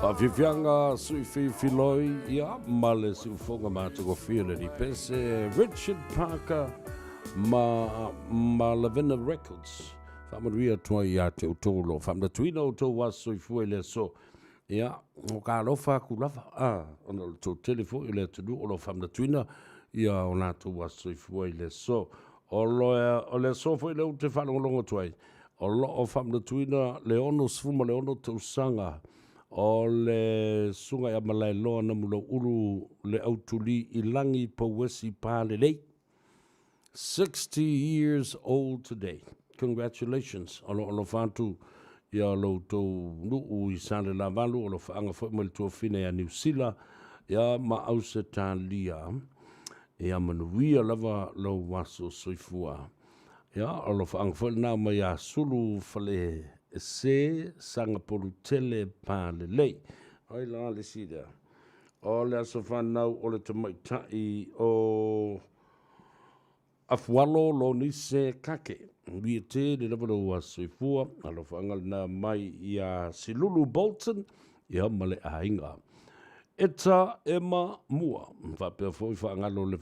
Faafiafiaga sui filifiloi ia ma le siufoga matagofie le Lipese Richard Parker ma ma Lavina Records. Faamanuia atu ai ia te outou o lo o faamanatuina outou aso soifua i le aso. Ia, o ka alofa aku lava, a, ona o le toatele foi o le atunuu o lo o faamanatuina ia o latou aso soifua i le aso. O lo, o le aso foi lea ou te faalogologo atu ai, o lo o faamanatuina le 66 tausaga o le Susuga ia Malaeloa Namulauulu le Autuli i Lagi Pouesi Palelei. 60 years old today. Congratulations. O lo o alofa atu ia lo outou nuu i Salelavalu, o lo faaga foi mai le tuafine ia Niu Sila, ia ma Ausetalia. Ia manuia lava lou aso soifua. Ia, o lo faaga foi lena mai ia Sulu Fale se Sagapolutele Palelei. Ai la le isi lea. O le aso fanau o le tamaitai o Afualo Lonise Kake. Uia tele lava lou aso soifua. Alofaga lena mai ia Silulu Bolton ia ma le aiga. Eta Emma Mua, faapea foi faagalo le,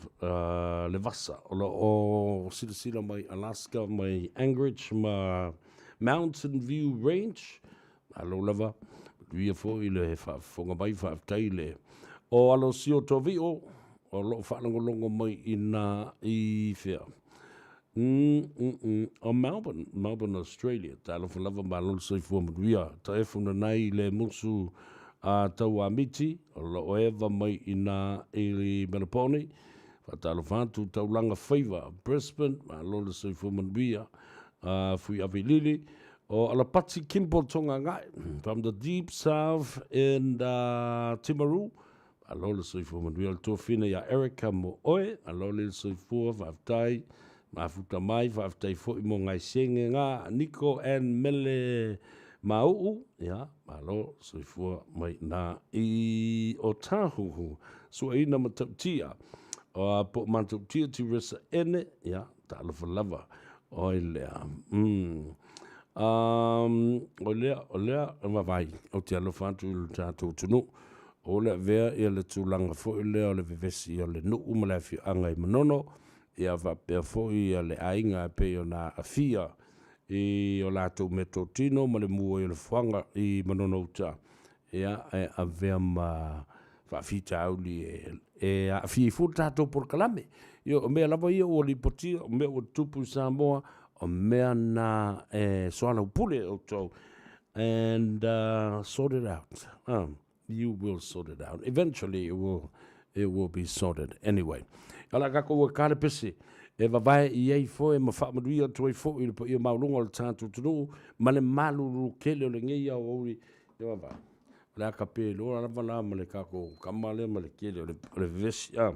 le vasa o lo o silasila mai Alaska, mai Anchorage ma Mountain View Range. Malo lava, manuia foi le faafofoga mai, faafetai le o Alosio Tovio o lo o faalogologo mai i na i fea. Mm, mm, mm. O Melbourne, Melbourne, Australia. Talofa lava malo le soifua manuia. Taefu nanai i le musu a Tauamiti, o lo o eva mai i na i Melbourne. Faatalofa atu Taulaga Faiva, Brisbane, malo le soifua manuia. Fui Ave Lili, o Alapati Kimbo Togagae, from the deep south in Timaru. Malo le soifua manuia o le tuafina ia Erica mo oe, malo le soifua, faafetai, mafuta mai, faafetai foi mo ngai senge ngā, Nico and Mele Mauu, ia, malo soifua mai nā i o tāhuhu, suaina matautia, o a po matautia Tiresa Ene, ia, talofa lava, oi lea, o lea, o lea, vavai, o te alofa atu i le tātou tunu, o le avea ia le tulaga foi lea o le vevesi o le nuu ma le afioaga i Manono, ia faapea foi ia le aiga e pei ona aafia i o latou meatotino ma le mu ai o le foaga i Manono uta, ia e avea ma faafitauli e aafia ai fua le tatou polokalame. Ia o mea lava ia ua lipotia, o mea ua tutupu i Samoa, o mea na e soalaupule outou and sort it out. You will sort it out. Eventually it will, it will be sorted. Anyway, ala kākou e kale pese, e vavae i ai foe ma faamanuia atu ai foʻi i le paia maualuga o le tatou atunuu ma le malulu tele o lenei aoauli e vavae. O le a ka pe loa lava la ma le kākou kama lea ma le kele o le, o le vevesi. Ah.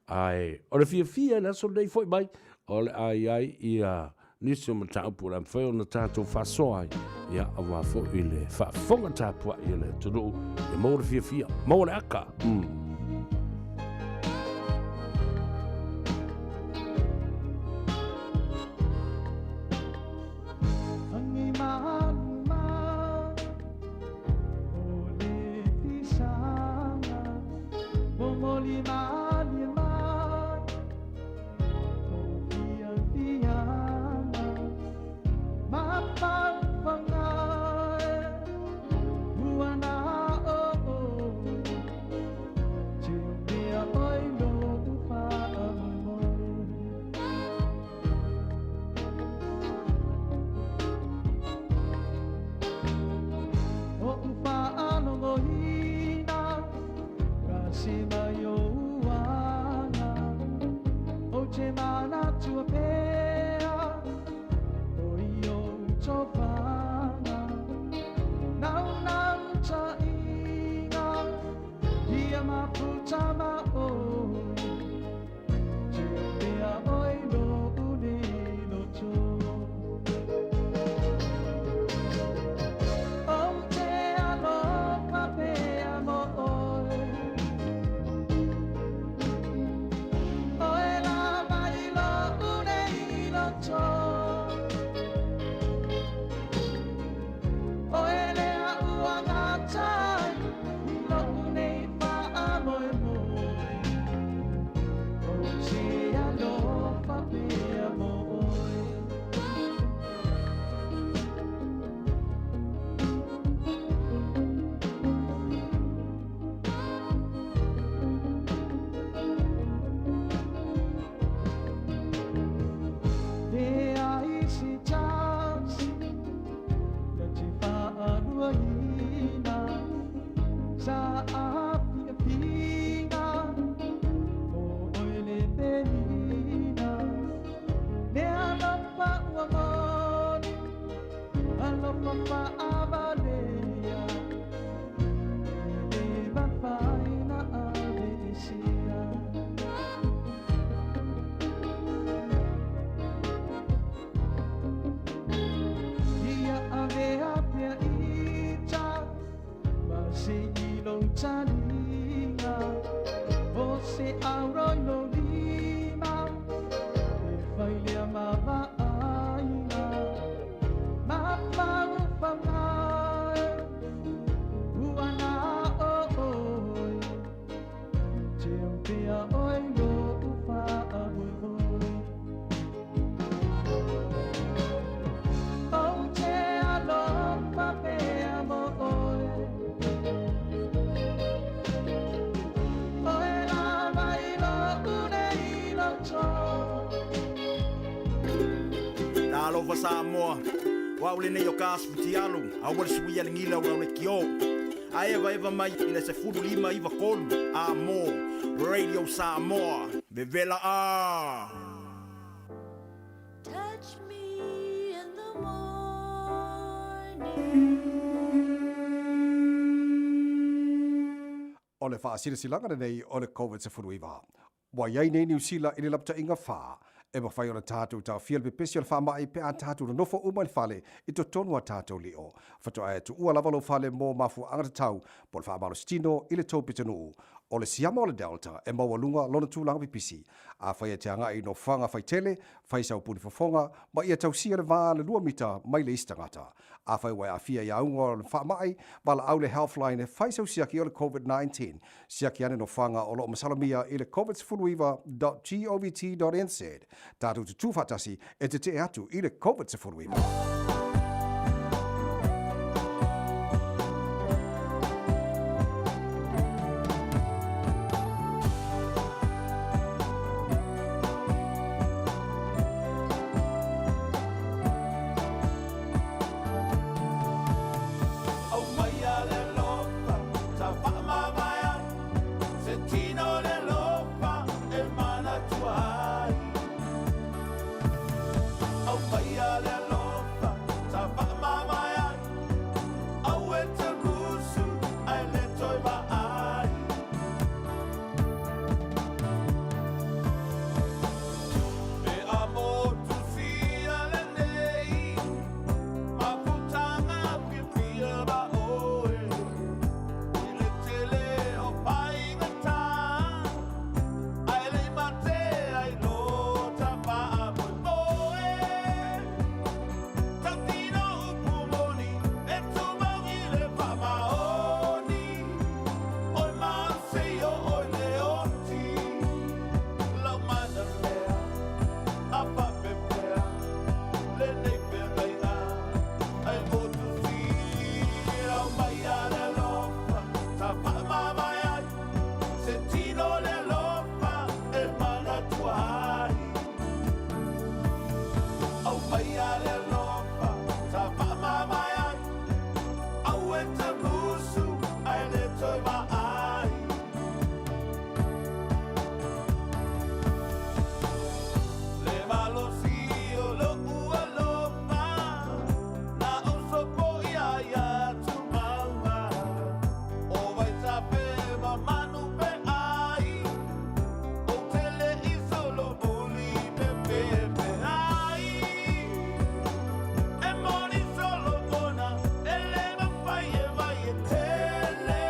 Ae, o le fiafia i le aso lenei foi mai, o le a i ai ia nisi o mataupu o le a mafai ona tatou faasoa ai, ia, aua foi le faafofoga tapuai a le atunuu, ia maua le fiafia, maua le aka.
Talofa Samoa. O au lenei o ka asu futialu, aua le suia le gila o lau leitio. Ae evaeva mai i le 15 93 A mo Radio Samoa. Vevela a!
Touch me in the morning.
O le faasilasilaga lenei o le Covid-19. Ua i ai nei Niu Sila i le lapataiga fa, e mafai ona tatou taofia le pepesi o le faamai pe a tatou nonofo uma i le fale i totonu o a tatou lio. Faatoa e tuua lava lou fale mo mafuaaga tatau po o le faamalositino i le tou pitonuu. O le siama o le Delta e maualuga lona tulaga pipisi. Afai e te agai i nofoaga faitele, fai sau puni fofoga ma ia tausia le va le 2 mita mai le isi tagata. Afai ua e aafia i auga o le faamai, valaau le Healthline e fai sau siaki o le COVID-19. Siaki ane nofoaga o lo o masalomia i le covid19.govt.nz. Tatou tutū faatasi e tetee atu i le COVID-19.
Aumaia le alofa sa faamavae ai se tino le alofa e manatua ai. Aumaia le alofa sa faamavae ai aua e te musu ae le toe vaai. Pe a motusia lenei mafutaga fiafia ma oe i le tele o faigata ae le i mate ai lo ta faamoemoe. Tautino upu moni e tumau i le faamaoni oe mauseio oe le oti lau mana mea a faapepea lenei feagaiga ai motusia. Aumaia le alofa sa faamavae ai se tino le alofa e manatua ai. Aumaia le alofa sa faamavae ai aua e te musu ae le toe vaai. Le malosi o lo'u alofa na ou sopoia ia tumauga o vaitafe ma manu pe ai ou te le i solomuli pepepe ai e moni Solomona e le mafai e vai e tele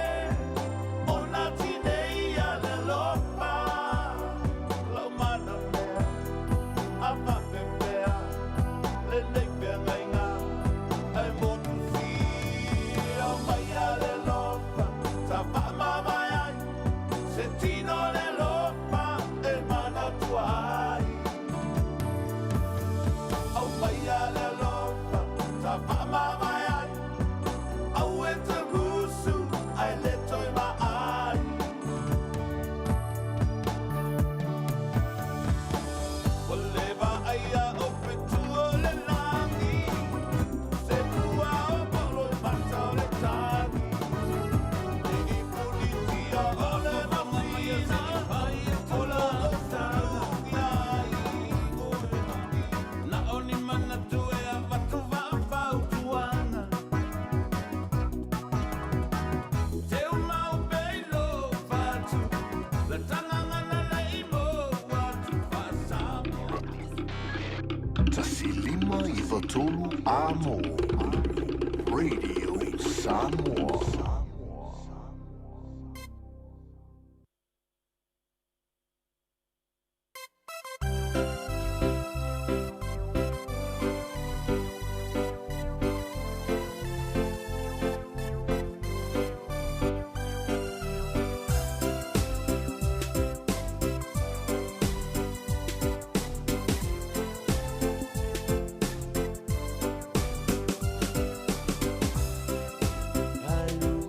ona tinei a le alofa lau mana mea a faapepea lenei feagaiga ai motusia. Aumaia le alofa sa faamavae ai se tino le alofa e manatua ai. Aumaia le alofa sa faamavae ai aua e te musu ae le toe vaai. Ua le vaaia o fetu o le lagi se pua o polo i mata o le tagi e i pulitia o le masina o lo o talugi ai oe. Na o ni manatu e avatu faafautuaga Teumau peilo fatu la tagaga le imo atu faasamoa.
1593 Amo Radio Samoa.
Alu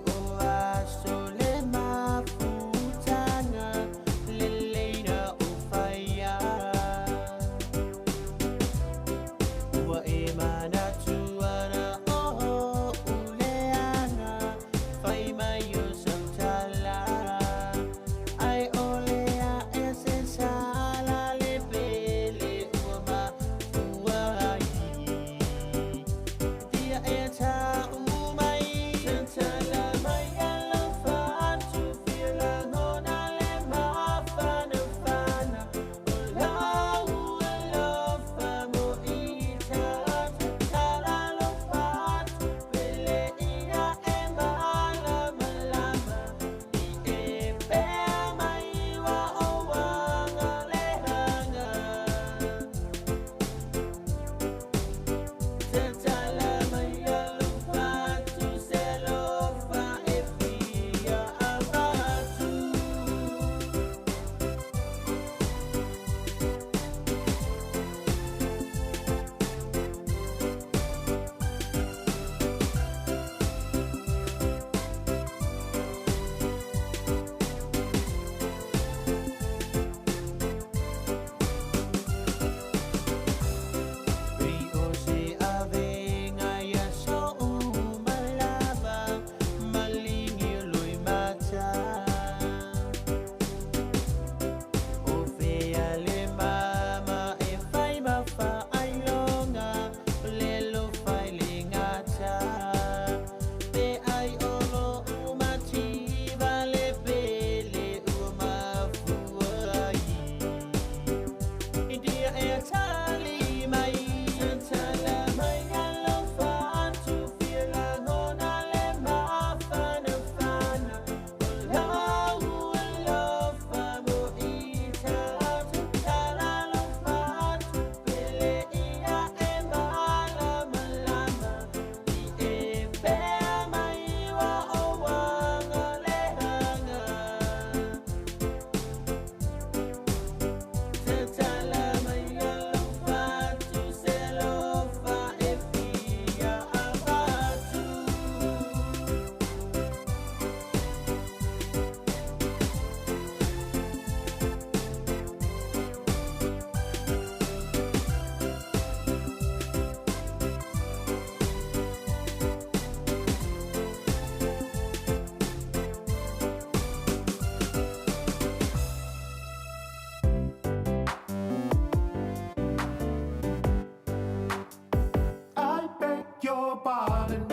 your pardon.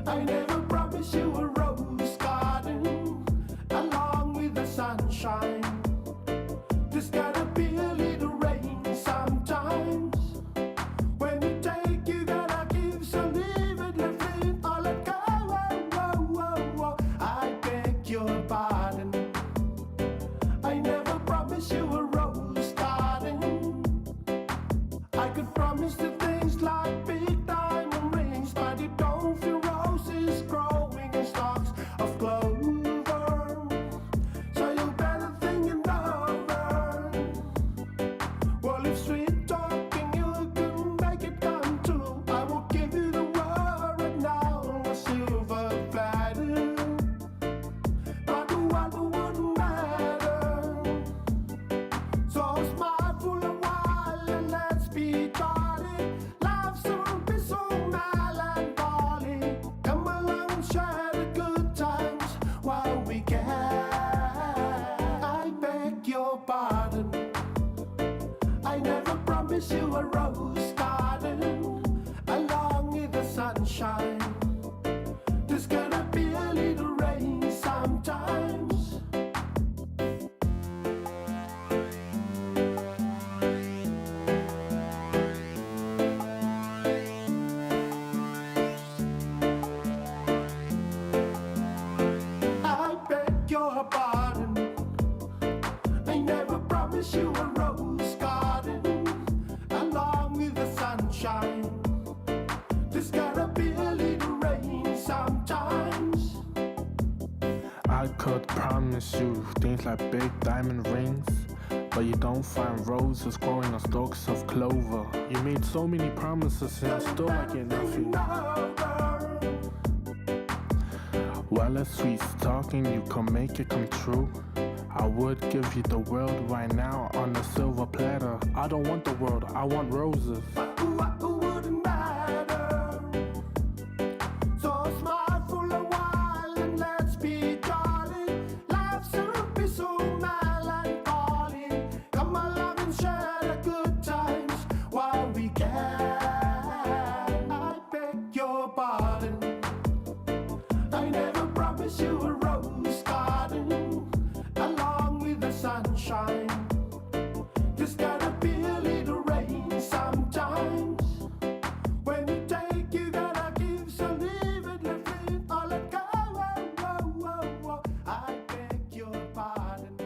I never promise you a rose garden along with the sunshine. There's gotta be a little rain sometimes. When you take, you gotta give. So leave it, let it, or let go. Oh, oh, oh, oh. I beg your pardon. I never promise you a rose garden. I could promise you things like big diamond rings, but you don't feel roses growing in stalks of clover. So you better think it over. Well, if sweet talking you can make it come true, I will give you the world right now on a silver platter. But the world wouldn't matter. So smile for a while and let's be jolly. Life's soon be so melancholy. Come along and share the good times while we can. I beg your pardon. I never promise you a rose garden along with the sunshine. There's gonna be a little rain sometimes. I beg your pardon. I never promise you a rose garden along with the sunshine. There's gotta be a little rain sometimes.
I could promise you things like big diamond rings, but you don't find roses growing on stalks of clover. You made so many promises and still I get nothing. Well, if sweet talking, you can make it come true. I would give you the world right now on a silver platter. I don't want the world, I want roses.
Wouldn't matter. So smile for a while and let's be jolly. Life's soon be so melancholy. Come along and share the good times while we can. I beg your pardon. I never promise you a rose garden along with the sunshine. There's gotta be a little rain sometimes. When you take, you gotta give. So leave it, let it, or let go. Oh, oh, oh, oh. I beg your pardon.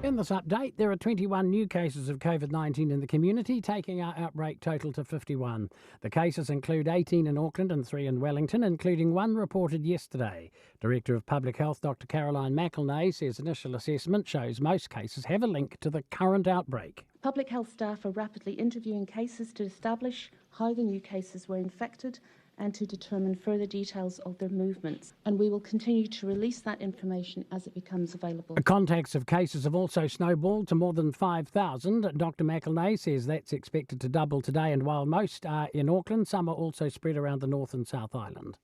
In this update, there are 21 new cases of COVID 19 in the community, taking our outbreak total to 51. The cases include 18 in Auckland and 3 in Wellington, including one reported yesterday. Director of Public Health Dr. Caroline McElnay says initial assessment shows most cases have a link to the current outbreak.
Public health staff are rapidly interviewing cases to establish how the new cases were infected and to determine further details of their movements. And we will continue to release that information as it becomes available.
Contacts of cases have also snowballed to more than 5,000. Dr. McElnay says that's expected to double today, and while most are in Auckland, some are also spread around the North and South Island.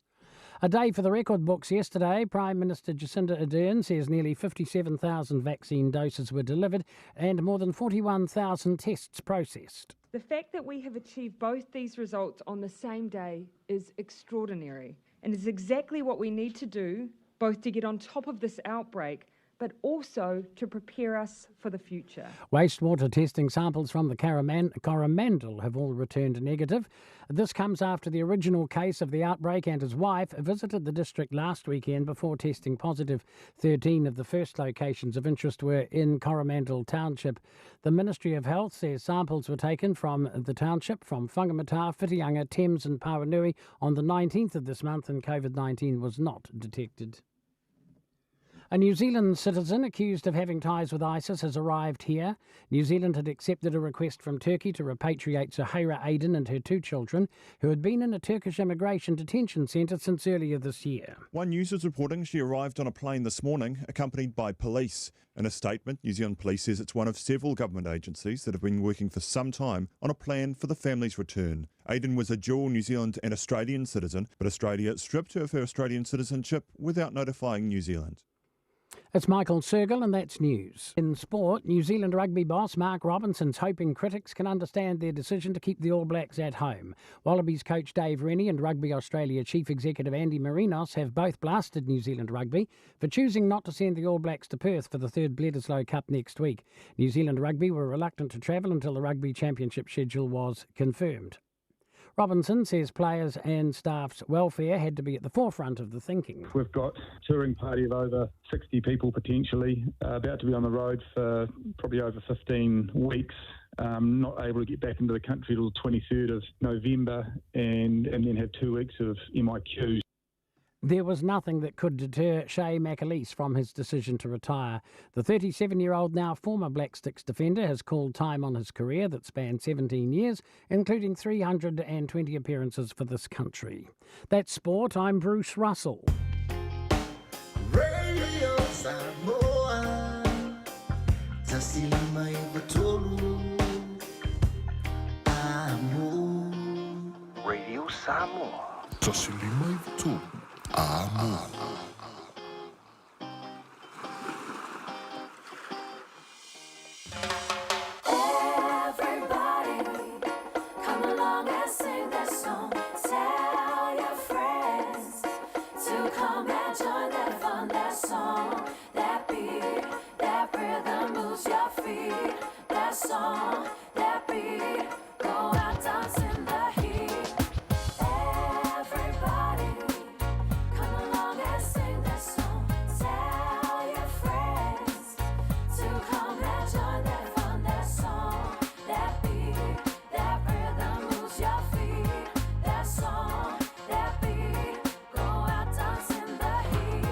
A day for the record books yesterday. Prime Minister Jacinda Ardern says nearly 57,000 vaccine doses were delivered and more than 41,000 tests processed.
The fact that we have achieved both these results on the same day is extraordinary and is exactly what we need to do, both to get on top of this outbreak, but also to prepare us for the future.
Wastewater testing samples from the Coromandel have all returned negative. This comes after the original case of the outbreak and his wife visited the district last weekend before testing positive. 13 of the first locations of interest were in Coromandel Township. The Ministry of Health says samples were taken from the township, from Whangamata, Whitianga, Thames and Pauanui on the 19th of this month, and COVID-19 was not detected. A New Zealand citizen accused of having ties with ISIS has arrived here. New Zealand had accepted a request from Turkey to repatriate Zuhaira Aden and her two children, who had been in a Turkish immigration detention centre since earlier this year.
One News is reporting she arrived on a plane this morning, accompanied by police. In a statement, New Zealand Police says it's one of several government agencies that have been working for some time on a plan for the family's return. Aden was a dual New Zealand and Australian citizen, but Australia stripped her of her Australian citizenship without notifying New Zealand.
It's Michael Sergel, and that's news. In sport, New Zealand rugby boss Mark Robinson's hoping critics can understand their decision to keep the All Blacks at home. Wallabies coach Dave Rennie and Rugby Australia chief executive Andy Marinos have both blasted New Zealand rugby for choosing not to send the All Blacks to Perth for the third Bledisloe Cup next week. New Zealand rugby were reluctant to travel until the rugby championship schedule was confirmed. Robinson says players and staff's welfare had to be at the forefront of the thinking.
We've got a touring party of over 60 people potentially, about to be on the road for probably over 15 weeks, not able to get back into the country till the 23rd of November and then have 2 weeks of MIQ.
There was nothing that could deter Shay McAleese from his decision to retire. The 37-year-old now former Black Sticks defender has called time on his career that spanned 17 years, including 320 appearances for this country. That's sport. I'm Bruce Russell.
Radio Samoa, Tasilima
Radio Samoa. Tasilima Amo.
Everybody, come along and sing that song. Tell your friends to come and join that fun, that song, that beat, that rhythm moves your feet. That song, that beat, go out dance in the heat. Everybody, come along and sing that song. Tell your friends to come and join that fun, that song, that beat, that rhythm moves your feet. That song, that beat, go out dance in the heat.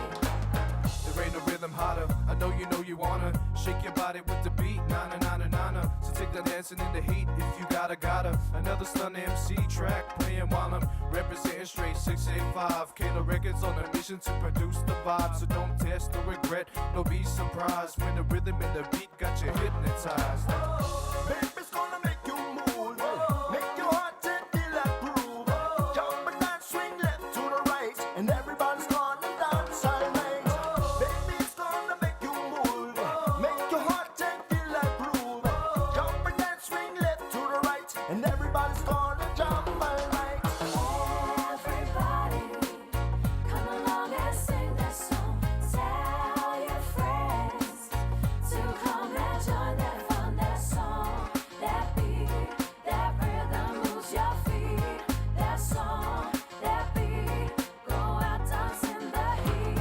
There ain't no rhythm hotter. I know you know you wanna shake your body with the beat. Na na na na na na. So take the dancing in the heat if you gotta gotta. Another stun MC track playing while I'm representing straight 685. Kayla Records on a mission to produce the vibe. So don't test no regret, no be surprised when the rhythm and the beat got you hypnotized.
Baby's gonna make you move, make your heart tick like groove. Jump and dance, swing left to the right, and everybody's gonna dance all night. Baby, it's gonna make you move, make your heart tick like groove. Jump and dance, swing left to the right, and everybody's gonna jump all night.
Everybody, come along and sing that song. Tell your friends to come and join that fun, that song, that beat, that rhythm moves your feet. That song, that beat, go out dance in the heat.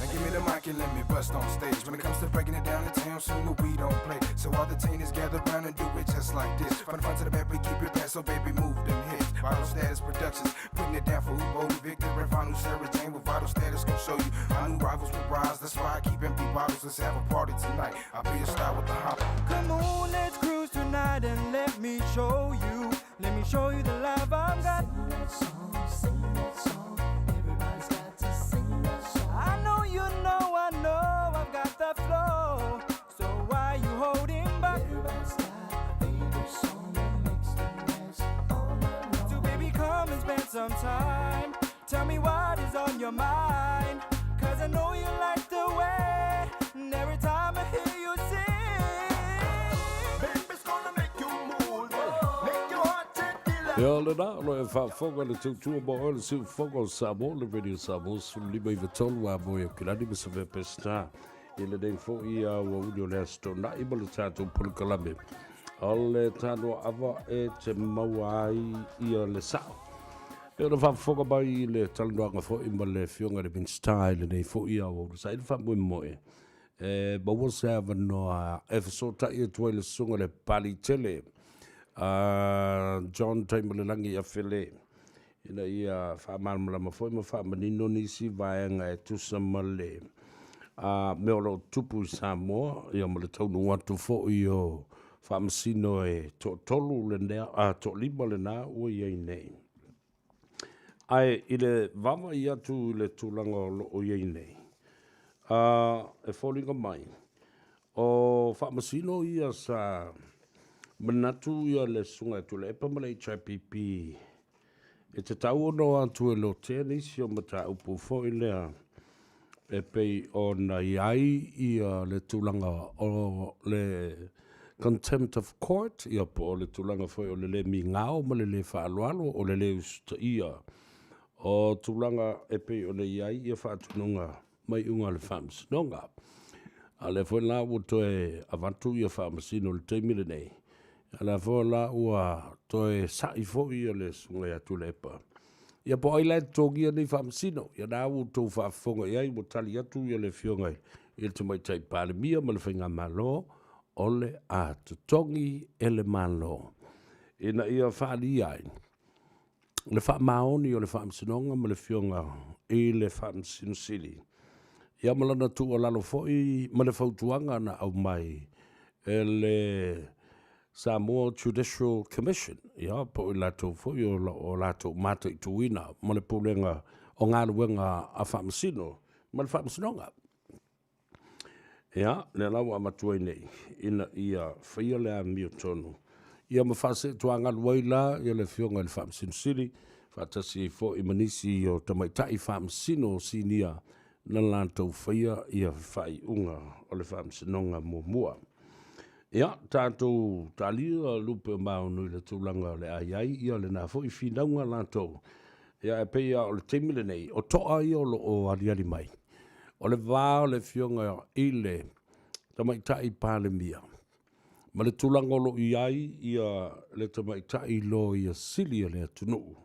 Now give me the mic and let me bust on stage. When it comes to breaking it down in town, soon we don't play. So all the teenagers gather round and do it just like this. From the front to the back, we keep it fast, so baby, move them hips. Vital Status Productions, putting it down for Ubo, Victor, and Final Sarah Jane with Vital Status gon' show you. My new rivals will rise, that's why I keep empty bottles. Let's have a party tonight. I'll be a star with the hop.
Come on, let's cruise tonight and let me show you. Let me show you the love I've got.
Sing that song, sing that song. Everybody's got to sing that song.
I know you know, I know I've got the flow. So why you holding back?
Everybody's got a favorite song that makes them dance all night long.
So baby, come and spend some time. Tell me what is on your mind. Cause I know you like the way. And every time I hear you sing.
Baby's gonna make you move, make your heart tick like
Ia lena, o lo e faafofoga le tautua mo oe le siufofoga o Samoa, le Radio Samoa 15 93 a moe o kilani ma Savea Peseta. I lenei foi a ua uli o le aso tona'i ma le tatou polokalame. O le tanoa ava e te maua ai ia le sa'o. E ona faafofoga mai i le talanoaga foi ma le afioga i le Minisita i lenei foi a ua ulu saili faamoemoe. E maua se avanoa e fesoota'i atu ai le susuga i le Pali Tele a John Taimalelagi Afele ina ia faamalamalama foi ma faamanino nisi vaega e tusa ma le a mea o lo o tupu i Samoa, ia ma le taunuu atu foi o faamasino e toatolu lenea, a toalima lena ua i ai nei. Ae i le vaavaai atu i le tulaga o lo o i ai nei, a e foliga mai, o faamasino ia sa manatu ia le Susuga ia Tuilaepa ma le HRPP e tatau ona o atu e lotea nisi o mataupu foi lea e pei ona i ai ia le tulaga o le contempt of court, ia po o le tulaga foi o le le migao ma le le faaaloalo, o le le usitaia o tulaga e pei ona i ai ia faatinoga ma iuga a le Faamasinoga. A o lea foi la ua toe avatu ia faamasino i le taimi lenei, a o lea foi la ua toe sa'i foi le Susuga ia Tuilaepa. Ia po o ai la e totogia nei faamasino? Ia na ua outou faafofoga i ai ua tali atu ia le Afioga i le Tamaitai Palemia ma le Faigamalo, o le a totogi e le Malo ina ia faaalia ai le faamaoni o le Faamasinoga ma le Afioga i le Faamasino Sili, ia ma lana tuualalo foi ma le fautuaga na aumai e le Samoa Judicial Commission, ia po o i latou foi o lo o latou mataituina ma le pulega o galuega a Faamasino ma le Faamasinoga. Ia, lea la ua avatu ai nei, ina ia faia le amiotonu, ia ma faaseetuagalu ai la ia le Afioga i le Faamasino Sili, faatasi ai foi ma nisi o tamaitai faamasino sinia na latou faia ia faaiuga o le Faamasinoga muamua. Ia, tatou talia lupe o maunu i le tulaga o le a i ai ia lena foi finauga latou. Ia, e pei lava o le taimi lenei, o toa ia o lo o aliali mai. O le va o le Afioga i le Tamaitai Palemia ma le tulaga o lo o i ai ia le Tamaitai Loia Sili a le atunuu,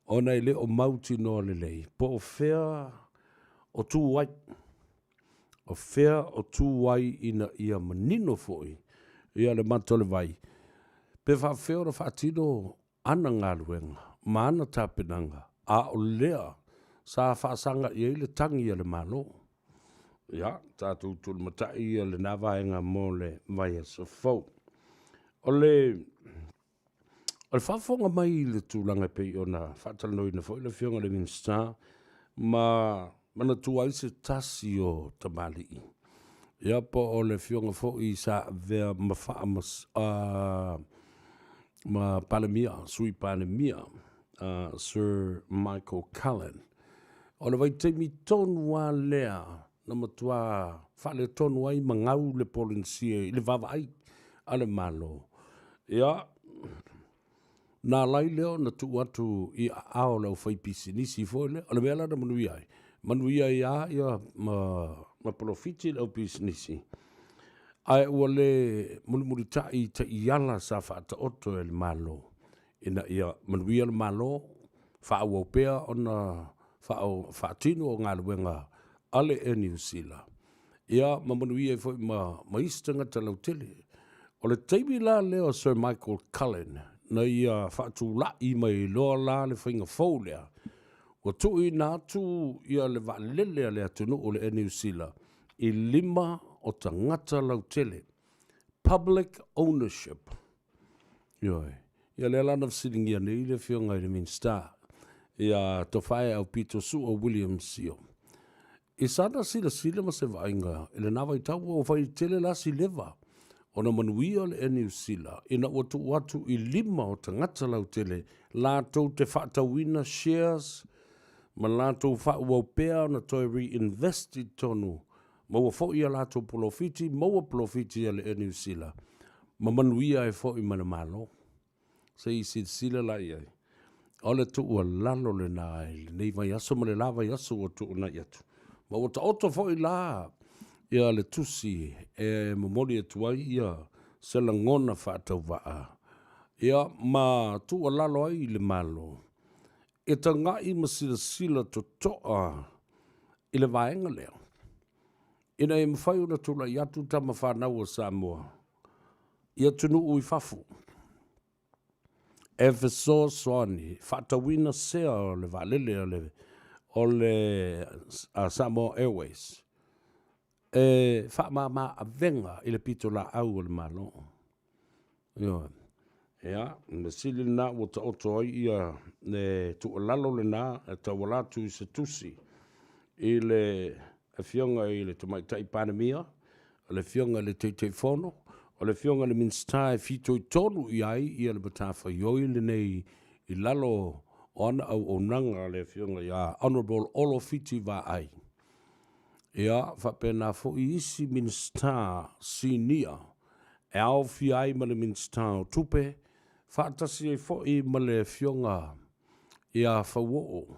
ona e le o mautinoa lelei po o fea o tu ai, o fea o tu ai ina ia manino foi ia le mata o le vai, pe faapefea ona faatino ana galuega ma ana tapenaga, a o lea sa faasaga i ai le tagi a le Malo. Ia, tatou tulimatai ia lena vaega mo le vaiaso fou. O le O le faafofoga mai i le tulaga e pei ona faatalanoaina foi le Afioga i le Minisita ma manatua ai se tasi o tamalii, ia po o le Afioga foi sa avea ma faamas, ma Palemia, Sui Palemia, Sir Michael Cullen. O le vaitaimi tonu lava lea na matua faaletonu ai ma gau le Polenisia i le vaavaai a le Malo. Ia, na ala ai lea ona tuu atu i aao o le aufaipisinisi foi lea. O le mea la na manuia ai, manuia ai lava ia ma, ma polofiti le aupisinisi, ae ua le mulimulitai i taiala sa faataoto e le Malo ina ia manuia le Malo, faaauau pea ona faatino o galuega a le Air Niu Sila, ia ma manuia ai foi ma, ma isi tagata lautele. O le taimi la lea o Sir Michael Cullen na ia faatulai mai loa la le faiga fou lea, ua tuuina atu ia le vaalele a le atunuu o le Air Niu Sila i lima o tagata lautele, public ownership. Ioe. Ia lea la na fesiligia nei le Afioga i le Minisita ia Tofae Aupito Sua William Sio. I sana silasila ma se vaaiga i lena vaitau ua fai tele la si leva ona manuia le Air Niu Sila ina ua tuu atu i lima o tagata lautele latou te faatauina shares ma latou faaauau pea ona toe reinvest i totonu maua foi a latou polofiti, maua polofiti a le Air Niu Sila ma manuia ai foi ma le Malo. Se i silasila la i ai. O le tuualalo lena i lenei vaiaso ma le la vaiaso ua tuunai atu. Ma ua taoto foi la ia le tusi e momoli atu ai ia se lagona faatauvaa ia ma tuualalo ai i le Malo e tagai ma silasila totoa i le vaega lea ina ia mafai ona tulai atu tama fanau a Samoa i atunuu i fafo e fesoasoani faatauina sea o le vaalele o le Samoa Airways. E faamama avega i le pitolaau a le Malo. Ioe. Ia, mea sili lena ua taoto ai ia le tuualalo lena e tauala atu i se tusi i le Afioga i le Tamaitai Palemia, o le Afioga i le Taitaifono, o le Afioga i le Minisita e fitoitonu i ai ia le matafaioi lenei i lalo o ana auaunaga, le Afioga ia Honourable Olo Fiti Vaai. Ia, faapena foi isi Minisita Sinia e aofia ai ma le Minisita o Tupe, faatasi ai foi ma le Afioga ia Fauoo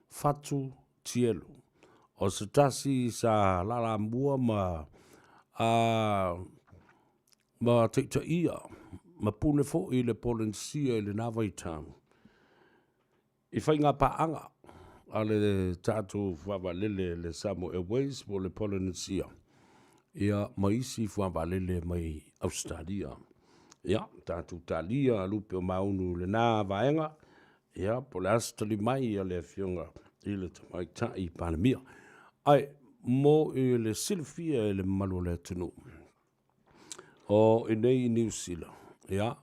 Fatu Tielu, o se tasi sa lalamua ma a ma taitaia ma pule foi i le Polenisia i lena vaitau. I faiga paaga a le tatou fuavaalele le Samoa Airways po o le Polynesia ia ma isi fuavaalele mai Ausetalia. Ia, tatou talia lupe o maunu i lena vaega, ia po o le a se tali mai a le Afioga i le Tamaitai Palemia. Ae mo i le silafia e le mamalu o le atunuu, O i nei i Niu Sila, ia,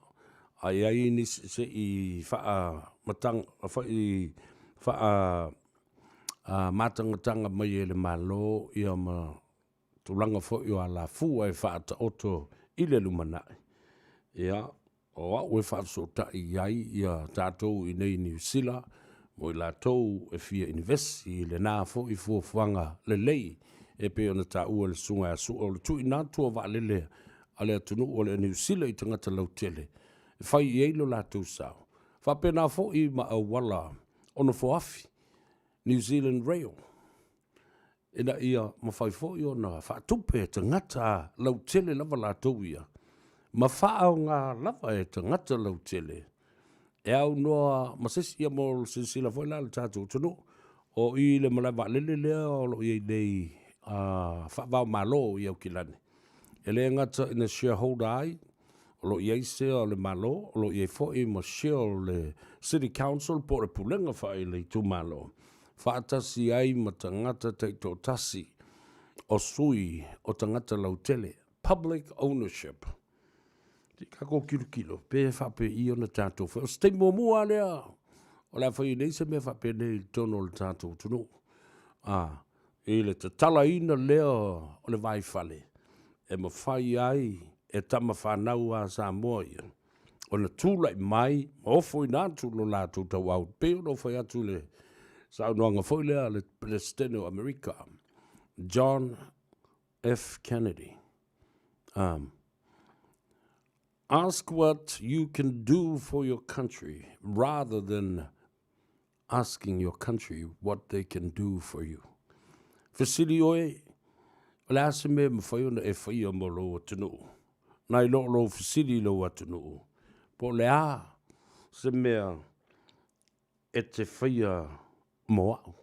a i ai nisi se i faamatanga, fai, faa matagataga mai e le Malo ia ma tulaga foi o alafua e faataoto i le lumanai, ia, O au e faafesootai i ai ia tatou i nei i Niu Sila mo i latou e fia inivesi i lena foi fuafuaga lelei e pei ona taua e le Susuga ia Sua o le tuuina atu o vaalele a le atunuu o le Niu Sila i tagata lautele e fai i ai lo latou sao. Faapena foi ma auala o nofoafi, New Zealand Rail, ina ia mafai foi ona faatupe e tagata lautele lava latou ia, ma faaaoga lava e tagata lautele e aunoa ma se isi. Ia mo le silasila foi la a le tatou atunuu, o i le malae vaalele lea o lo o i ai nei faava-o-Malo i Aukilani, e le gata ina shareholder ai, o lo o i ai sea o le Malo, o lo o i ai foi ma share o le City Council po o le Pulega Faale-Itumalo, faatasi ai ma tagata taitoatasi o sui o tagata lautele, public ownership. Se i tatou tilotilo pe faapei ona tatou fai. O se taimi muamua lava lea o le a fai nei se mea faapenei i totonu o le tatou atunuu. A, i le tatalaina lea o le vaifale e mafai ai e tama fanau a Samoa ia ona tulai mai ma ofoina atu lo latou tauau, pei ona ou fai atu i le saunoaga foi lea a le Peresetene o Amerika, John F. Kennedy. Ask what you can do for your country rather than asking your country what they can do for you. Fesili oe, o le a se mea e mafai ona e faia mo lou atunuu? Nai lo lou fesili i lou atunuu, po o le a se mea e te faia mo au?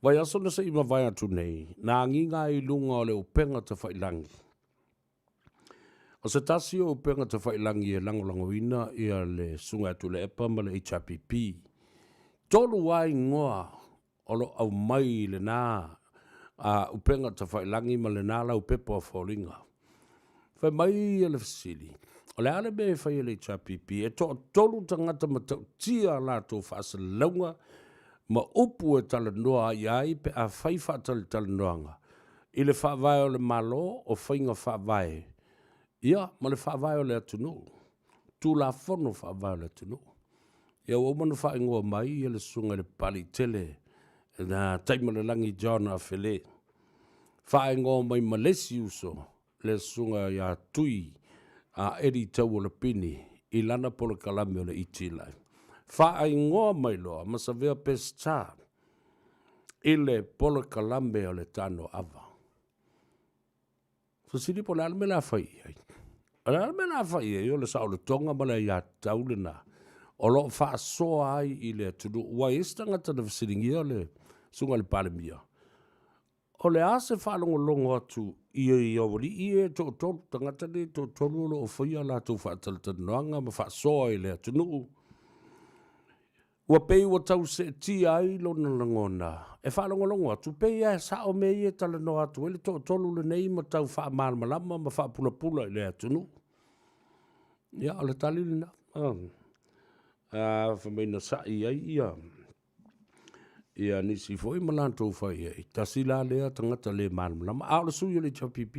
Vaiaso na se i mavae atu nei, na agiga ai i luga o le upega tafailangi. O se tasi o upega tafailangi e lagolagoina ia le Susuga ia Tuilaepa ma le HRPP. Tolu lava igoa o lo o aumai i lena upega tafailangi ma lena laupepa o foliga. Fai mai le fesili, o le a le mea e fai e le HRPP? E toatolu tagata matautia a latou faasalalauga ma upu e talanoa ai ai pe a fai faatalatalanoaga i le faavae o le Malo, o faiga faavae, ia, ma le faavae o le atunuu, Tulafono faavae o le atunuu. Ia ua uma ona faaigoa mai ia le susuga i le Papaliitele na Taimalelagi John Afele. Faaigoa mai ma le isi uso le susuga ia Tui a Eddie Tauolapini i lana polokalame o le ET Life. Faaigoa mai loa ma Savea Peseta i le polokalame o le Tano Ava. Fesili po o le a le mea o le a fai i ai. O le a le mea o le a fai i ai, o le saolotoga ma le aiatatau lena o lo o faasoa ai i le atunuu. Ua i ai se tagata na fesiligia le susuga i le Palemia, o le a se faalogologo atu i aualii ia e toatolu, tagata nei e toatolu o lo o faia a latou faatalatalanoaga ma faasoa i le atunuu. Ua pei ua tau seetia ai lona lagona e faalogologo atu, pei lava e sao mea ia e talanoa atu ai le toatolu lenei ma tau faamalamalama ma faapulapula i le atunuu. Ia, o le tali lena. A, fai mai na sa'i ai ia ia nisi foi ma latou fai ai, tasi la lea tagata le malamalama, a o le sui o le HRPP,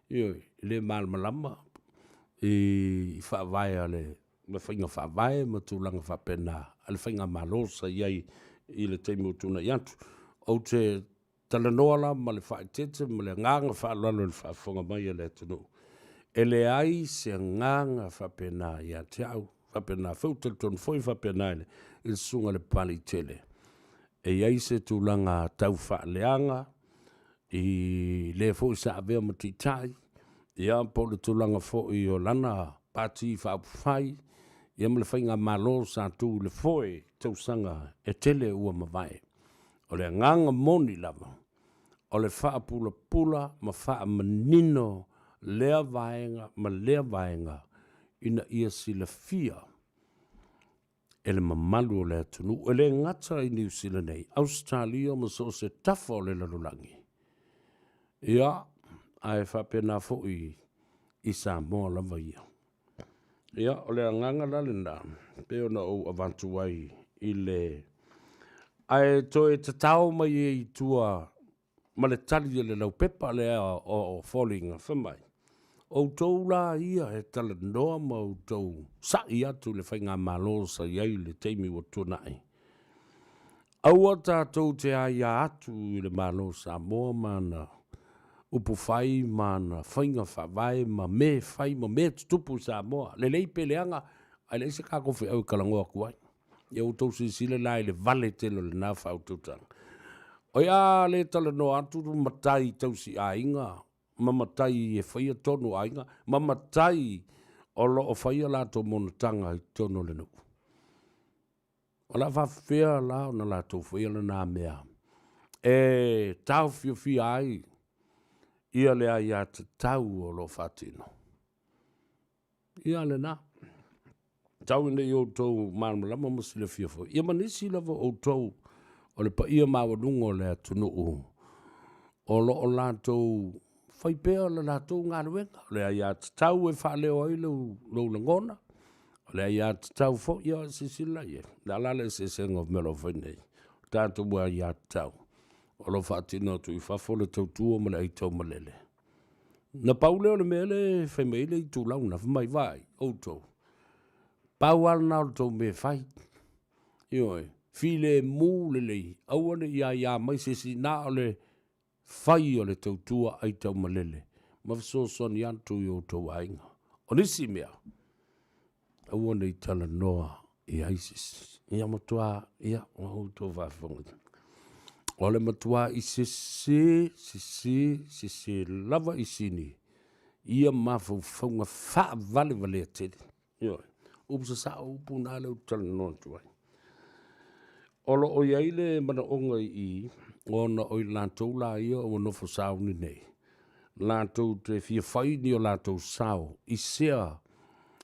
ioe, le malamalama i faavae a le ma faiga faavae ma tulaga faapena a le faigamalo sa i ai i le taimi ua tuanai atu. Ou te talanoa la ma le faaeteete ma le agaga faaaloalo i le faafofoga mai a le atunuu, e leai se agaga faapena ia te au, faapena foi, ou te talitonu foi faapena i le Susuga i le Papalii Tele. E i ai se tulaga tau faaleaga i le foi sa avea ma taitai, ia po o le tulaga foi o lana Pati Faaupufai, ia ma le faigamalo sa tu i le foe i tausaga e tele ua mavae. O le agaga moni lava, o le faapulapula ma faamanino lea vaega ma lea vaega ina ia silafia e le mamalu o le atunuu, e le gata i Niu Sila nei, Ausetalia ma so o se tafa o le lalolagi, ia, ae faapena foi i Samoa lava ia. Ia, o le agaga la lena, pei ona ou avatu ai i le... Ae toe tatao mai ai i tua ma le tali a le laupepa lea o foliga, fai mai, Outou la ia e talanoa ma outou sa'i atu i le faigamalo sa i ai i le taimi ua tuanai, aua tatou te aia atu i le Malo o Samoa ma ana upufai ma ana faiga faavae ma mea e fai ma mea e tutupu i Samoa, lelei pe leaga, ae leai se tatou feau e talanoa atu ai. Ia outou silasila la i le vale tele o lena faautautaga. Oi a le talanoa atu matai tausi aiga ma matai e faia tonu o aiga ma matai o lo o faia latou monotaga i totonu o le nuu. O le a faafefea la ona latou faia lena mea e taofiofia ai ia le aiatatau o lo o faatino. Ia lena. Tau ina ia outou malamalama ma silafia foi, ia ma nisi lava o outou o le paia maualuga o le atunuu o lo o latou fai pea le latou galuega, o le aiatatau e faaleo ai lou, lou lagona, o le aiatatau foi, ia silasila i ai, o le a la le eseesega o mea o lo o fai nei? O tatou aiatatau o lo o faatino atu i fafo le tautua ma le aitaumalele. Na pau lea o le mea lea e fai mai ai le itulau lena, fai mai, vaai, outou, pau lava lena o le tou mea e fai. Ioe, filemu lelei, aua ne i aia mai se isi, na o le fai o le tautua aitaumalele ma fesoasoani atu i outou aiga. O nisi mea, aua ne i talanoa i ai se isi. Ia matua, ia, ua outou faafofoga. O le matua i sese, sese, sese lava i sini, ia mafaufauga faavalevalea tele. Ioe, upu sasao, upu na lea ou te talanoa atu ai. O lo o i ai le manaoga i i, ona o i latou la ia ua nofo sauni nei, latou te fia fai ni o latou sao i sea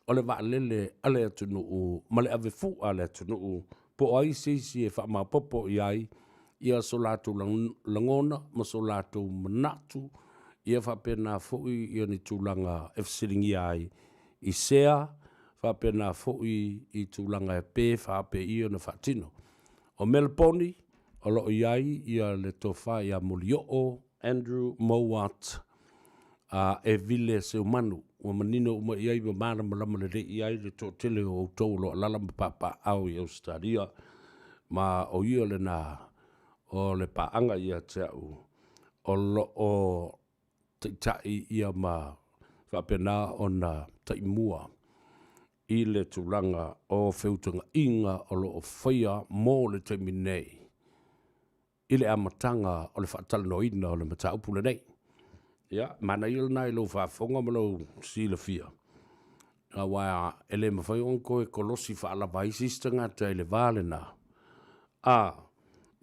o le vaalele a le atunuu ma le ave fua a le atunuu, po o ai se isi e faamaopoopo i ai ia so latou lagona ma so latou manatu, ia faapena foi ia ni tulaga e fesiligia ai i sea, faapena foi i tulaga e pe faapei ona faatino. O Melaponi, o lo o i ai ia le tofa ia Molioo Andrew Mowat a Evile Seumanu, ua manino uma i ai ma malamalama lelei i ai le toatele o outou o lo o alaala ma papaaao i Ausetalia, ma o ia lena o le paaga ia te au o lo o taitai ia ma faapena ona taimua i le tulaga o feutagaiga o lo o faia mo le taimi nei i le amataga o le faatalanoaina o le mataupu lenei. Ia, manaia lena i lou faafofoga ma lou silafia, aua e le mafai ona toe kolosi faalava ai se isi tagata i le va lena, a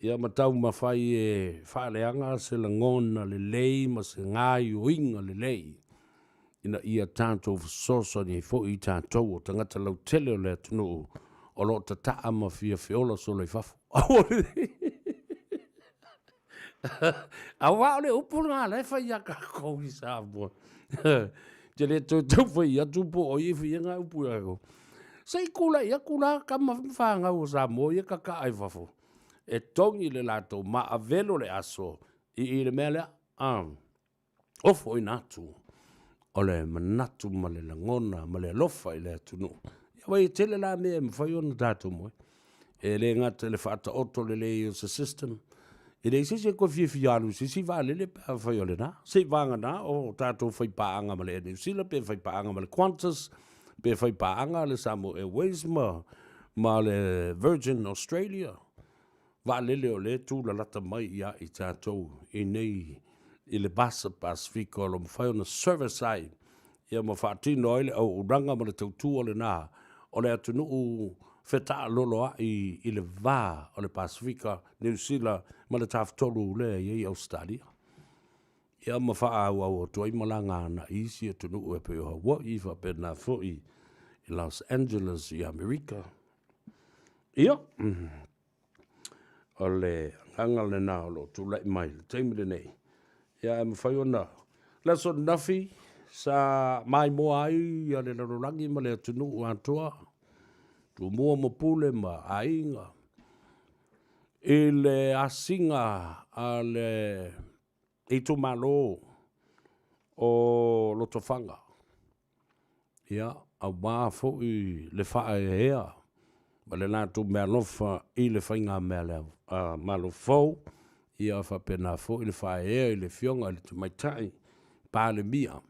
ia ma taumafai e faaleaga se lagona lelei ma se gaoioiga lelei ina ia tatou fesoasoani ai foi i tatou o tagata lautele o le atunuu. o lo o tataa ma fia feola solo i fafo. Aua Aua o le upu lena la e fai ia kākou i Samoa. Te le toe tau fai atu po o ia fai ngā upu ia kākou. Se i kula i aku la kama whāngau o Samoa ia kaka ai fafo. E tongi le latou maavelo le aso i i le mea lea. Ah. Ofoina atu o le manatu ma le lagona ma le alofa i le atunuu. Ia wai e tele la mea e mafai ona tatou moe. E le gata i le faataoto lelei o se system, e leai se isi e toe fiafia alu i se isi vaalele pe afai o lena. Se i vagana o tatou faipaaga ma le Air New Zealand, pe faipaaga ma le Qantas, pe faipaaga le Samoa Airways ma, ma le Virgin Australia. Vaalele o lea e tulalata mai ia i tatou i nei i le Vasa Pasifika o lo o mafai ona service ai ia ma faatino ai le auaunaga ma le tautua lena o le atunuu fetaaloloai i le va o le Pasifika, Niu Sila ma le Tafatolu lea e i ai Ausetalia. Ia ma faaauau atu ai malaga agai isi atunuu e pei o Hawaii faapena foi i Los Angeles i Amerika. Ia, o le agaga lena o lo o tulai mai i le taimi lenei. Ia, e mafai ona le aso ananafi sa maimoa ai ia le lalolagi ma le atunuu atoa, Tumua ma Pule ma aiga, i le asiga a le itumalo o Lotofaga. Ia, aua foi le faaeaea ma le latou meaalofa i le faigamea lea a Malo fou, ia faapena foi le faaeaea i le Afioga i le Tamaitai Palemia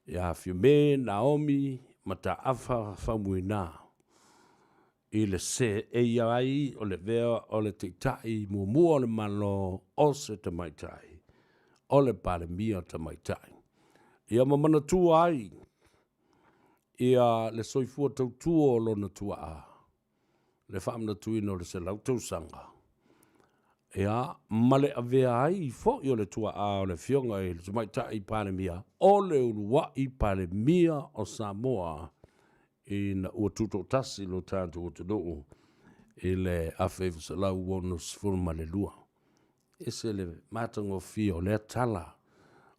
ia Fiame Naomi Mataafa Faumuina i le seeia ai o le avea o le Taitai muamua o le Malo o se tamaitai, o le Palemia tamaitai. Ia ma manatua ai ia le soifua tautua o lona tuaa, le faamanatuina o le 100 tausaga, ia, ma le avea ai foi o le tuaa o le Afioga i le Tamaitai Palemia o le uluai Palemia o Samoa ina ua tutoatasi lo tatou atunuu i le 1962. Ese le matagofie o lea tala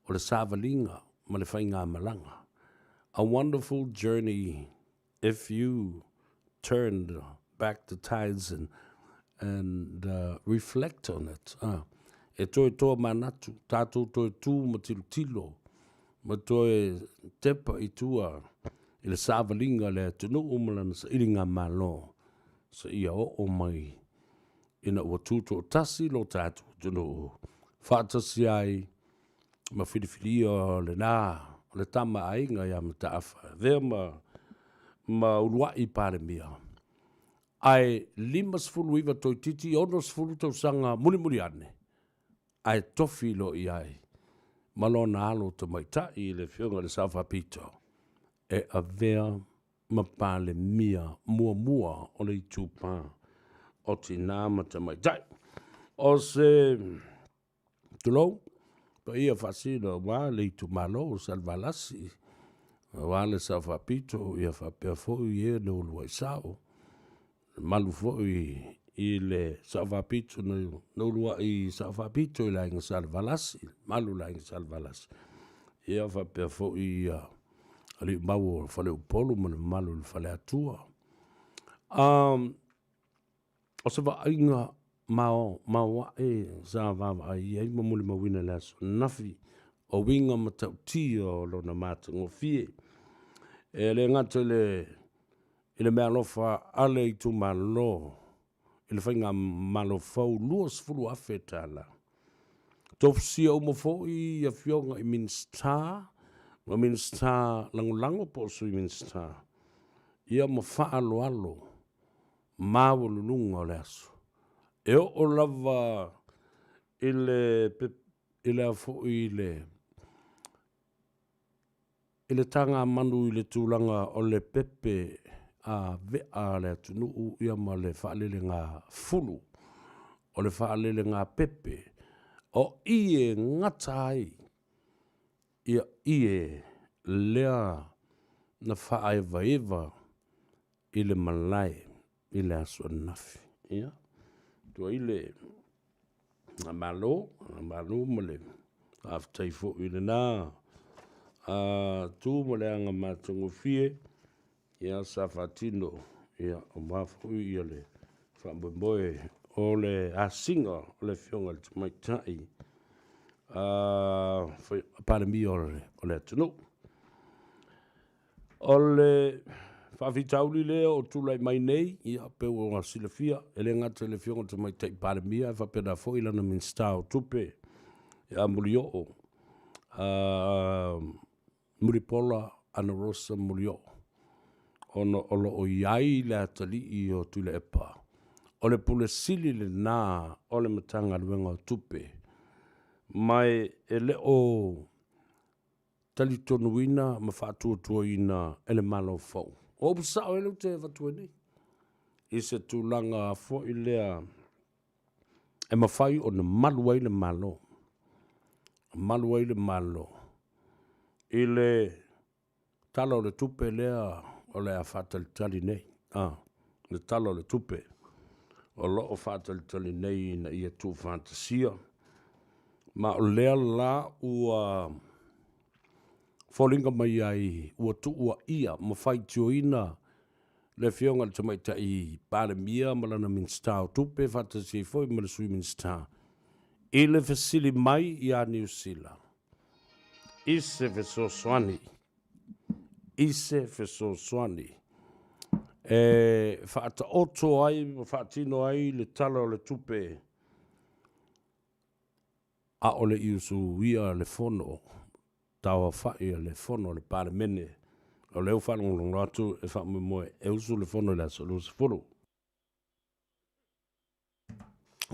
o le savaliga ma le faigamalaga. A wonderful journey if you turned back the tides and, and uh, reflect on it. Ah, e toe toa manatu, tātou toe tū ma tilotilo, ma toe tepa i tua i le savaliga a le atunuu ma lana sailiga malo seia oo mai ina ua tutoatasi lo tatou atunuu faatasi ai ma filifilia o lena o le tama a aiga ia Mataafa e avea ma ma uluai Palemia ae 59 toeitiiti 60 tausaga mulimuli ane ae tofi loa i ai ma lona alo tamaitai i le Afioga i le Sao Faapito e avea ma Palemia muamua o le itupa o Tina ma Tamaitai. O se tulou paia faasino aua le itumalo o Salevalasi, aua le Sao Faapito, ia faapea foi e na uluai sao, malu foi i le Sao Faapito na uluai Sao Faapito i le aiga Salevalasi, malu le aiga Salevalasi. Ia faapea foi ia alii mau o Faleupolu ma le mamalu i le Faleatua. Um, o se vaaiga maoae sa vaavaai i ai ma molimauina i le aso ananafi o uiga matautia o lona matagofie. E le gata i le i le meaalofa a le itumalo i le faigamalo fou $20,000. Tofusia uma foi afioga i Minisita ma Minisita Lagolago po o Sui Minisita, ia ma faaaloalo maualuluga o le aso. E oo lava i le i le foi i le i le tagamanu i le tulaga o le pepe a vea a le atunuu ia ma le faalelega fulu o le faalelega pepe o i e gata ai ia ie lea na faaevaeva i le malae. i le aso ananafi. Ia, tua i le Malo, Malo ma le faafetai foi i lena tu ma le aga matagofie, ia, sa faatino, ia, aua foi ia le faamoemoe o le asiga o le Afioga i le Tamaitai Palemia o le atunuu. O le faafitauli lea o tulai mai nei, ia, pei ua silafia, e le gata i le Afioga i le Tamaitai Palemia, ae faapena foi lana Minisita o Tupe, ia Mulioo, Mulipola Anarosa Mulioo, ona o lo o i ai le atalii o Tuilaepa. O le Pule Sili lena o le Matagaluega o Tupe, ma e le o talitonuina ma faatuatuaina e le Malo fou. O upu sao ia lea ou te avatu ai nei, i se tulaga foi lea e mafai ona malu ai le Malo, malu ai le Malo i le Tala o le Tupe lea o le a faatalitali nei, le Tala o le Tupe o lo o faatalitali nei ina ia tuufaatasia. Ma o lea la ua foliga mai ai ua tuuaia ma faitioina le Afioga i le Tamaitai Palemia ma lana Minisita o Tupe faatasi ai foi ma le Sui Minisita i le fesili mai ia Niu Sila i se fesoasoani, i se fesoasoani e faataoto ai ma faatino ai le Tala o le Tupe a o le i usuia le fono tauaofai a le fono a le Palemene. O lea ua faalogologo atu e faamoemoe e usu le fono i le aso 20.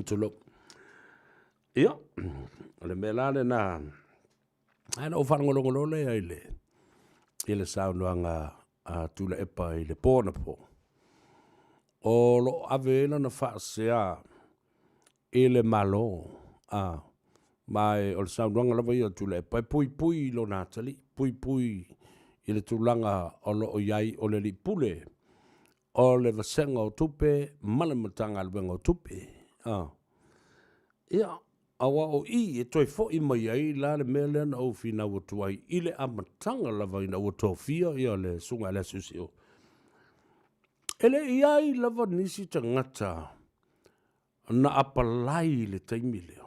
Tulou. Ia, o le mea la lena, ae na ou faalogologo loa lea i le, i le saunoaga a Tuilaepa i le po anapo, o lo o ave ai lana faasea i le Malo, a, ma e, o le saunoaga lava ia a Tuilaepa e puipui i lona atalii, puipui i le tulaga o lo o i ai o le alii pule o le Vasega o Tupe ma le Matagaluega o Tupe. Ia, aua o i e toe foi mai ai la le mea lea na ou finau atu ai i le amataga lava ina ua tofia ia le Susuga i le Asiusio. E le i ai lava nisi tagata na apalai i le taimi lea.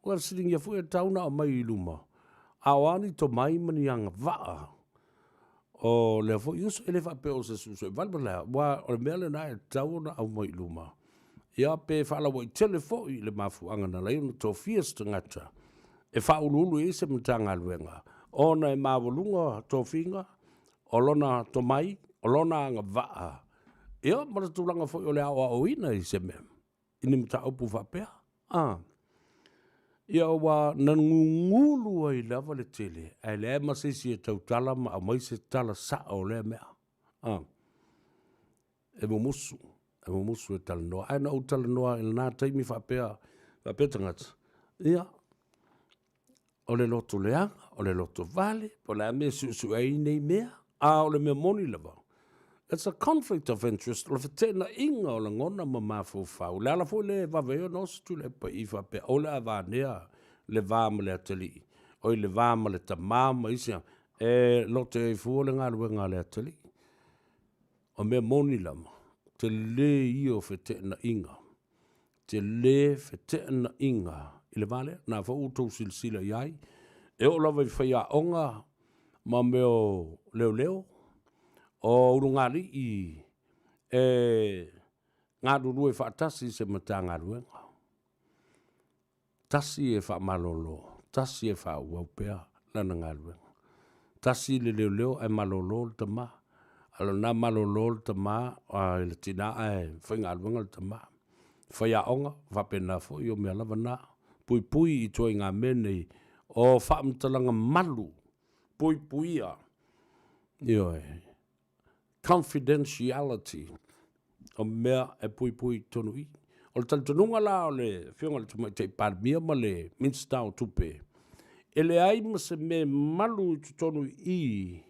Ua fesiligia foi e tatau ona aumai i luma, a o a ni tomai ma ni agavaa o lea foi uso, e le faapea o se suesuevale ma le a, aua o le mea lena e tatau ona aumai i luma, ia pe faalauaitele foi le mafuaaga na ala ai ona tofia se tagata e faauluulu i ai se Matagaluega, ona e maualuga tofiga, o lona tomai, o lona agavaa, ia ma le tulaga foi o le aoaoina i se mea, i ni mataupu faapea. A, ia ua na gugulu ai lava le tele, ae leai ma se isi e tautala ma aumai se tala sao o lea mea. A, e mumusu, e mumusu e talanoa. Ae na ou talanoa i lena taimi faapea, faapea tagata, ia, o le loto leaga, o le loto vale, po o le a mea e suesue ai nei mea, a o le mea moni lava, it's a conflict of interest, o le feteenaiga o lagona ma mafaufau. O le ala foi lea e vave ai ona oso Tuilaepa i i faapea, o le a vanea le va ma le atalii, oi le va ma le tama ma isi, e lote ai fua le galuega a le atalii. O mea moni lava, tele ia o feteenaiga tele feteenaiga i le va lea. Na foi ua outou silasila i ai, e oo lava i faiaoga ma mea o leoleo, o ulugalii e galulue faatasi i se Matagaluega. Tasi e faamalolo, tasi e faaauau pea lana galuega. Tasi le leoleo ae malolo le tama. A o lena malolo le tama i le tina ae faigaluega le tama. Faiaoga, faapena foi o mea lava na. Puipui i ituaiga mea nei o faamatalaga malu, puipuia. Ioe. Confidentiality, o mea e puipui i totonu i i. O le talitonuga la o le Afioga i le Tamaitai Palemia ma le Minisita o Tupe, e leai ma se mea e malu i totonu i i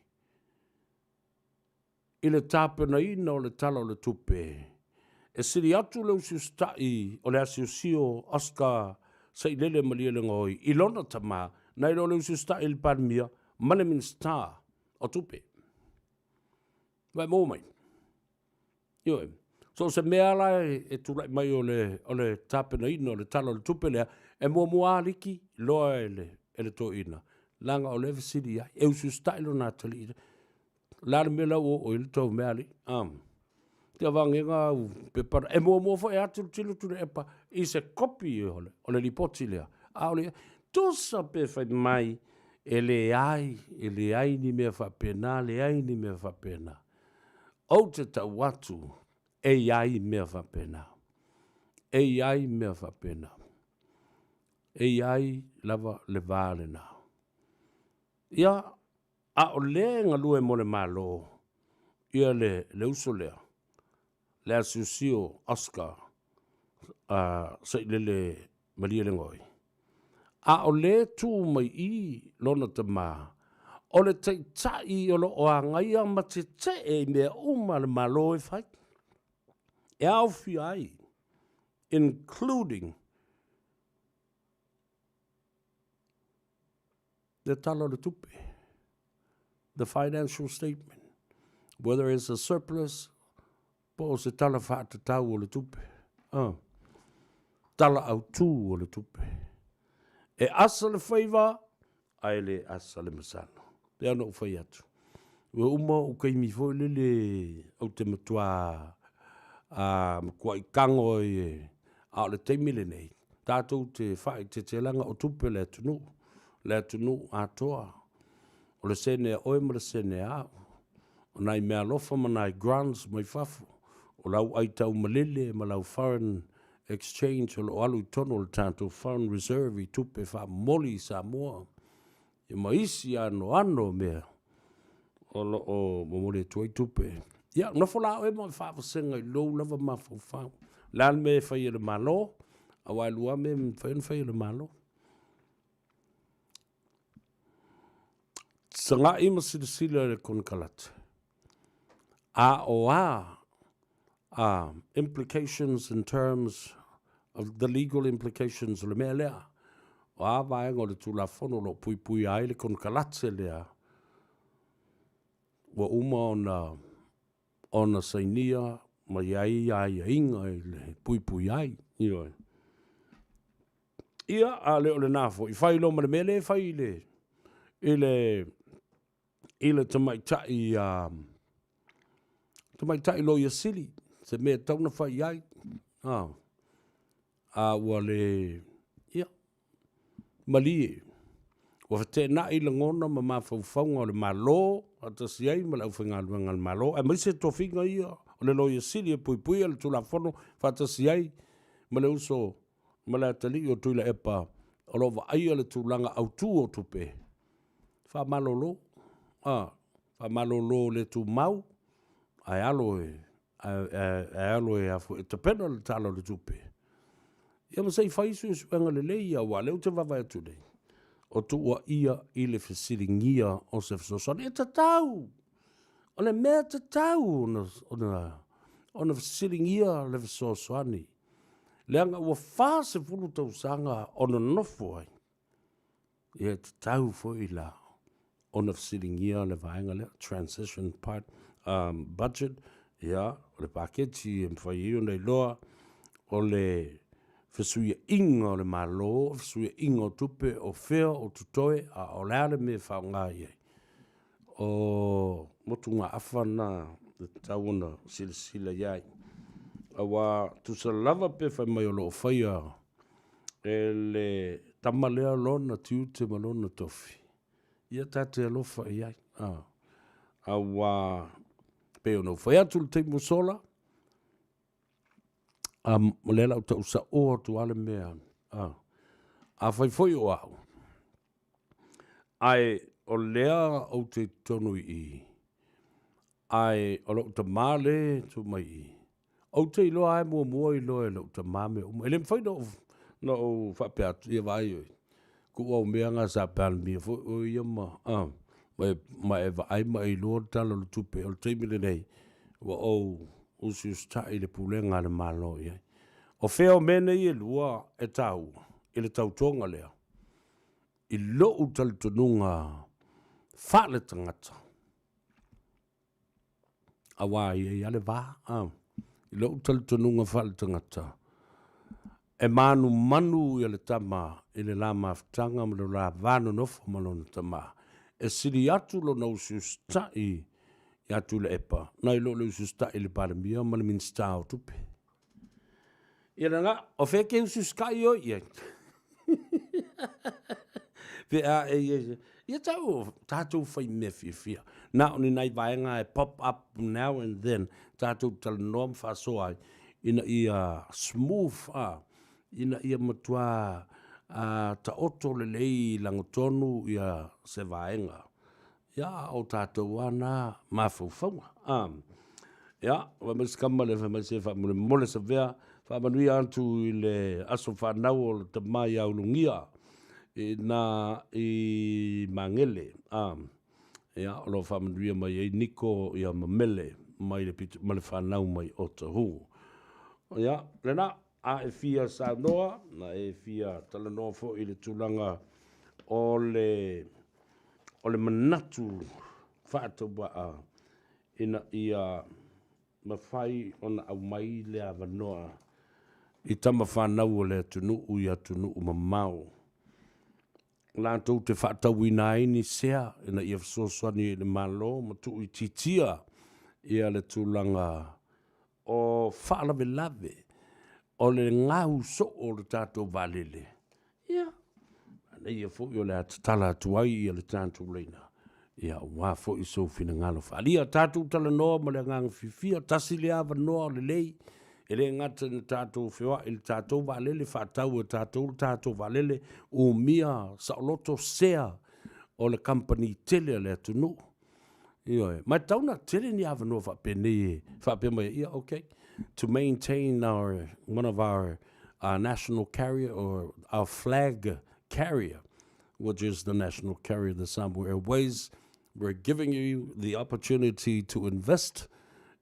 i le tapenaina o le Tala o le Tupe. E sili atu le usiusitaʻi o le asiosio Oscar Sailele Malielegaoi i lona tama nai lo le usiusitaʻi i le Palemia ma le Minisita o Tupe. Ua e maua mai? Ioe. So o se mea la e tulai mai o le, o le tapenaina o le Tala o le Tupe lea, e muamua aliki loa e le, e le toeaina, leaga o lea e fesili i ai, e usiusitaʻi lona atalii. O le a le mea la ua oo i ai le tou mea alii? Te avagega au pepa na. E muamua foi a tilotilo Tuilaepa i se kopi o le, o le lipoti lea. A o le tusa pe fai mai e leai, e leai ni mea faapena, leai ni mea faapena. Ou te tau atu e i ai mea faapena. E i ai mea faapena. E i ai lava le va lena. Ia, a o lea e galue mo le Malo, ia le, le uso lea, le asiosio Oscar a Sailele Malielegaoi. A o lea tu mai i lona tama, o le taitai o lo o agaia ma tetee i mea uma a le Malo e fai. E aofia ai, including le Tala o le Tupe, the financial statement, whether it's a surplus po o se tala faatatau o le tupe, tala autū o le tupe. E asa le faiva, ae le asa le masalo. Pei ona ou fai atu, ua uma ou taimi foi lele ou te matua a matuai tago ai e, a o le taimi lenei, tatou te faaeteetelaga o tupe le atunuu, le atunuu atoa. O le sene a oe ma le sene a au. O nai meaalofa ma nai grants mai fafo, o lau aitaumalele ma lau foreign exchange o lo o alu i totonu o le tatou foreign reserve i tupe faamomoli i Samoa, ia ma isi anoano o mea o lo o momoli atu ai tupe. Ia, nofo la oe ma faavasega i lou lava mafaufau. O le a le mea e fai e le Malo, aua e lua mea e mafai ona fai e le Malo. Sagai ma silasila i le konekarate. A o a a implications in terms of the legal implications o le mea lea, o a vaega o le Tulafono o lo o puipuia ai le konekarate lea ua uma ona ona sainia ma i ai aiaiga i le puipui ai. Ioe. Ia, a le o lena foi, fai loa ma le mea lea e fai i le, i le, i le tamaitai, a, tamaitai loia sili, se mea e tatau ona fai i ai. A, a ua le, ia, malie. Ua feteenai lagona ma mafaufauga o le Malo faatasi ai ma le aufaigaluega a le Malo, aemaise tofiga ia o le Loia Sili e puipuia le Tulafono faatasi ai ma le uso ma le atalii o Tuilaepa o lo o vaaia le tulaga autu o tupe. Faamalolo, a, faamalolo le tumau, ae alo e, ae alo e, a foi, e tapena le Tala o le Tupe. Ia ma se i fai suesuega lelei aua o lea ou te vaavaai atu nei, o tuuaia i le fesiligia o se fesoasoani. E tatau! O le mea tatau ona, ona, ona fesiligia le fesoasoani, leaga ua 40 tausaga o nonofo ai. Ia e tatau foi la ona fesiligia le vaega lea, transition part budget, ia, o le paketi e mafai ai ona iloa o le fesuiaiga o le Malo, fesuiaiga o tupe, o fea o totoe, a o le a le mea e faaaoga i ai. O motugaafa na e tatau ona silasila i ai. Aua tusa lava pe fai mai o lo o faia e le tama lea lona tiute ma lona tofi, ia ta te alofa i ai. Aua pei ona ou fai atu i le taimi ua sola, o lea o le a ou tau saoa atu lava le mea. Afai foi o au, ae o lea ou te i totonu i i, ae o lou tama lea e tu mai i i, ou te iloa lava e muamua iloa e lou tama mea uma. E le mafai ona ou faapea atu, ia vaai oe, tuu au mea na sa Palemia foi oe ia ma, ma e vaai ma e iloa le Tala o le Tupe o le taimi lenei, ua ou Usiusitaʻi le pulega a le Malo i ai. O fea o mea nei e lua e taua i le tautoga lea? I loʻu talitonuga faaletagata, auā e i ai lava le va, a. I loʻu talitonuga faaletagata, e manumanu ia le tama i le la mafutaga ma le la va nonofo ma lona tamā. E sili atu lona usiusitaʻi iā Tuilaepa nai lo le usiusitaʻi i le Palemia ma le Minisita o Tupe. Ia lena, o fea e te usiusitaʻi oe i ai? Pe a e ia, ia tau tatou fai mea fiafia. Na o ni nai vaega e pop up now and then, tatou talanoa ma faasoa ai, ina ia smooth, a, ina ia matua a, taoto lelei i lagotonu ia se vaega. Ia, a o tatou lava na mafaufauga. A, ia, fai mai si tama lea, fai mai se faamolemole Savea, faamanuia atu i le aso fanau o le tama ia Ulugia i na i Magele. A, ia, o lo o faamanuia mai ai Niko ia ma Mele mai le pito, ma le fanau mai Otahuhu. Ia, lena, a e fia saunoa, na e fia talanoa foi i le tulaga o le o le manatu faatauvaa ina ia mafai ona aumai le avanoa i tama fanau o le atunuu i atunuu mamao latou te faatauina ai ni sea ina ia fesoasoani i le Malo ma tuuitiitia ia le tulaga o faalavelave o le gau soo o le tatou vaalele, ia, manaia foi o le a tatala atu ai ia le tatou laina, ia aua foi sou finagalo faaalia. Tatou talanoa ma le agaga fiafia, tasi lea avanoa lelei, e le gata ina tatou feoai i le tatou vaalele, faatau e tatou le tatou vaalele, umia saoloto sea o le kamupani tele a le atunuu. Ioe, ma e tatau ona tele ni avanoa faapenei e faapea mai ai, ia okay, to maintain our, one of our national carrier or our flag carrier, which is the national carrier, the Samoa Airways, we're giving you the opportunity to invest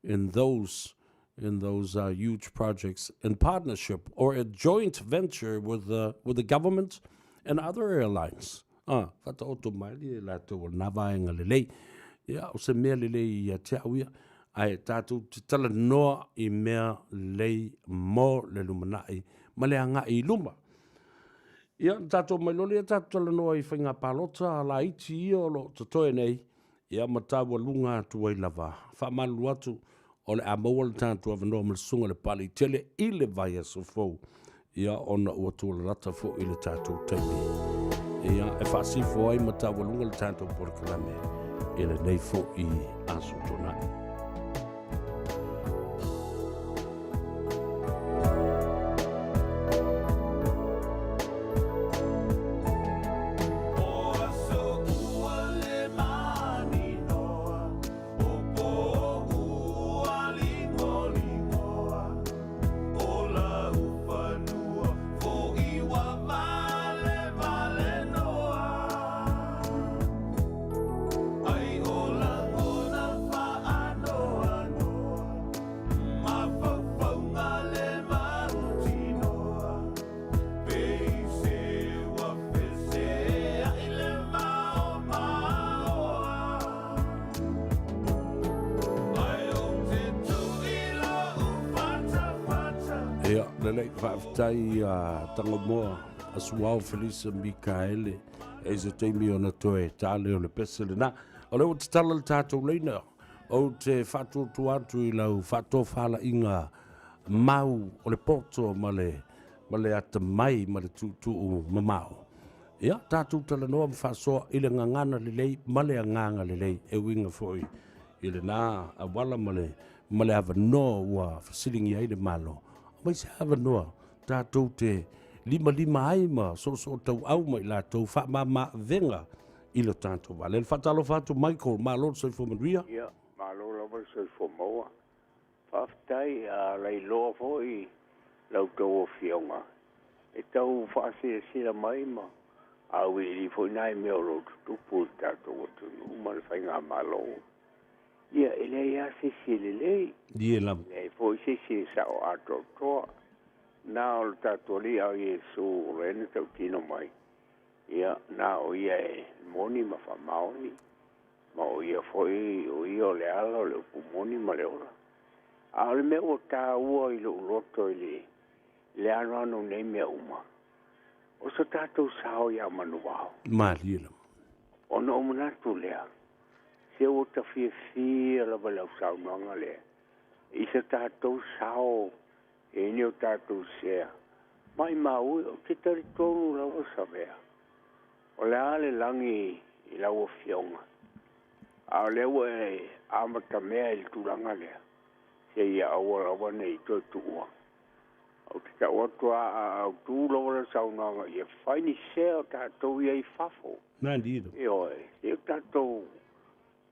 in those in those huge projects in partnership or a joint venture with the, with the government and other airlines. Ah, whataoto mai li e lātou o nā vaenga lelei. Ia, o se mea lelei ia te au ia, ae tātou te talanoa i mea lelei mō le lumanai ma le agai i luma. Ia, na tātou mai loa lea tātou talanoa i whainga pālota laiti ia o lo o totoe nei, Ia ma taualuga atu ai lava. Faamalulu atu, o le a maua le tatou avanoa ma le Susuga i le Papalii Tele i le vaiaso fou, ia ona ua tuulalata foi le tatou taimi. Ia, e faasifo ai ma taualuga le tatou polokalame i lenei foi Aso Toonai. Ia, lelei, faafetai a Tangomoa, a Suao Felisa Mikaele, e se taimi ona toe tale o le pese lena. O lea ua tatala le tatou laina, ou te faatuatua atu i lau faatofalaiga mau o le poto ma le, ma le atamai ma le tuutuu mamao. Ia, tatou talanoa ma faasoa i le gagana lelei ma le agaga lelei e uiga foi i lena auala ma le, ma le avanoa ua fesiligia ai le Malo. Aumai se avanoa tatou te limalima ai ma soosootauau ma i latou faamama-avega i lo tatou vaalele. Faatalofa atu Michael, malo le soifua manuia.
Ia, malo lava le soifua maua. Faafetai a lailoa foi la outou afioga e tau faasilasila mai ma auiliili foi nai mea o lo o tutupu i le tatou atunuu ma le faigamalo. Ia, e leai lava se isi e lelei.
Ie lava.
E leai foi se isi e sao atoatoa. Na o le tatou Alii a o Iesu o lea na tautino mai, ia, na o Ia e moni ma faamaoni, ma o Ia foi, o Ia o le ala, o le upu moni ma le ola. A o le mea ua taua i lou loto i le, le anoano o nei mea uma, o so tatou sao ia manuvao.
Malie lava.
Ona ou manatu lea, se ua ta fiafia lava i lau saunoaga lea, i so tatou sao e ni o tatou sea. Maimau e, ou te talitonu lava Savea, o le a le lagi i lau Afioga, a o lea ua e amatamea i le tulaga lea, se ia aua lava ne i toe tuua. Ou te tau atu a a autu lava lau saunoaga ia fai ni sea o tatou ia i fafo. Ioe, se o tatou,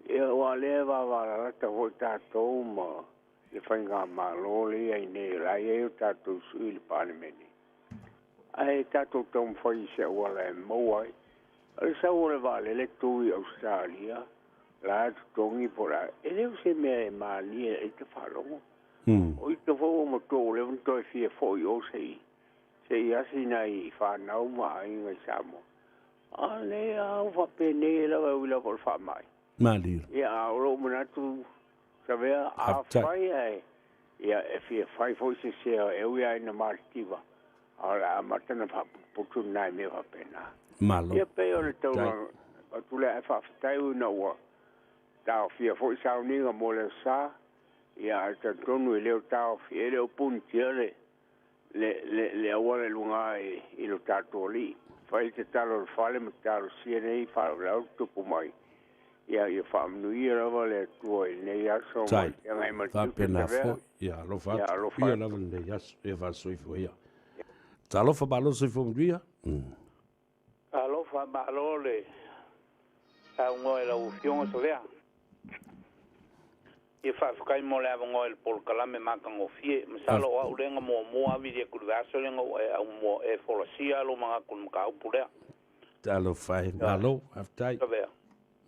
ia aua o lea e vavalalata foi tatou ma le faigamalo lea i ai nei, o la e i ai o tatou sui i le Palemene. Ae tatou taumafai i se auala e maua ai. O le sau o le vaalele tu i Ausetalia, la e totogi po o le a, e le o se mea e malie ai te faalogo. O ita foi ua matua ua leva ona toe fia foi i o se i se i asi nai fanau ma aiga i Samoa. A lea a ua faapenei ai lava e ui lava o le faamai.
Malie.
Ia, a o lou manatu Savea, afai ae ia e fia fai foi se sea e ui lava ina matitiva, a o le a amata ona faaputuputu nai mea faapena.
Malo.
Ia pei o le tau atu lea, ae faafetai ina ua taofia foi sauniga mo le aso Sa, ia ae talitonu e le o taofi, e le o punitia le le le le auala i luga i, i lo tatou alii. Fai le tatalo a le fale ma talosia nei faalavelave o tutupu mai. Ia, ia faamanuia lava le Atua i lenei aso ma
Tai.
le feagai ma le tiute
Faapena
Savea.
foi. Ia alofa
Ia
atu.
alofa
Ia
atu.
lava lenei aso. Ia faasoifua ia. Talofa malo soifua manuia.
Alofa malo le saunoa i lau Afioga Savea. Ia faafetai mo le avanoa i le polokalame matagofie. Masalo o au lea na muamua ave i le vaiaso lea na ua e au mua e folasia lou manatu i le mataupu lea.
Talofa e, malo, faafetai.
Savea.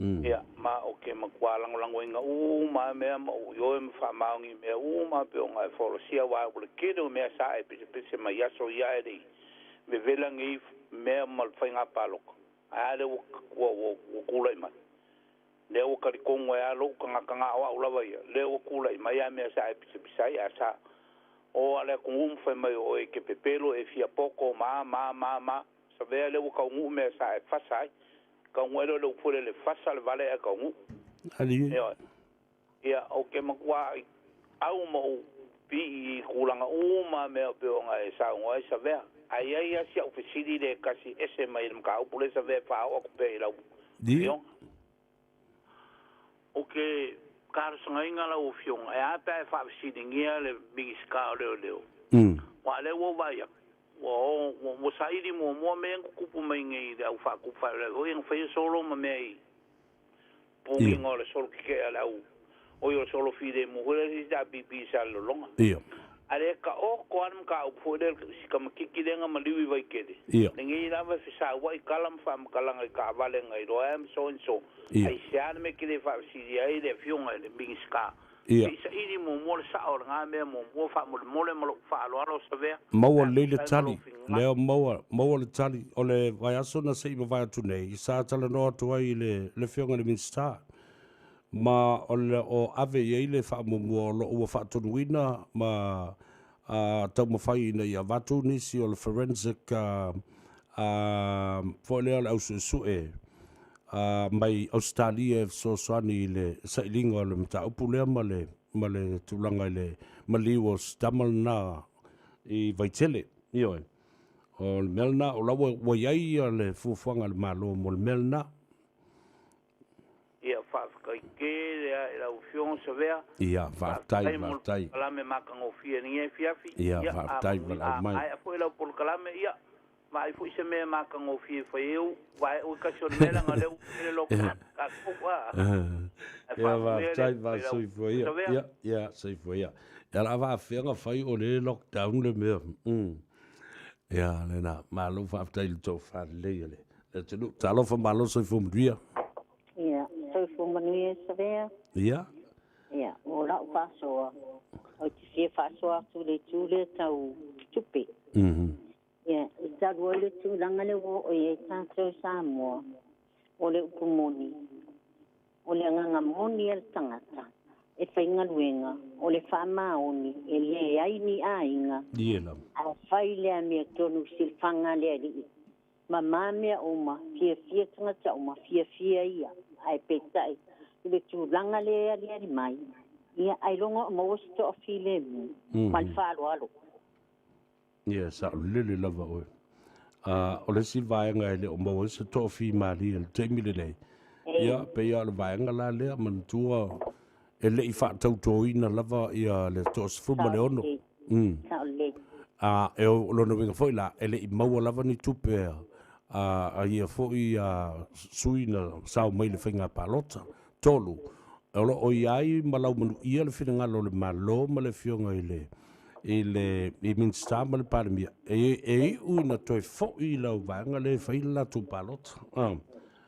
Ia, ma ou te matua lagolagoina uma lava mea ma ou ioe ma faamaoni i mea uma e pei ona e folasia, aua o le tele o mea sa e pesepese mai aso ia ae le i vevela nei mea ma le faiga palota. Ae a lea ua ua ua tulai mai? Lea ua talitonu ai lava lou tagata na o au lava ia, lea ua tulai mai lava mea sa e pisapisa ai, ae sa o a le atunuu ma fai mai o oe e te pepelo, e fia poto, ma, ma, ma, ma. Savea lea ua taunuu mea sa e fasa ai. Taunuu ai lea o le upu lea, le fasa le vale ae taunuu. Ioe. Ia, ou te matua au ma ou pii i tulaga uma mea e pei ona e saunoa ai Savea. Ae i ai lava si au fesili lea e tasi ese mai i le mataupu lea Savea e faaoo atu pea i lau Afioga. Ou te talosagaina lau Afioga, e a pe a e faafesiligia le Minisita o Leoleo, aua o lea ua ou vaai atu, ua o, ua saili muamua mea ia na tutupu mai nei i le au faatupu faalavelave foi ia na faia solo ma mea i puniga o le solo tetee a le au, oi o le solo filemu foi lea le HRPP sa Lologa. A le taoto lava le mataupu foi lea si tamaitiiti lea na maliu i Vaitele, lenei lava e fesauai tala ma faamatalaga i taavale na iloa ai ma so and so. Aisea le mea e te le faafesilia ai le Afioga i le Minisita se i saili muamua le sao o lena mea muamua faamolemole ma lou faaaloalo Savea.
Maua lelei le tali, lea maua, maua le tali o le vaiaso na se i mavae atu nei, sa talanoa atu ai i le, le Afioga i le Minisita, ma o le o ave i ai le faamuamua o lo o ua faatonuina ma taumafai ina ia avatu nisi o le forensic foi lea o le ausuesue mai Ausetalia e fesoasoani i le sailiga o le mataupu lea ma le ma le tulaga i le maliu o si tama lena i Vaitele. Ioe. O le mea lena, o la ua i ai le fuafuaga a le Malo mo le mea lena.
Ia, faafetai tele lava i lau Afioga Savea.
Ia, faafetai,
Faafetai mo le
faafetai.
polokalame matagofie i lenei afiafi.
Ia,
Ia,
faafetai,
a
valaau mai.
maea foi lau polokalame, ia, vaai foi se mea matagofie e fai ai ou vae oe kasi o le mea leaga o lea ua tele lou tatou a. Ae
Ia,
faamanuia le
faafetai,
Atua i lau
soifua ia.
Savea.
Ia, ia, soifua ia. Ia, o le a faafefea ona fai o lea e lockdown le mea. Ia, lena, malo faafetai i le tofa lelei a le atunuu. Talofa malo, soifua manuia.
Ia, soifua manuia Savea.
Ia.
Ia, o lau faasoa, ou te fia faasoa atu i le itu lea tau tupe. Ia, e talu ai le tulaga lea ua oo i ai tatou i Samoa, o le upu moni, o le agaga moni a le tagata e faigaluega, o le faamaoni, e leai ni aiga, ae fai le amiotonu i silafaga a le Alii. Mama mea uma, fiafia tagata uma, fiafia ia, ae peitai i le tulaga lea e aliali mai, ia ailoga o maua se toafilemu ma le faaaloalo.
Ia, saolele lava oe. O le isi vaega e le o maua ai se toafimalie i le taimi lenei, ia, pei lava o le vaega la lea, manatua e le i faatautoina lava ia le 16.
Saolele.
A, e o lona uiga foi la, e le i maua lava ni tupe a ia foi sui na sao mai i le faiga palota. 3, o lo o i ai ma laumanuia le finagalo o le Malo ma le Afioga i le i le i Minisita ma le Palemia, e e iu ina toe foi i lau vaega lea e fai le latou palota.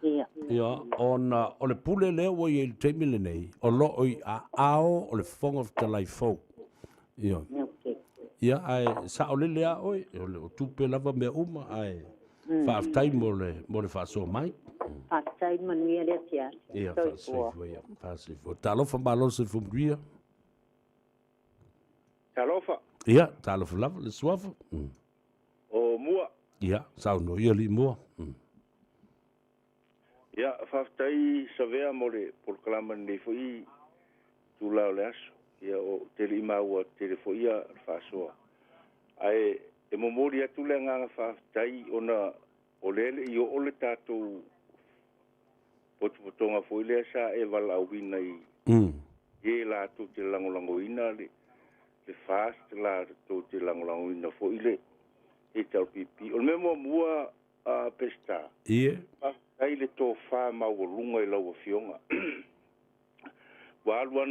Ia.
Ia, ona o le pule lea ua i ai i le taimi lenei, o lo o i aao o le Fofoga Fetalai fou. Ia. Ia, ae saolele lava oe, o le tupe lava mea uma, ae faafetai mo le, mo le faasoa mai.
Faafetai, manuia le afiafi.
Ia, faasoifua, ia, faasoifua. Talofa malo le soifua manuia.
Talofa.
Ia, talofa lava le suafa.
O Mua.
Ia, saunoa ia alii Mua.
Ia, faafetai Savea mo le polokalama i lenei foi itula o le aso. Ia, ou te le i maua tele foi ia le faasoa. Ae e momoli atu le agaga faafetai ona o lea e le i oo le tatou potopotoga foi lea sa e valaauina i e latou te lagolagoina le FAST, latou te lagolagoina foi le HRPP. O le mea muamua a Peseta.
Ie.
Faafetai le tofa maualuga i lau Afioga. Ua alu lava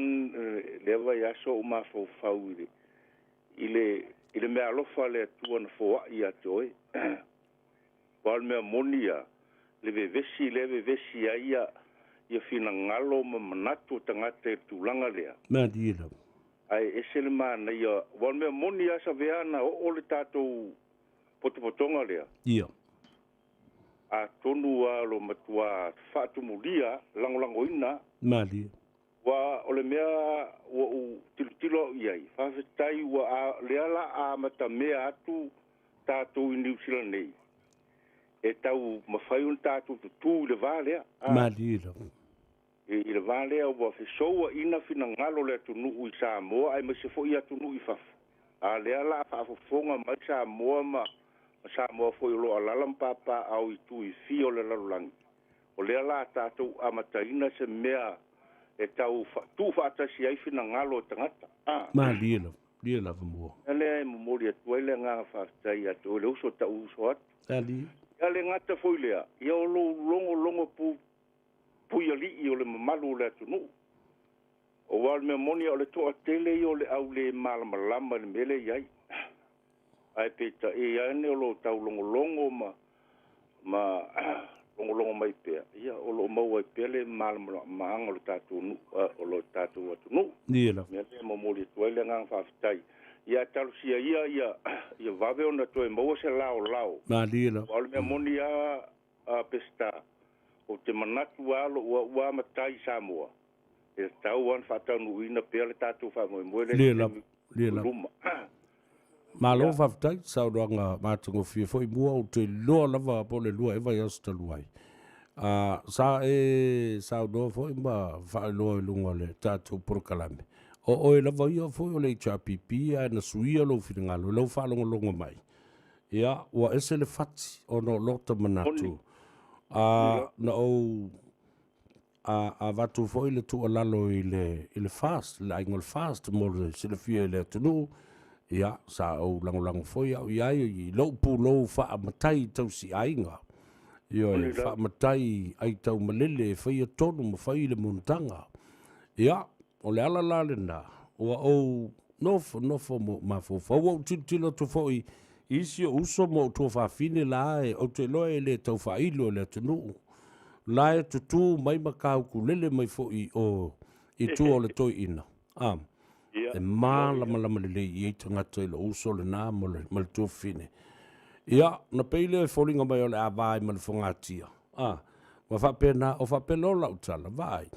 lea vaiaso o ou mafaufau i le, i le, i le meaalofa a le Atua na foai ia te oe. Aua o le mea moni lava, le vevesi lea e vevesi ai ia, ia finagalo ma manatu o tagata i le tulaga lea.
Malie lava.
Ae ese le manaia, aua o le mea moni lava Savea na oo le tatou potopotoga lea.
Ia.
Atonu lava o lo matua faatumulia, lagolagoina.
Malie.
Ua o le mea ua ou tilotilo au i ai, faafetai ua a, lea la a amatamea atu tatou i Niu Sila nei, e tau mafai ona tatou tutū i le va lea.
A. Malie lava.
I le va lea ua fesouaina finagalo o le atunuu i Samoa aemaise foi atunuu i fafo, a lea la a faafofoga mai Samoa ma Samoa foi o lo o alaala ma papaaao i itu e fia o le lalolagi, o lea la a tatou amataina se mea e tau tuufaatasi ai finagalo o tagata. A.
Malie lava, malie lava mua.
O le mea lea e momoli atu ai le agaga faafetai ia te oe le uso, tau uso atu.
Malie.
Ia le gata foi lea, ia o lou logologo pu puialii o le mamalu o le atunuu. Aua o le mea moni o le toatele ia o le au le malamalama i le mea lea e i ai. Ae peitai ane o lo o taulogologo ma ma logologo mai pea, ia o lo o maua ai pea le malamalamaaga o le tatou nuu, o lo tatou atunuu.
Ia lava.
Mea lea e momoli atu ai le agaga faafetai. Ia talosia ia ia vave ona toe maua se laolao.
Malie lava.
Aua o le mea moni lava a Peseta, ou te manatu lava lou au lava matai i Samoa, e tatau lava ona faataunuuina pea le tatou faamoemoe lea i le taimi
i luma. Malo faafetai, saunoaga matagofie foi mua, ou te iloa lava po o le 2 ea vaiaso talu ai. Sa e saunoa foi ma faailoa i luga o le tatou polokalame, o oe lava ia foi o le HRPP ae na suia lou finagalo i lau faalogologo mai. Ia, ua ese le fati ona o lota manatu. A, na ou a, avatu foi le tuualalo i le, i le FAST, le aiga o le FAST mo le silafia i le atunuu. Ia, sa ou lagolago foi au i ai i lou pulou faamatai tausiaiga. Ioe, faamatai aitaumalele e faia tonu ma fai le monotaga. Ia, O le ala la lena, ua ou nofonofo ma ou mafaufau, ua ou tilotilo atu foi i isi ou uso ma ou tuafafine la e ou te iloa e le tau faailo e le atunuu, la e tutū mai ma kāukulele mai foi i o I tua o le toeaina, a, e malamalama lelei i ai tagata i lou uso lena ma le, ma le tuafafine. Ia, ona pei lea e foliga mai o le a va ai ma le fogatia, a, ma faapena, o faapea loa lau tala, vaai,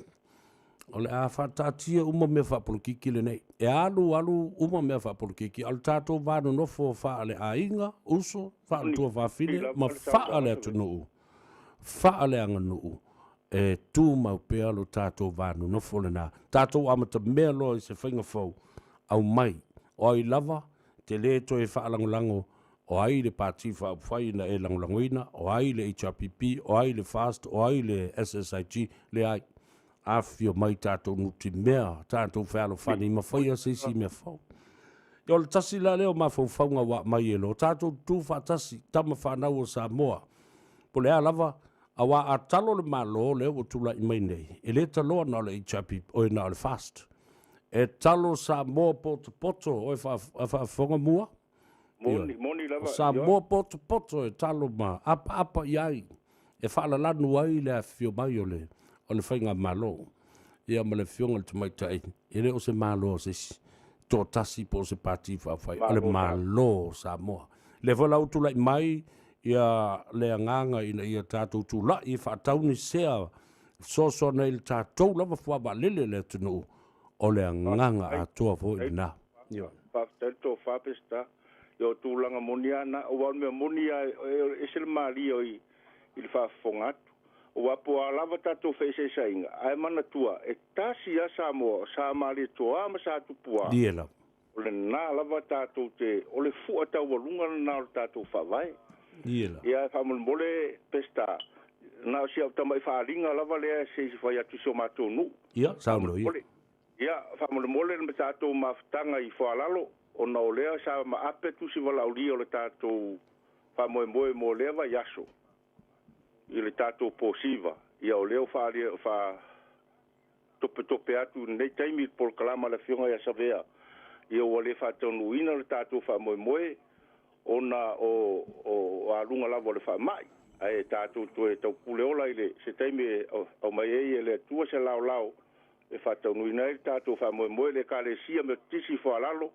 o le a faataatia uma mea faapolokiki lenei. E alu alu uma mea faapolokiki, a o le tatou va nonofo faale-aiga, uso, faale-tuafafine ma faale-atunuu, faale-aganuu, e tumau pea lo tatou va nonofo lena. Tatou amatamea loa i se faiga fou, aumai, o ai lava te lē toe faalagolago, o ai le Pati Faaupufai na e lagolagoina, o ai le HRPP, o ai le FAST, o ai le SSIG, leai. Afifio mai tatou nutimea, tatou fealofani ma faia se isi mea fou. Ia o le tasi la lea o mafaufauga ua aumai e lo tatou tutu faatasi, tama fanau o Samoa, po o le a lava, aua a talo le Malo lea ua tulai mai nei, e le taloa na o le HRPP, oi na o le FAST. E talo Samoa potopoto, oe faafofoga mua?
Moni, moni lava.
O Samoa potopoto e talo ma apaapa i ai, e faalalanu ai le afifio mai o le, o le faigamalo. Ia ma le afioga i le Tamaitai, e le o se Malo o se isi toatasi po o se pati faaupufai, o le Malo o Samoa. Lea foi la ua tulai mai ia le agaga ina ia tatou tulai e faatau ni sea fesoasoani ai i le tatou lava fuavaalele i le atunuu, o le agaga atoa foi lena.
Faafetai le tofa Peseta. Ia o tulaga moni lava na, aua o le mea moni lava e ese le malie o i le faafofoga atu. Aua po o a lava tatou feeseeseaiga, ae manatua e tasi lava Samoa, o Sa Malietoa ma Sa Tupua, o lena lava tatou te, o le fua taualuga lena o le tatou Faavae. Ia ae faamolemole Peseta, na o si au tamai faaaliga lava lea se i fai atu i si o matou nuu.
Ia, saunoa ia.
Ia, faamolemole le tatou mafutaga i Foalalo, ona o lea sa maape tusi valaaulia o le tatou faamoemoe mo lea vaiaso i le tatou posiva. Ia, o lea ua faalia, faa topetope atu i lenei taimi i le polokalama a le Afioga ia Savea, ia ua le faataunuuina le tatou faamoemoe ona o o aluga lava o le faamai, ae tatou toe taupule ola i le se taimi e aumai ai e le Atua se laolao e faataunuuina ai le tatou faamoemoe le Ekalesia Metotisi i Foalalo,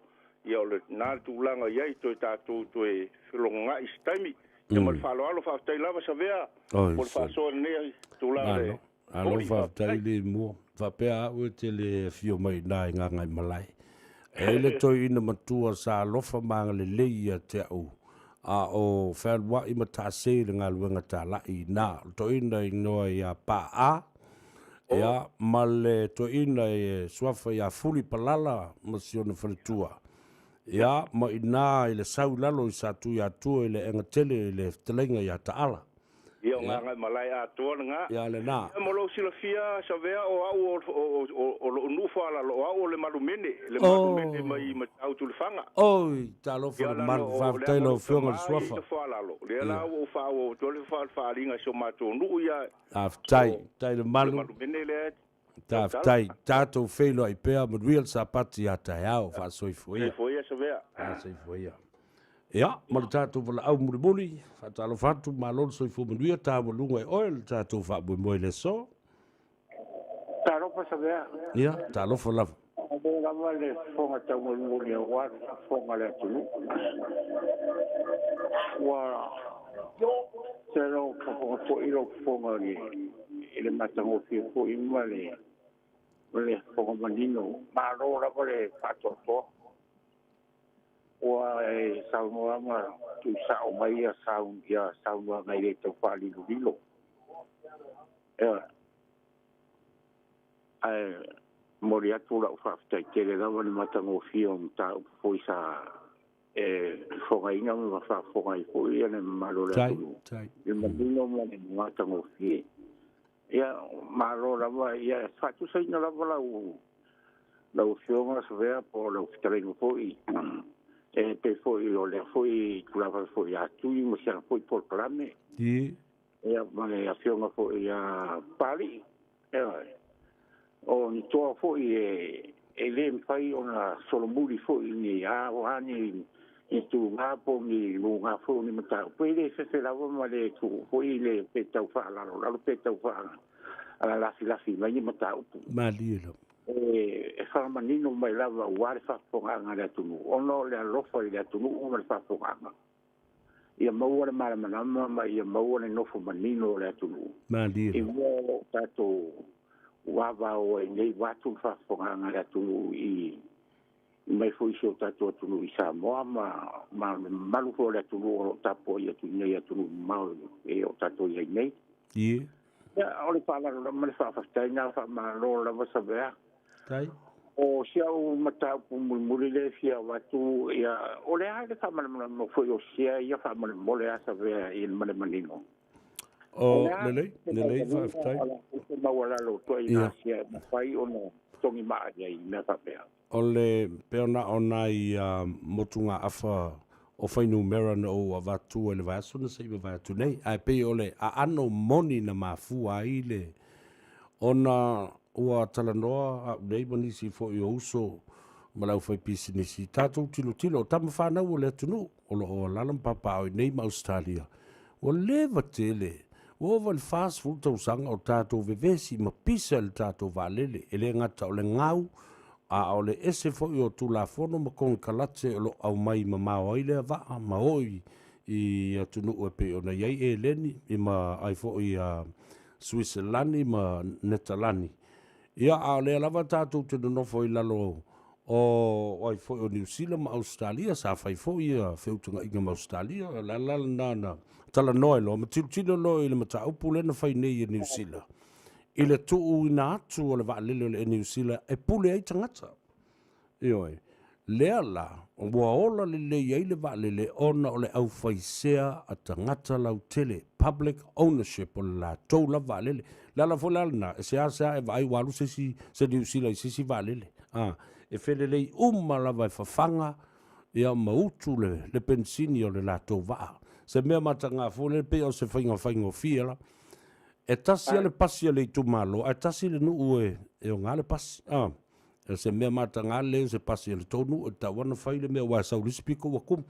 ia o lena le tulaga i ai, toe tatou toe felogoga'i i se taimi. Ia ma le faaaloalo, faafetai lava Savea mo le faasoa i lenei tulaga le
Malo faafetai le mua. Faapea au e te le afio mai i ina i Gagaemalae. E i ai le toeaina matua sa alofa ma agalelei ia te au a o fealuai ma taase i le galuega talai i ina. O le toeaina e igoa ia Paa, ia, ma le toeaina e suafa ia Fuli Palala ma si ona faletua. Ia, ma i ina i le sau i lalo i Satuiatua i le aega tele i le fetalaiga ia Taala.
Ia, o Gagaemalae atoa lena.
Ia, lena.
Ia, mo lou silafia, Savea, o au o, o, o, o lou nuu Foalalo, o au o le Malumene, le Malumene mai Matautu-i-le-Faga.
Oi, talofa le malu, faafetai lau Afioga i le Suafa.
Ia, Foalalo, lea la ua ou faaauau atu ai le faaaliga i si o matou nuu, ia.
Faafetai, faafetai le malu.
O le Malumene lea.
Faafetai, tatou feiloai pea, manuia le Sapati a taeao, faasoifua ia.
Soifua ia Savea.
Soifua ia. Ia, ma le tatou valaau mulimuli, faatalofa atu, malo le soifua manuia, taualuga e oe le tatou faamoemoe i le aso.
Talofa Savea.
Ia, talofa lava.
Malo lava le fofoga taumolimoli aua le faafofoga a le atunuu. Ua se lau fofoga foi lau fofoga i le matagofie foi ma le fofoga manino. Malo lava le faatoatoa. Ua e saunoa ma tuusao mai ia saunoaga e le tau faalilolilo. Ioe. Ae momoli atu lau faafetai tele lava i le matagofie o mataupu foi sa e fofogaina ma faafofoga ai foi le mamalu o le atunuu i le manino ma le matagofie. Ia, malo lava, ia faatusaina lava lau lau Afioga Savea po o lau fetalaiga foi, e pei foi o lea foi tulaga foi ia Tui ma si ana foi polokalame. Ia, ma le Afioga foi ia Papalii, ioe. O ni toa foi e le mafai ona solomuli foi ni a o a ni tuga po o ni luga foi o ni mataupu, e le fefe lava ma le tuu foi le pe tau faalalolalo pe tau faalalafilafi mai ni mataupu.
Malie lava.
E faamanino mai lava aua le faafofogaaga a le atunuu ona o le alofa i le atunuu ma le faafofogaaga ia maua le malamalama ma ia maua le nofo manino o le atunuu
Malie
i mea o lo o tatou vavao ai nei vaeatu le faafofogaaga a le atunuu i mai foi i si o tatou atunuu i Samoa ma ma le mamalu foi o le atunuu o lo o tapuai atu i nei atunuu mamao e o tatou i ai nei.
Ie.
Ia, o le faaaloalo lava ma le faafetai na, faamalo lava Savea.
Tai.
O si au mataupu mulimuli lea e fia avatu, ia, o le a le faamalamalama foi o sea ia faamolemole a Savea i ma le manino.
O, lelei, lelei, faafetai.
O le maualalo o ituaiga sea e mafai ona togi maa i ai i mea faapea.
O le, pei ona o nai motugaafa o fuainumera na ou avatua i le vaiaso na se i mavae atu nei, ae pei o le aano moni na mafua ai le, ona ua talanoa au nei ma nisi foi o uso ma le aufaipisinisi, tatou tilotilo, o tama fanau o le atunuu o lo o alaala ma papaaao i nei ma Ausetalia, ua leva tele, ua ova i le 40 tausaga o tatou vevesi ma pisa i le tatou vaalele, e le gata o le gau, a o le ese foi o Tulafono ma konekarate o lo o aumai mamao ai lea vaa ma o i atunuu e pei ona i ai Eleni ma ai foi a Suiselani ma Netalani. Ia, a o lea lava tatou te nonofo i lalo o ai foi o Niu Sila ma Ausetalia, sa fai foi ia feutagaiga ma Ausetalia, o le ala lena na talanoa ai loa ma tilotilo loa i le mataupu lea na fai nei e Niu Sila i le tuuina atu o le vaalele o le Air Niu Sila e pule ai tagata. Ioe. Lea la, ua ola lelei ai le vaalele ona o le aufaisea a tagata lautele, public ownership, o le latou lava vaalele. Le ala foi la lena, e seasea e vaai ua alu se isi se Niu Sila i se isi vaalele. A, e felelei uma lava e fafaga ia ma utu le, le penisini o le latou vaa. Se mea mataga foi lea, pei o se faiga faigofie la. E tasi lava le pasi a le itumalo, ae tasi le nuu e, e oga le pasi. A. O se mea mataga lelei o se pasi a le tou nuu e tatau lava ona fai le mea aua e sau i le isi pito ua tumu.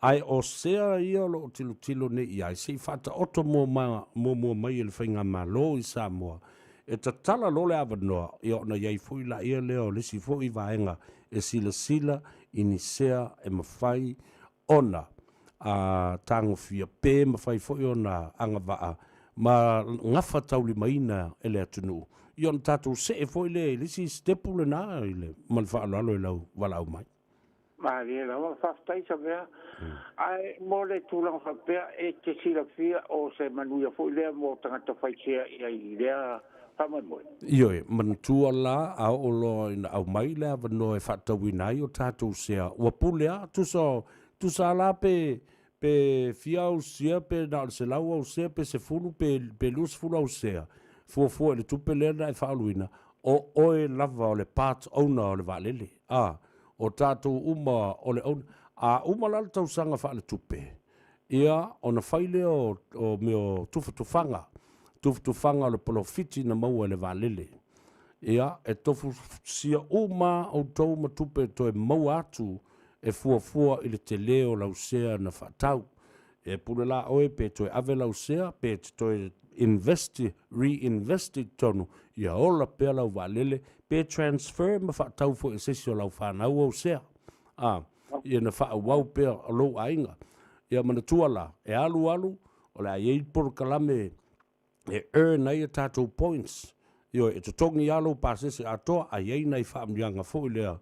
Ae o sea ia o lo o tilotilo nei i ai se i faataoto muamua mai e le Faigamalo i Samoa e tatala loa le avanoa ia ona i ai foi laia lea o le isi foi vaega e silasila i ni sea e mafai ona a tagofia pe mafai foi ona agavaa ma gafataulimaina e le atunuu, ia ona tatou see foi lea i le isi sitepu lena i le, ma le faaaloalo i lau valaau mai.
Malie lava, faafetai Savea. Ae mo le tulaga faapea, e te silafia o se manuia foi lea mo tagata faisea i ai i lea faamoemoe?
Ioe, manatua la a oo loa ina aumai le avanoa e faatauina ai o tatou sea, ua pule a, tusa, tusa la pe, pe fia au sea, pe na o le 100 au sea, pe 10, pe, pe 20 au sea, fuafua i le tupe lea na e faauluina, o oe lava o le part owner o le vaalele, a, o tatou uma o le owner. A uma la le tausaga faaletupe, Ia, ona fai lea o, o mea o tufatufaga, tufatufaga o le polofiti na maua e le vaalele. Ia, e tofusia uma outou ma tupe e toe maua atu e fuafua i le tele o lau sea na faatau. E pule la oe pe toe ave lau sea pe te toe invest, reinvest i totonu, ia ola pea lau vaalele, pe transfer ma faatau foi e se isi o lau fanau ou sea. A. ia na faaauau pea o lou aiga. Ia manatua la, e alu alu, o le a i ai le polokalame e earn ai a tatou points. Ioe, e totogi lava lou pasese atoa, a i ai nai faamanuiaga foi lea,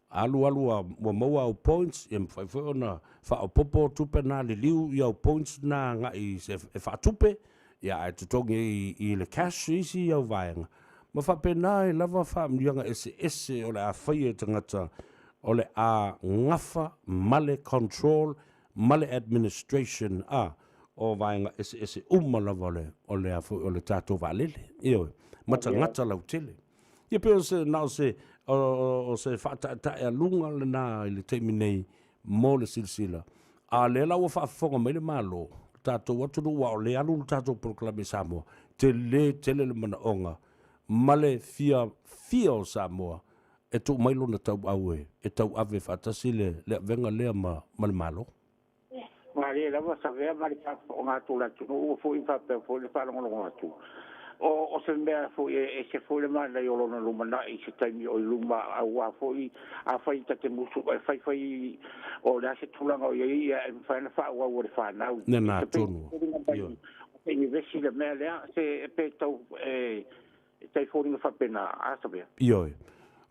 alu alu ua maua au points, ia mafai foi ona faaopoopo tupe na liliu i au points na agai i se e faatupe, ia ae totogi ai i le cash isi au vaega. Ma faapena ai lava faamanuiaga eseese o le a faia e tagata o le a gafa ma le control ma le administration a o vaega eseese uma lava o le o le a foi o le tatou vaalele. Ioe, ma tagata lautele. Ia pei o se na o se o se faataetaealuga lena i le taimi nei mo le silasila. A o lea la ua faafofoga mai le Malo, le tatou atunuu aua o lea e alu le tatou polokalame i Samoa, tele tele le manaoga ma le fiafia o Samoa e tuu mai lona tauau e tauave faatasi le avega lea ma le Malo.
Malie lava Savea ma le faafofoga atu o le atunuu ua foi faapea foi le faalogologo atu. O se mea foi e ese foi le manaia o lona lumanai i se taimi o i luma, auā foi afai ta te musu e faifai o le a se tulaga o i ai, ia e mafai ona faaauau e le fanau.
Lena
Se pei
tonu.
foliga mai
Ioe.
o se inivesi le mea lea, se pe tau e tai foliga faapena, a Savea.
Ioe.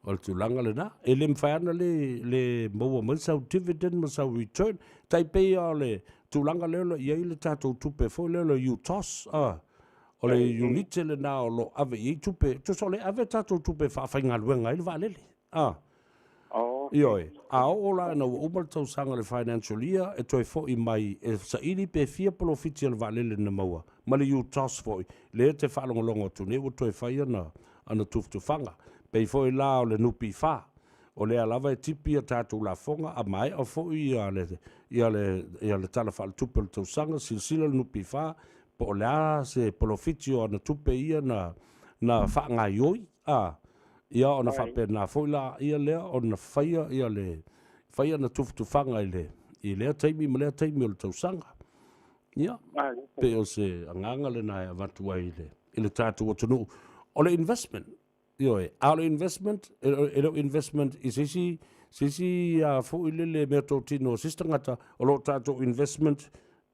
O le tulaga lena. E le mafai lava ona le, le maua mai sau dividend ma sau return. Tai pei lava o le tulaga lea o lo o i ai le tatou tupe foi lea o le UTOS, a. O le unite lena o lo o ave i ai tupe. Tusa o lea e ave tatou tupe e faafaigaluega ai le vaalele. A. Ioe. A oo la ina ua uma le tausaga o le financial year, e toe foi mai e saili pe fia polofiti o le vaalele na maua, ma le UTOS foi, lea e te faalogologo atu nei ua toe fai ana, ana tufatufaga. Pei foi la o le NPF, o lea lava e tipi a tatou lafoga, a maea foi ia le, ia le, ia le Tala Faaletupe o le tausaga, silasila le NPF po o le a se polofiti o ana tupe ia na, na faagaioi, a, ia ona faapena foi la ia lea ona faia ia le, faia ana tufatufaga i le, i lea taimi ma lea taimi o le tausaga. Ia, pei o se agaga lena e avatu ai i le, i le tatou atunuu. O le investment, Ioe, a o le investment, e le o investment i se isi, se isi a foi lele meatotino a se isi tagata, o lo o tatou investment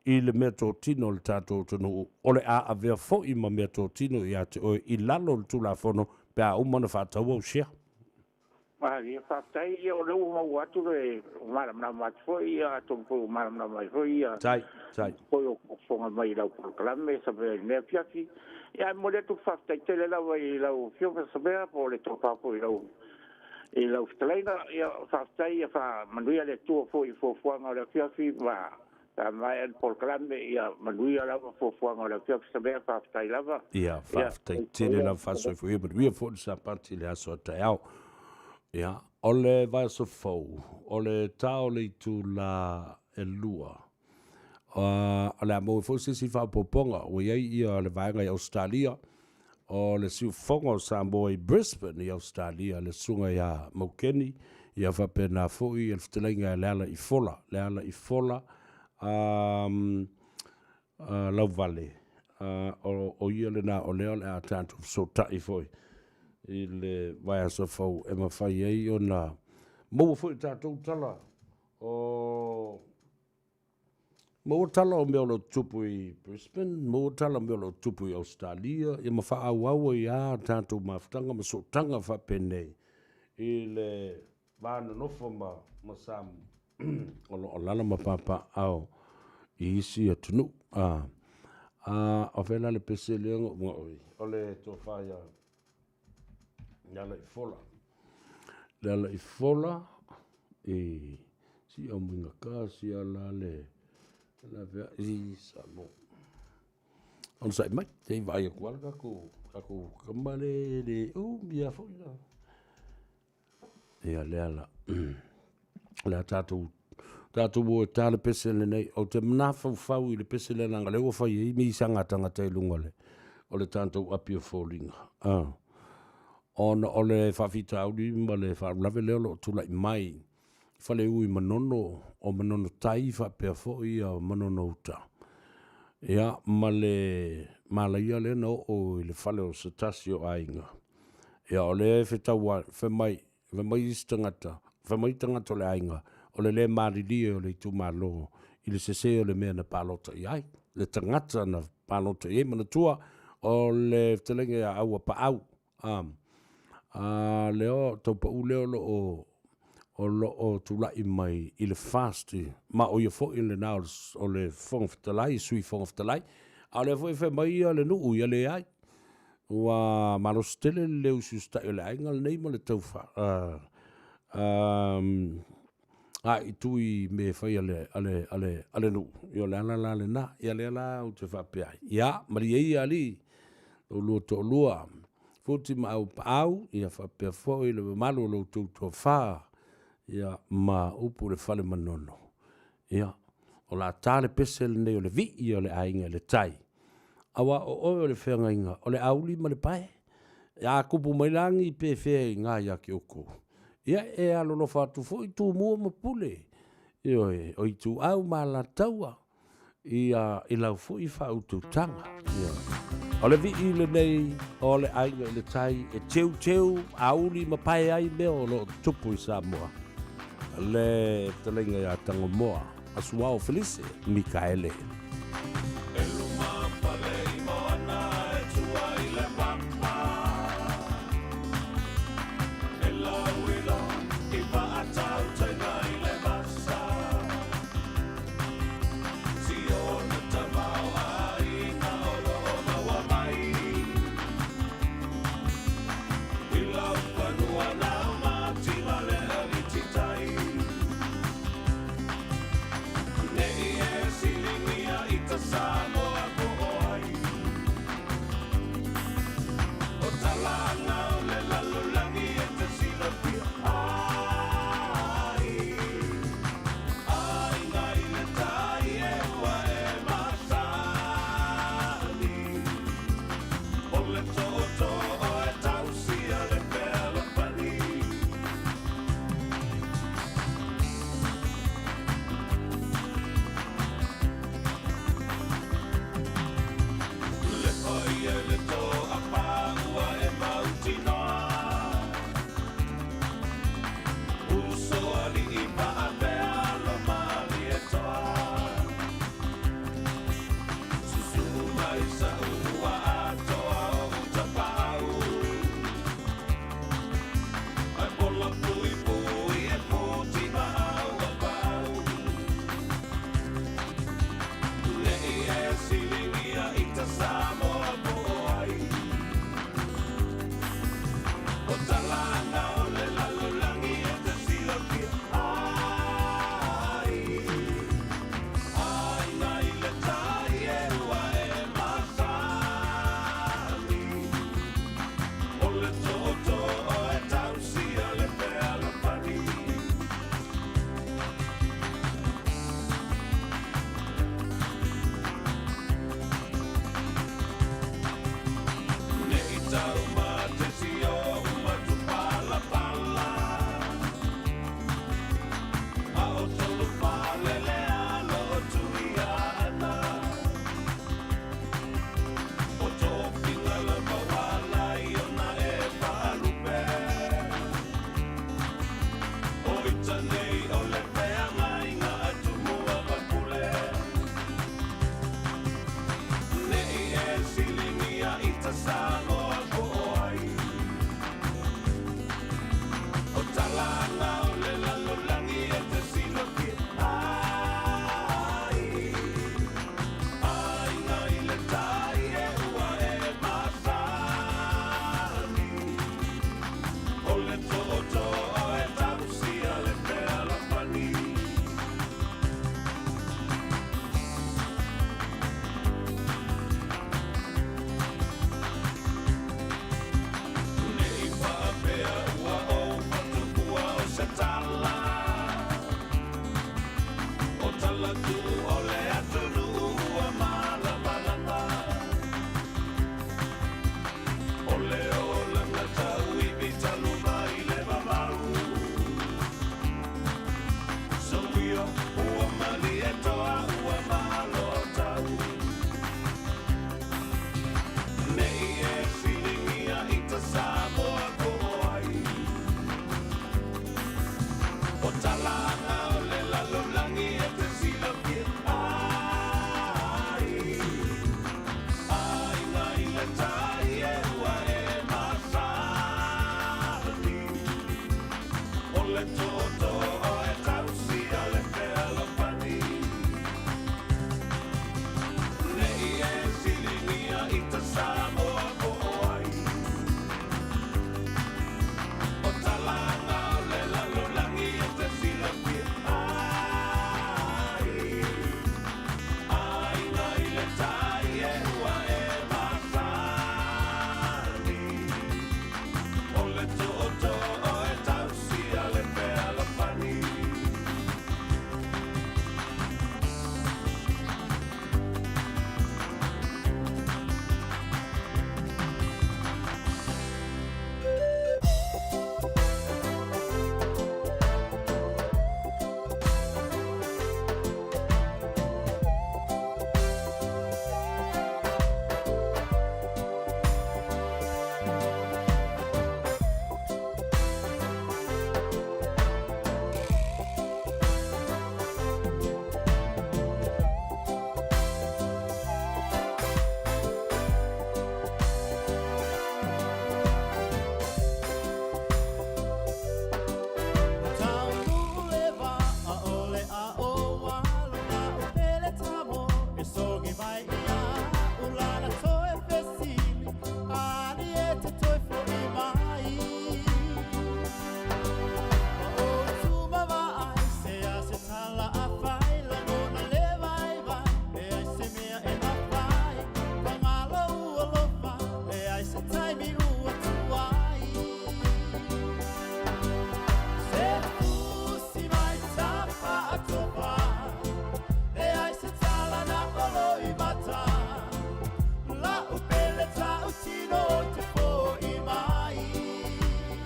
i le meatotino a le tatou atunuu, o le a avea foi ma meatotino ia te oe i lalo o le Tulafono pe a uma ona faatau au share.
Malie, faafetai, ia o lea ua maua atu le malamalama atu foi, ia atonu foi ua malamalama ai foi ia
Tai, tai.
foi o faafofoga mai i lau polokalame Savea i lenei afiafi. Ia ae momoli atu le faafetai tele lava i lau Afioga Savea po o le tofa foi i lau fetalaiga. Ia faafetai, ia faamanuia le Atua foi i fuafuaga o le afiafi ma pe a maea le polokalame, ia manuia lava fuafuaga o le afiafi Savea, faafetai lava.
Ia, faafetai tele lava faasoifua. Ia manuia foi le Sapati i le aso a taeao. Ia, o le vaiaso fou, o le ta o le itula e 2, o le a maua foi se isi faaopoopoga. Ua i ai ia le vaega i Ausetalia, o le siufofoga o Samoa i Brisbane i Ausetalia, le susuga ia Maukeni, ia faapena foi le fetalaiga ia Lealaifola, Lealaifola Lauvale, o ia lena o lea o le a tatou fesootai foi i le vaiaso fou e mafai ai ona maua foi e tatou tala o Maua tala o mea o lo o tutupu i Brisbane, maua tala o mea o lo o tutupu i Ausetalia, ia ma faaauau ai lava tatou mafutaga ma sootaga faapenei i le va nonofo ma, ma Samoa o lo o alaala ma papaaao i isi atunuu. A, a, o fea la le pese lea na ou i? O le tofa ia Lealaifola. Lealaifola i si au muiga si ala le la vea i Samoa. Ona sa'i mai, se i vaai atu lava le tatou kama le le umi lava foi na. Ia lea la, le a tatou tatou o e ta le pese lenei. Ou te mafaufau i le pese lea leaga o lea ua fai ai misaga a tagata i luga o le, o le tatou api o foliga. Ah. Ona o le faafitauli ma le faalavelave lea o lo o tulai mai i Faleu i Manono, o Manono Tai faapea foi ia Manono Uta. Ia, ma le malaia lea na oo i le fale o se tasi o aiga. Ia, o lea e fetau, fai mai, fai mai isi tagata, fai mai tagata o le aiga, o le le malilie o le itumalo i le sese o le mea na palota i ai, le tagata na palota i ai. Manatua, o le fetalaiga ia Auapaau, a, a lea, Taupau lea o lo o, o lo o tulai mai i le FAST, ma o ia foi lena o le Fofoga Fetalai, Sui Fofoga Fetalai, a o lea foi e fai mai ia le nuu, ia leai, Ua malosi tele le lē usiusitai o le aiga lenei ma le tau aaitui i mea e fai a le, a le, a le, a le nuu. Ia o le ala la lena. Ia lea la ou te faapea ai, ia, malie ia alii, lo oulua toalua, Futi ma Aupaau, ia faapea foi le mamalu o lo outou toafa, ia ma upu i le fale Manono. Ia, o le a ta le pese lenei o le vii o le aiga i le tai. Aua o oe o le feagaiga, o le auli ma le pae. A kupu mai lagi pe fea i ina ia te outou, ia e alolofa atu foi Tumua ma Pule, ioe, o Ituau ma Alataua. Ia, i lau foi faautautaga. Ia. O le vii lenei o le Aiga i le Tai e teuteu, auli ma pae ai mea o lo o tutupu i Samoa. Le fetalaiga ia Tagomoa, Asuao Felise Mikaele.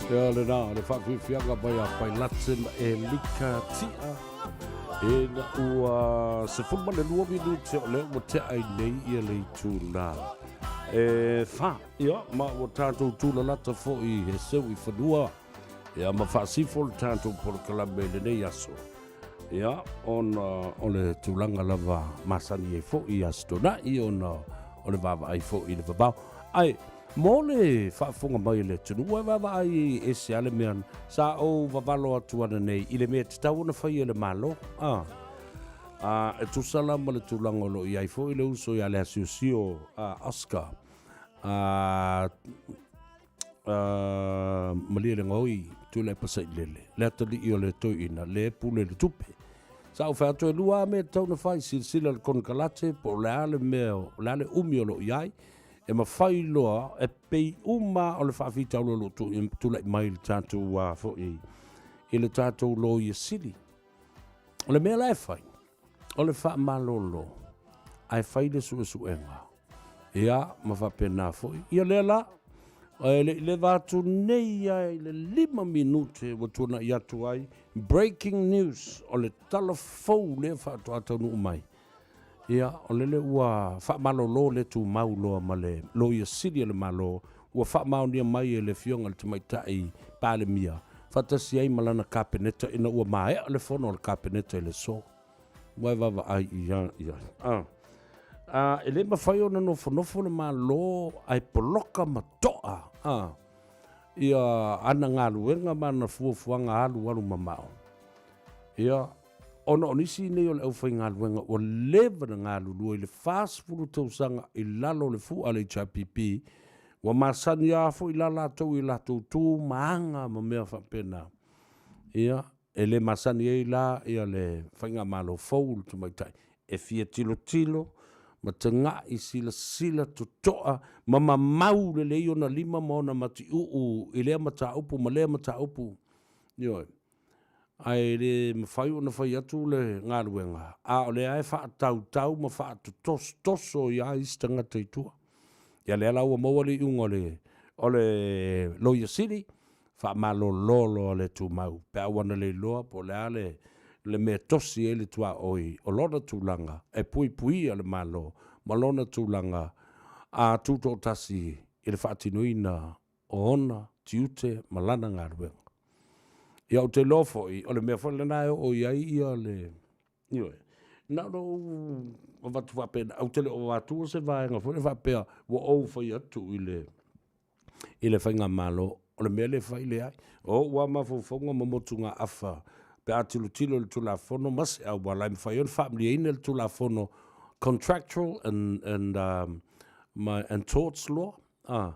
Ia lena, o le faafiafiaga mai a Pailate ma Elika Tia, ina ua 12 minute o lea ua tea ai nei ia le itula e fa. Ia, ma ua tatou tulalata foi he seu i fanua, ia ma faasifo le tatou polokalame i lenei aso. Ia, ona o le tulaga lava masani ai foi i Aso Toonai, ona o le vaavaai foi i le vavao. Ae, mo le faafofoga mai a le atunuu, e vaavaai ese lava le mea sa ou vavalo atu ananei i le mea e tatau ona fai e le Malo. A, a e tusa la ma le tulaga o lo o i ai foi le uso ia Leasiosio a Oscar, a, a Malielegaoi Tuilaepa Sailele, le atalii o le toeaina, le pule i le tupe. Sa ou fai atu e lua lava mea e tatau ona fai, silasila i le konekarate po o le a le mea, o le a le umi o lo o i ai, e mafai loa e pei uma o le faafitauli o lo o tulai mai i le tatou foi i le tatou Loia Sili. O le mea la e fai, o le faamalolo ae fai le suesuega. Ia, ma faapena foi. Ia lea la, e le i leva atu nei lava i le 5 minute ua tuanai atu ai, breaking news, o le tala fou lea faatoa taunuu mai. Ia, o lele ua faamalolo le tumau loa ma le Loia Sili a le Malo, ua faamaonia mai e le Afioga i le Tamaitai Palemia, faatasi ai ma lana Kapeneta ina ua maea le fono a le Kapeneta i le aso. Ua e vaavaai i ai. A, a, e le mafai ona nofonofo le Malo ae poloka ma toa, a, ia ana galuega ma ana fuafuaga alualu mamao. Ia, ona o nisi nei o le aufaigaluega ua leva na galulue i le 40 tausaga i lalo o le fua a le HRPP, ua masani lava foi la latou i latou tu ma aga ma mea faapena. Ia, e le masani ai la ia le faigamalo fou le tamaitai e fia tilotilo ma taga'i silasila toto'a ma mamau lelei ona lima ma ona mati'u'u i lea mataupu ma lea mataupu. Ioe. Ae le mafai ona fai atu le galuega, a o lea e faatautau ma faatotosotoso i a isi tagata i tua. Ia lea la ua maua le iuga o le, o le Loia Sili, faamalolo loa le tumau, pe a ua na le iloa po o le a le, le mea e tosi ai le tuaoi o lona tulaga e puipuia le Malo ma lona tulaga a tutoatasi i le faatinoina o ona tiute ma lana galuega. Ia ou te iloa foi, o le mea foi lena e oo i ai ia le, ioe, na ona ou avatu faapena, ou te le o avatua se vaega foi lea faapea ua ou fai atu i le, i le faigamalo, o le mea lea e fai, leai. O ou lava mafaufauga ma motugaafa pe a tilotilo i le Tulafono ma se auala e mafai ai ona faamalieina le Tulafono Contractual and, and, ma, and Torts Law, A,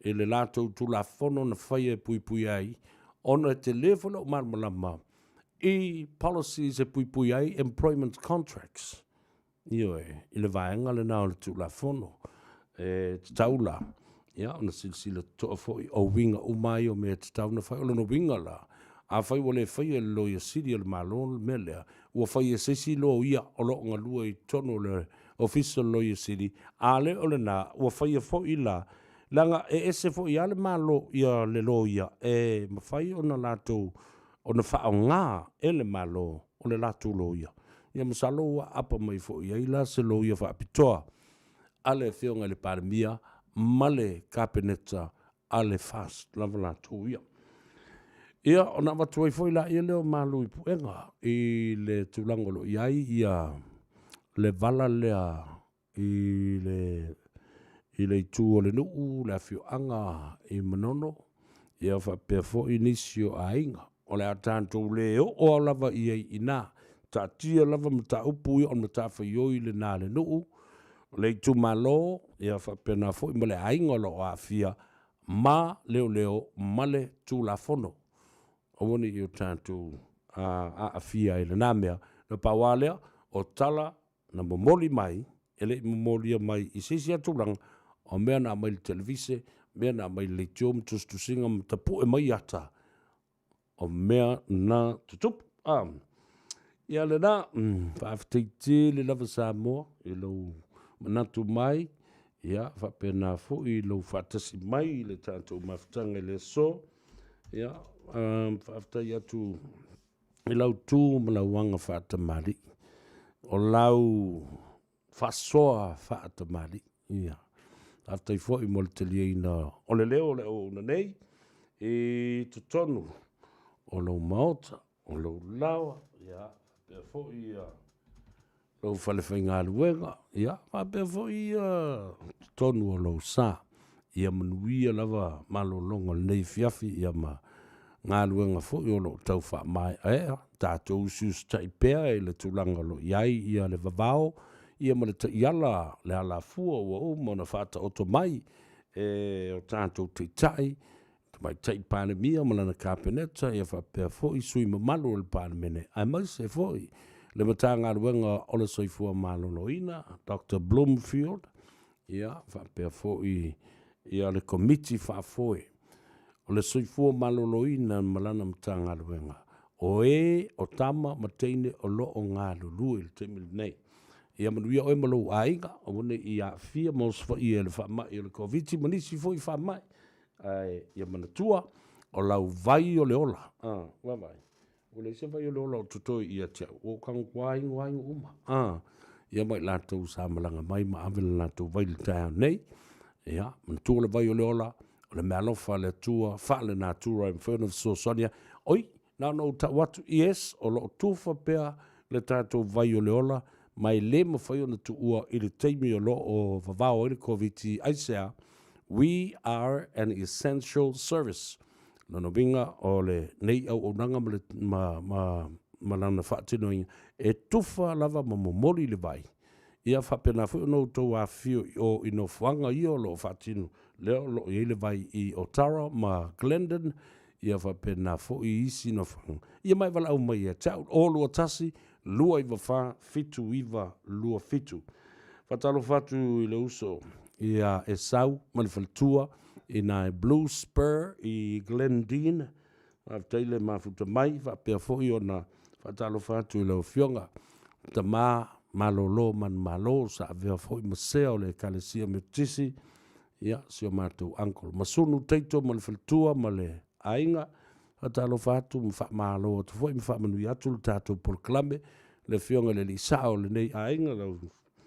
i le latou Tulafono na faia e puipui ai, ona e tele foi lou malamalama i policies e puipui ai employment contracts. Ioe, i le vaega lena o le Tulafono. E tatau la, ia, ona silasila totoa foi, o uiga uma ia o mea e tatau ona fai. O lona uiga la, afai ua le faia e le Loia Sili a le Malo le mea lea, ua fai e se isi loia o lo o galue i totonu o le Ofisa o le Loia Sili, a le o lena, ua faia foi la, leaga e ese foi lava le Malo ia le loia e mafai ona latou ona faaaoga e le Malo o le latou loia. Ia masalo ua aapa mai foi i ai la se loia faapitoa a le Afioga i le Palemia ma le Kapeneta a le FAST lava latou ia. Ia, ona avatu ai foi laia lea o malu i puega i le tulaga o lo o i ai ia le vala lea i le i le itu o le nuu, le afioaga i Manono, ia faapea foi nisi o aiga. O le a tatou le oo lava i ai i ina. Taatia lava mataupu ia o le matafaioi lena a le nuu, o le itumalo, ia faapena foi ma le aiga o lo o aafia ma leoleo ma le Tulafono. Aua ne i o tatou aafia i lena mea. Na pau lava lea, o tala na momoli mai, e le i momolia mai i se isi lava tulaga, o mea na aumai i le televise, mea na aumai i le leitio ma tusitusiga ma tapue mai ata, o mea na tutupu. Ah. Ia lena, faafetai tele lava Samoa i lou manatu mai, ia faapena foi i lou faatasi mai i le tatou mafutaga i le aso. Ia, faafetai atu i lau tu ma lau aga faatamalii, o lau faasoa faatamalii. Ia, faafetai foi mo le taliaina o le leo o le auauna nei i totonu o lou maota, o lou laoa, ia, faapea foi ia lou falefaigaluega, ia, faapea foi ia totonu o lou sa. Ia manuia lava malologa o lenei afiafi, ia ma galuega foi o lo o tau faamaeaea, tatou usiusitai pea i le tulaga o lo o i ai ia le vavao, ia ma le taiala, le alafua ua uma ona faataoto mai e o tatou taitai, Tamaitai Palemia ma lana Kapeneta, ia faapea foi sui mamalu o le Palemene, aemaise foi le Matagaluega o le Soifua Maloloina, Dr. Bloomfield, ia faapea foi ia le Komiti Faafoe o le Soifua Maloloina ma lana Matagaluega, o e o tama ma teine o lo o galulue i le taimi lenei. Ia manuia oe ma lou aiga, aua ne i aafia ma osofaia e le faamai o le Koviti ma nisi foi faamai. Ae ia manatua, o lau vai o le ola, a, vaavaai, ua leai se vai o le ola o totoe ia te au, ua ou tago atu lava inu aiga uma, a, ia ma i latou sa malaga mai ma ave le latou vai i le taeao nei. Ia, manatua le vai o le ola, o le meaalofa a le Atua faale-natura e mafai ona fesoasoani ai. Oi, na ona ou tau atu, yes, o lo o tufa pea le tatou vai o le ola, ma e le mafai ona tuua i le taimi o lo o vavao ai le Koviti, aisea? We are an essential service. Lona uiga o lenei auaunaga ma, le, ma, ma, ma lana faatinoina, e tufa lava ma momoli le vai. Ia faapena foi ona outou afifio i o i nofoaga ia o lo o faatino, lea o lo o i ai le vai i Otara ma Glendon, ia faapena foi i isi nofoaga. Ia ma e valaau mai ia te au, 021 294 7927. Faatalofa atu i le uso ia Esau ma le faletua i na Blue Spur i Glendene. Faafetai le mafuta mai, faapea foi ona faatalofa atu i lau Afioga Tama Malolo Manumalo sa avea foi ma sea o le Ekalesia Metotisi, ia, si o matou uncle Masunu Taito ma le faletua ma le aiga. Faatalofa atu ma faamalo atu foi ma faamanuia atu le tatou polokalame, le Afioga i le Alii Sao o lenei aiga, lau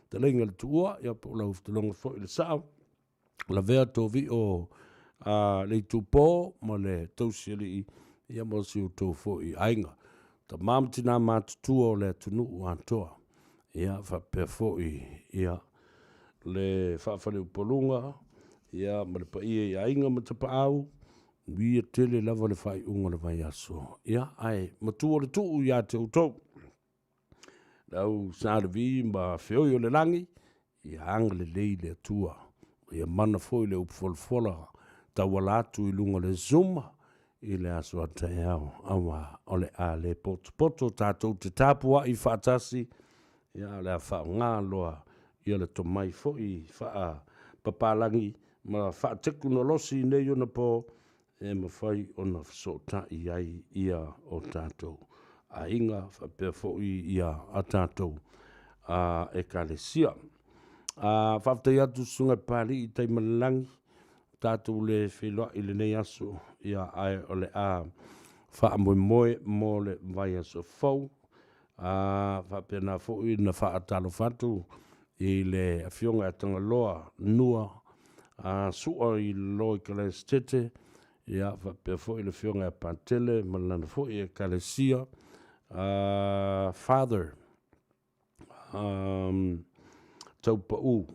Fetalaiga i le Tuua, ia po o lau Fetalaiga foi i le Sao, Lavea Tovio a le Itupo ma le Tausialii, ia ma si outou foi aiga. Tama ma tina matutua o le atunuu atoa, ia faapea foi ia le faafaleupoluga, ia ma le paia i aiga ma tapaau, Uia tele lava le faaiuga o le vaiaso. Ia, ae matua le tuu ia te outou. Le au Salevi ma feoi o le lagi, ia agalelei le Atua. Ia mana foi le upu folafola tauala atu i luga o le Zoom i le aso a taeao, aua o le a le potopoto tatou te tapuai faatasi, ia o le a faaaoga loa ia le tomai foi faapapalagi ma faatekonolosi i nei ona po e mafai ona fesootai ai ia o tatou aiga faapea foi ia a tatou ekalesia. Faafetai atu Susuga i Papalii Taimalelagi, tatou le feiloai i lenei aso, ia ae o le a faamoemoe mo le vaiaso fou. A faapena foi ona faatalofa atu i le Afioga ia Tagaloa Nua a Sua i lalo i Kalaesetete, ia faapea foi le Afioga ia Patele ma lana foi Ekalesia, Father Taupau,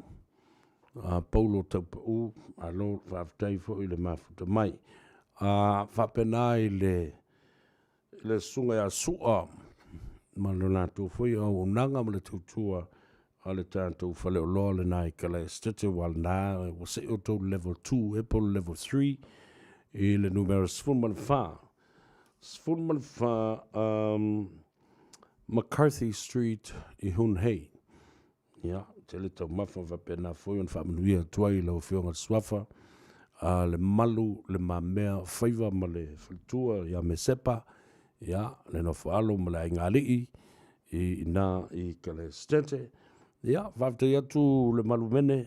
Paulo Taupau, malo faafetai foi le mafuta mai. Faapena i le le Susuga ia Sua ma le latou foi auaunaga ma le tautua a le tatou faleoloa lena i Kalaesetete, ua lena ua see outou i le level 2 ea po o le level 3 i le numera 14. 14 McCarthy Street i Hunhei. Ia, tele taumafa faapena foi ona faamanuia atu ai i lau Afioga i le Suafa, a le malu, le mamea faiva ma le faletua ia Mesepa, ia, le nofoalo ma le aigaalii i ina i Kalaesetete. Ia, faafetai atu le Malumene.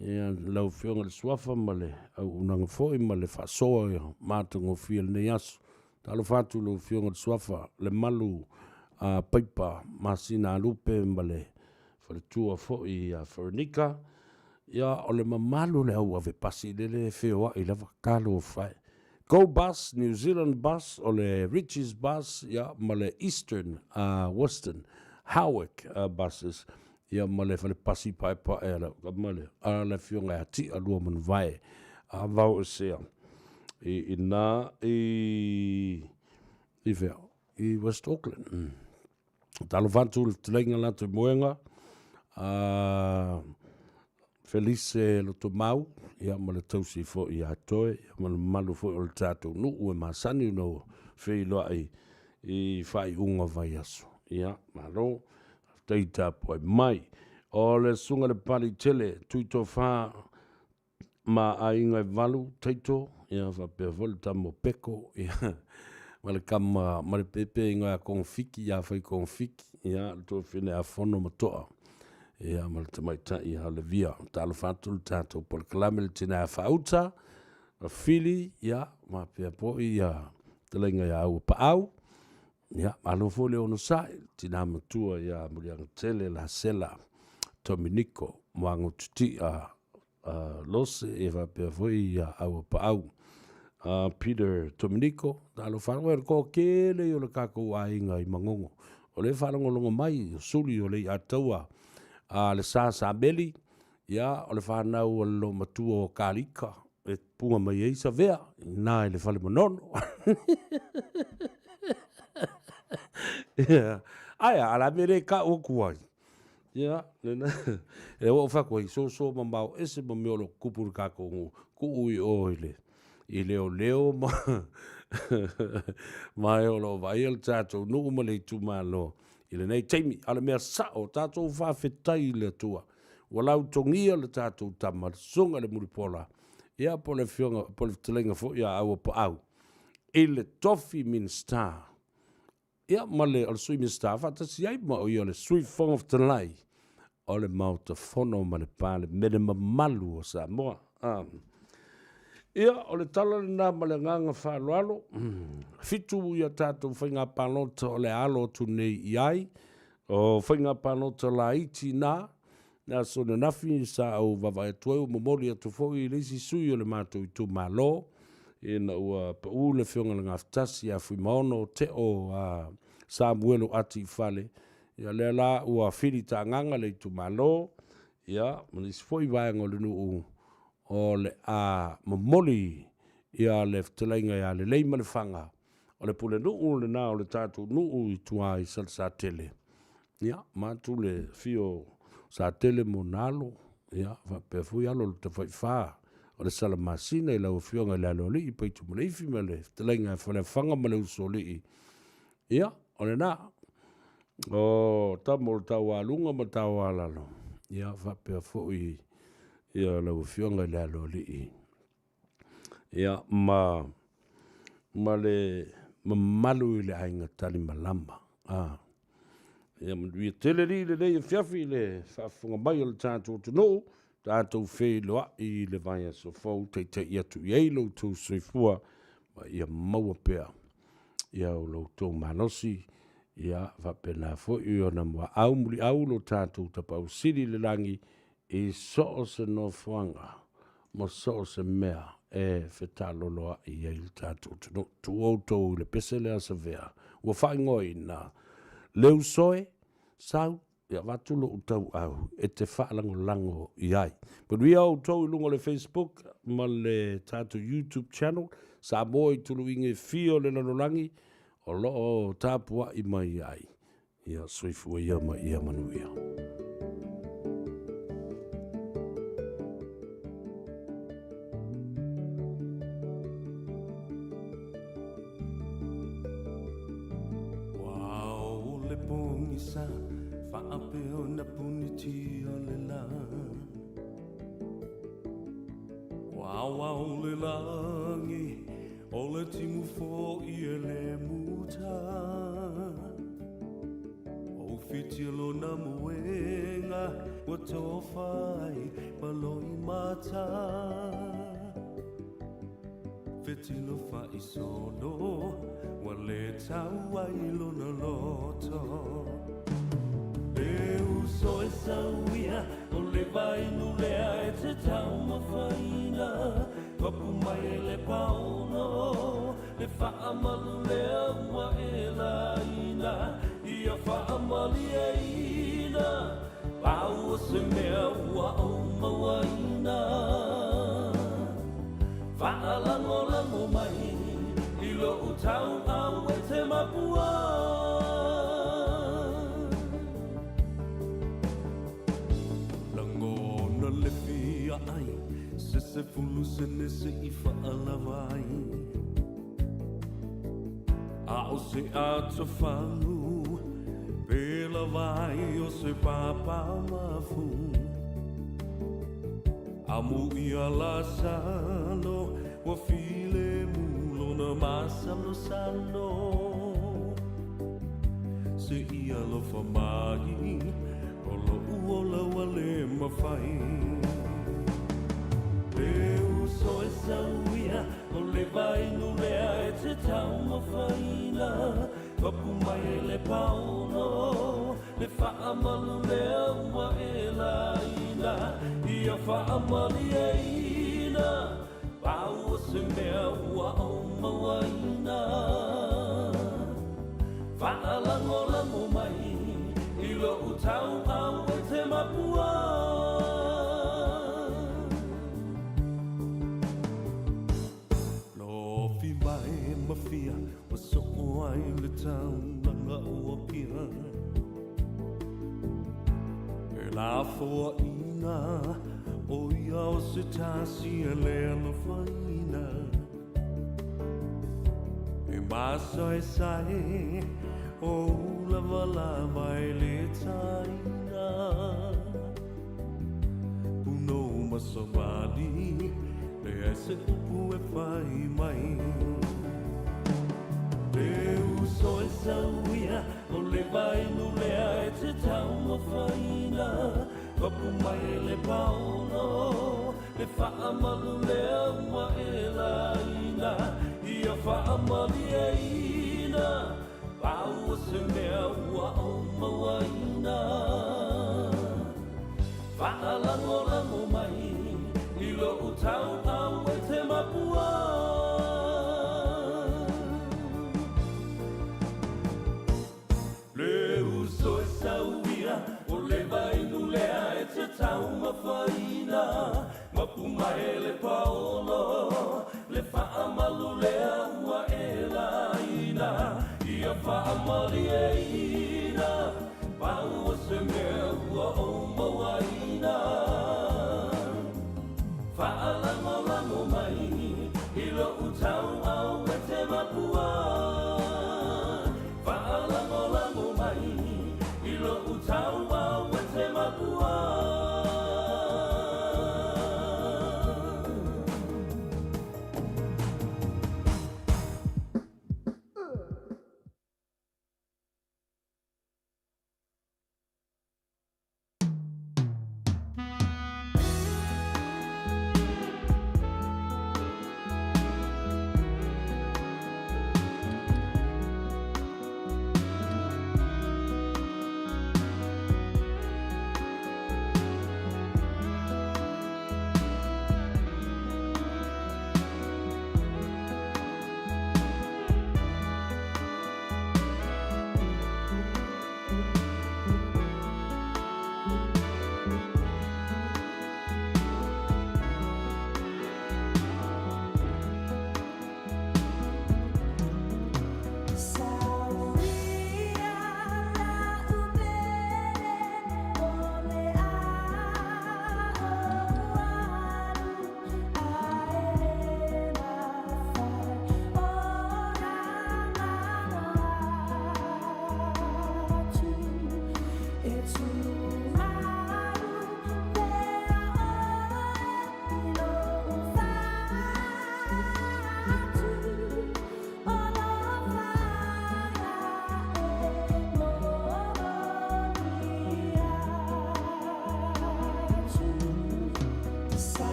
Ia, lau Afioga i le Suafa ma le auaunaga foi ma le faasoa ia matagofie lenei aso. Talofa atu i lau Afioga i le Suafa, le malu a Paipa Masina Lupe ma le faletua foi ia Feronika. Ia, o le mamalu o le au ave pasi lele e feoai lava, talofa e. Go Bus, New Zealand Bus, o le Richies Bus, ia, ma le Eastern, Western, Howick Buses, ia, ma le fale pasi paepae a lau tama lea, a le afioga ia Tia Luamanuvae, a vao esea i ina i, i fea? I West Auckland. Talofa atu i le fetalaiga Latoimoega, a Felice Lotomau, ia ma le tausi foi ia Toe, ia ma le mamalu foi o le tatou nuu e masani ona feiloai i faaiuga o vaiaso. Ia, malo, faafetai tapuai mai. O le Susuga i le Papaliitele, Tuitofa ma aiga e valu, Taito, ia faapea foi le tama o Peko, ia, ma le kama ma le pepe ingoa ia Kogafiki, ia Fai Kogafiki, ia, le tuafafine ia Fono ma Toa, ia, ma le tamaitai ia Levia. Talofa atu le tatou polokalame le tina ia Faauta, a Fili, ia, faapea foi ia fetalaiga ia Auapaau, ia, malo foi le onosai, le tina matua ia Muliagatele Lasela Tominiko Moagotutia Lose, ia faapea foi ia Auapaau Peter Tominiko. Talofa atu, o le toatele ia o le tatou aiga i Manono o lea e faalogologo mai, o Suli o Leiataua a le Sa Sameli, ia, o le fanau a le loomatua o Kalika e puga mai ai Savea i ina i le fale Manono. Ia, ae a, a o le a le mea e le tau atu ai? Ia, lena, e ua ou fai atu ai, soso mamao ese ma mea o lo o tutupu i le tatou nuu, tuu i o i le i leoleo ma ma e o lo o vaaia le tatou nuu ma le itumalo i lenei taimi. A o le mea sao, tatou faafetai i le Atua ua lautogia le tatou tama, le Susuga i le Mulipola, ia po o le Afioga, po o le fetalaiga foi ia Auapaau i le tofi Minisita. Ia, ma le, o le Sui Minisita faatasi ai ma o ia o le Sui Fofoga Fetalai o le Maota Fono ma le Palemene mamalu o Samoa. Ah. Ia, o le tala lena ma le agaga faaaloalo. 7 ia tatou faiga palota o le a alo atu nei i ai. O faiga palota laiti na, le aso ananafi sa ou vaavaai atu ai, ua momoli atu foi i le isi sui o le matou itumalo, ina ua pau le Afioga i le Gafatasi ia Fuimaono Teo a Samuelo Ati i fale. Ia lea la ua filitagaga le itumalo, ia ma nisi foi vaega o le nuu o le a momoli ia le fetalaiga ia Leleimalefanga o le pulenuu lena o le tatou nuu i tua i Salesatele. Ia, manatu le afio o Satele ma ona alo, ia, faapea foi alo o le Tafaifa o le Salamasina i lau Afioga i le Aloalii Paitumaleifi ma le fetalaiga ia Faleafaga ma le Usoalii. Ia, o lena, o tama o le Taualuga ma Taualalo, ia, faapea foi ia lau Afioga i le Aloalii. Ia, ma, ma le mamalu i le aiga Talimalama. A. Ia manuia tele alii i lenei afiafi i le faafofoga mai o le tatou atunuu, tatou feiloai i le vaiaso fou, taitai atu i ai lo outou soifua ma ia maua pea ia lo outou malosi, ia faapena foi ona muaau muliau lo tatou Tapaau Sili i le lagi i so o se nofoaga ma so o se mea e fetaaloloai ai le tatou atunuu. Tuu outou i le pese lea Savea ua faaigoaina Leusoe, sau e avatu lou tauau e te faalagolago i ai. Manuia outou i luga o le Facebook ma le tatou YouTube channel, Samoa i tuluiga e fia o le lalolagi o lo o tapuai mai ai. Ia soifua ia ma ia manuia.
Ua ao le pogisa faapea ona punitia le la. Ua ao le lagi o le timu foi e le muta. Ua ufitia lona moega ua tofa ai ma loi. mata Fetilo fa'isolo ua lē tau ai lona loto Le uso e sauia o le vainu lea e te taumafaina Papu mai e le paono le fa'amalu lea ua e laina Ia fa'amalieina pau o se mea ua ou mauaina Fa'alagolago mai i lo'u tau'au e te mapua Lagona le fia ai se 10 sene se'i fa'alava ai A o se atofagu pe lava ai o se papamafu Amuia Lasalo ua filemu lona masalosalo Seia alofa mai o lo'u ola ua lē mafai Le uso e sauia o le vainu lea e te taumafaina Papu mai e le paono le fa'amalu lea ua e laina Ia fa'amalieina pau o se mea ua ou mauaina Fa'alagolago mai i lo'u tau'au e te mapua Lofi mai ma fia ua so'o ai le taulaga o Apia E lafoaʻina o ia o se tasi e lē alofaina E masaesae o ulavalava e lē taina Punou ma savali leai se upu e fai mai Le uso e sauia o le vainu lea e te taumafaina Papu mai e le paono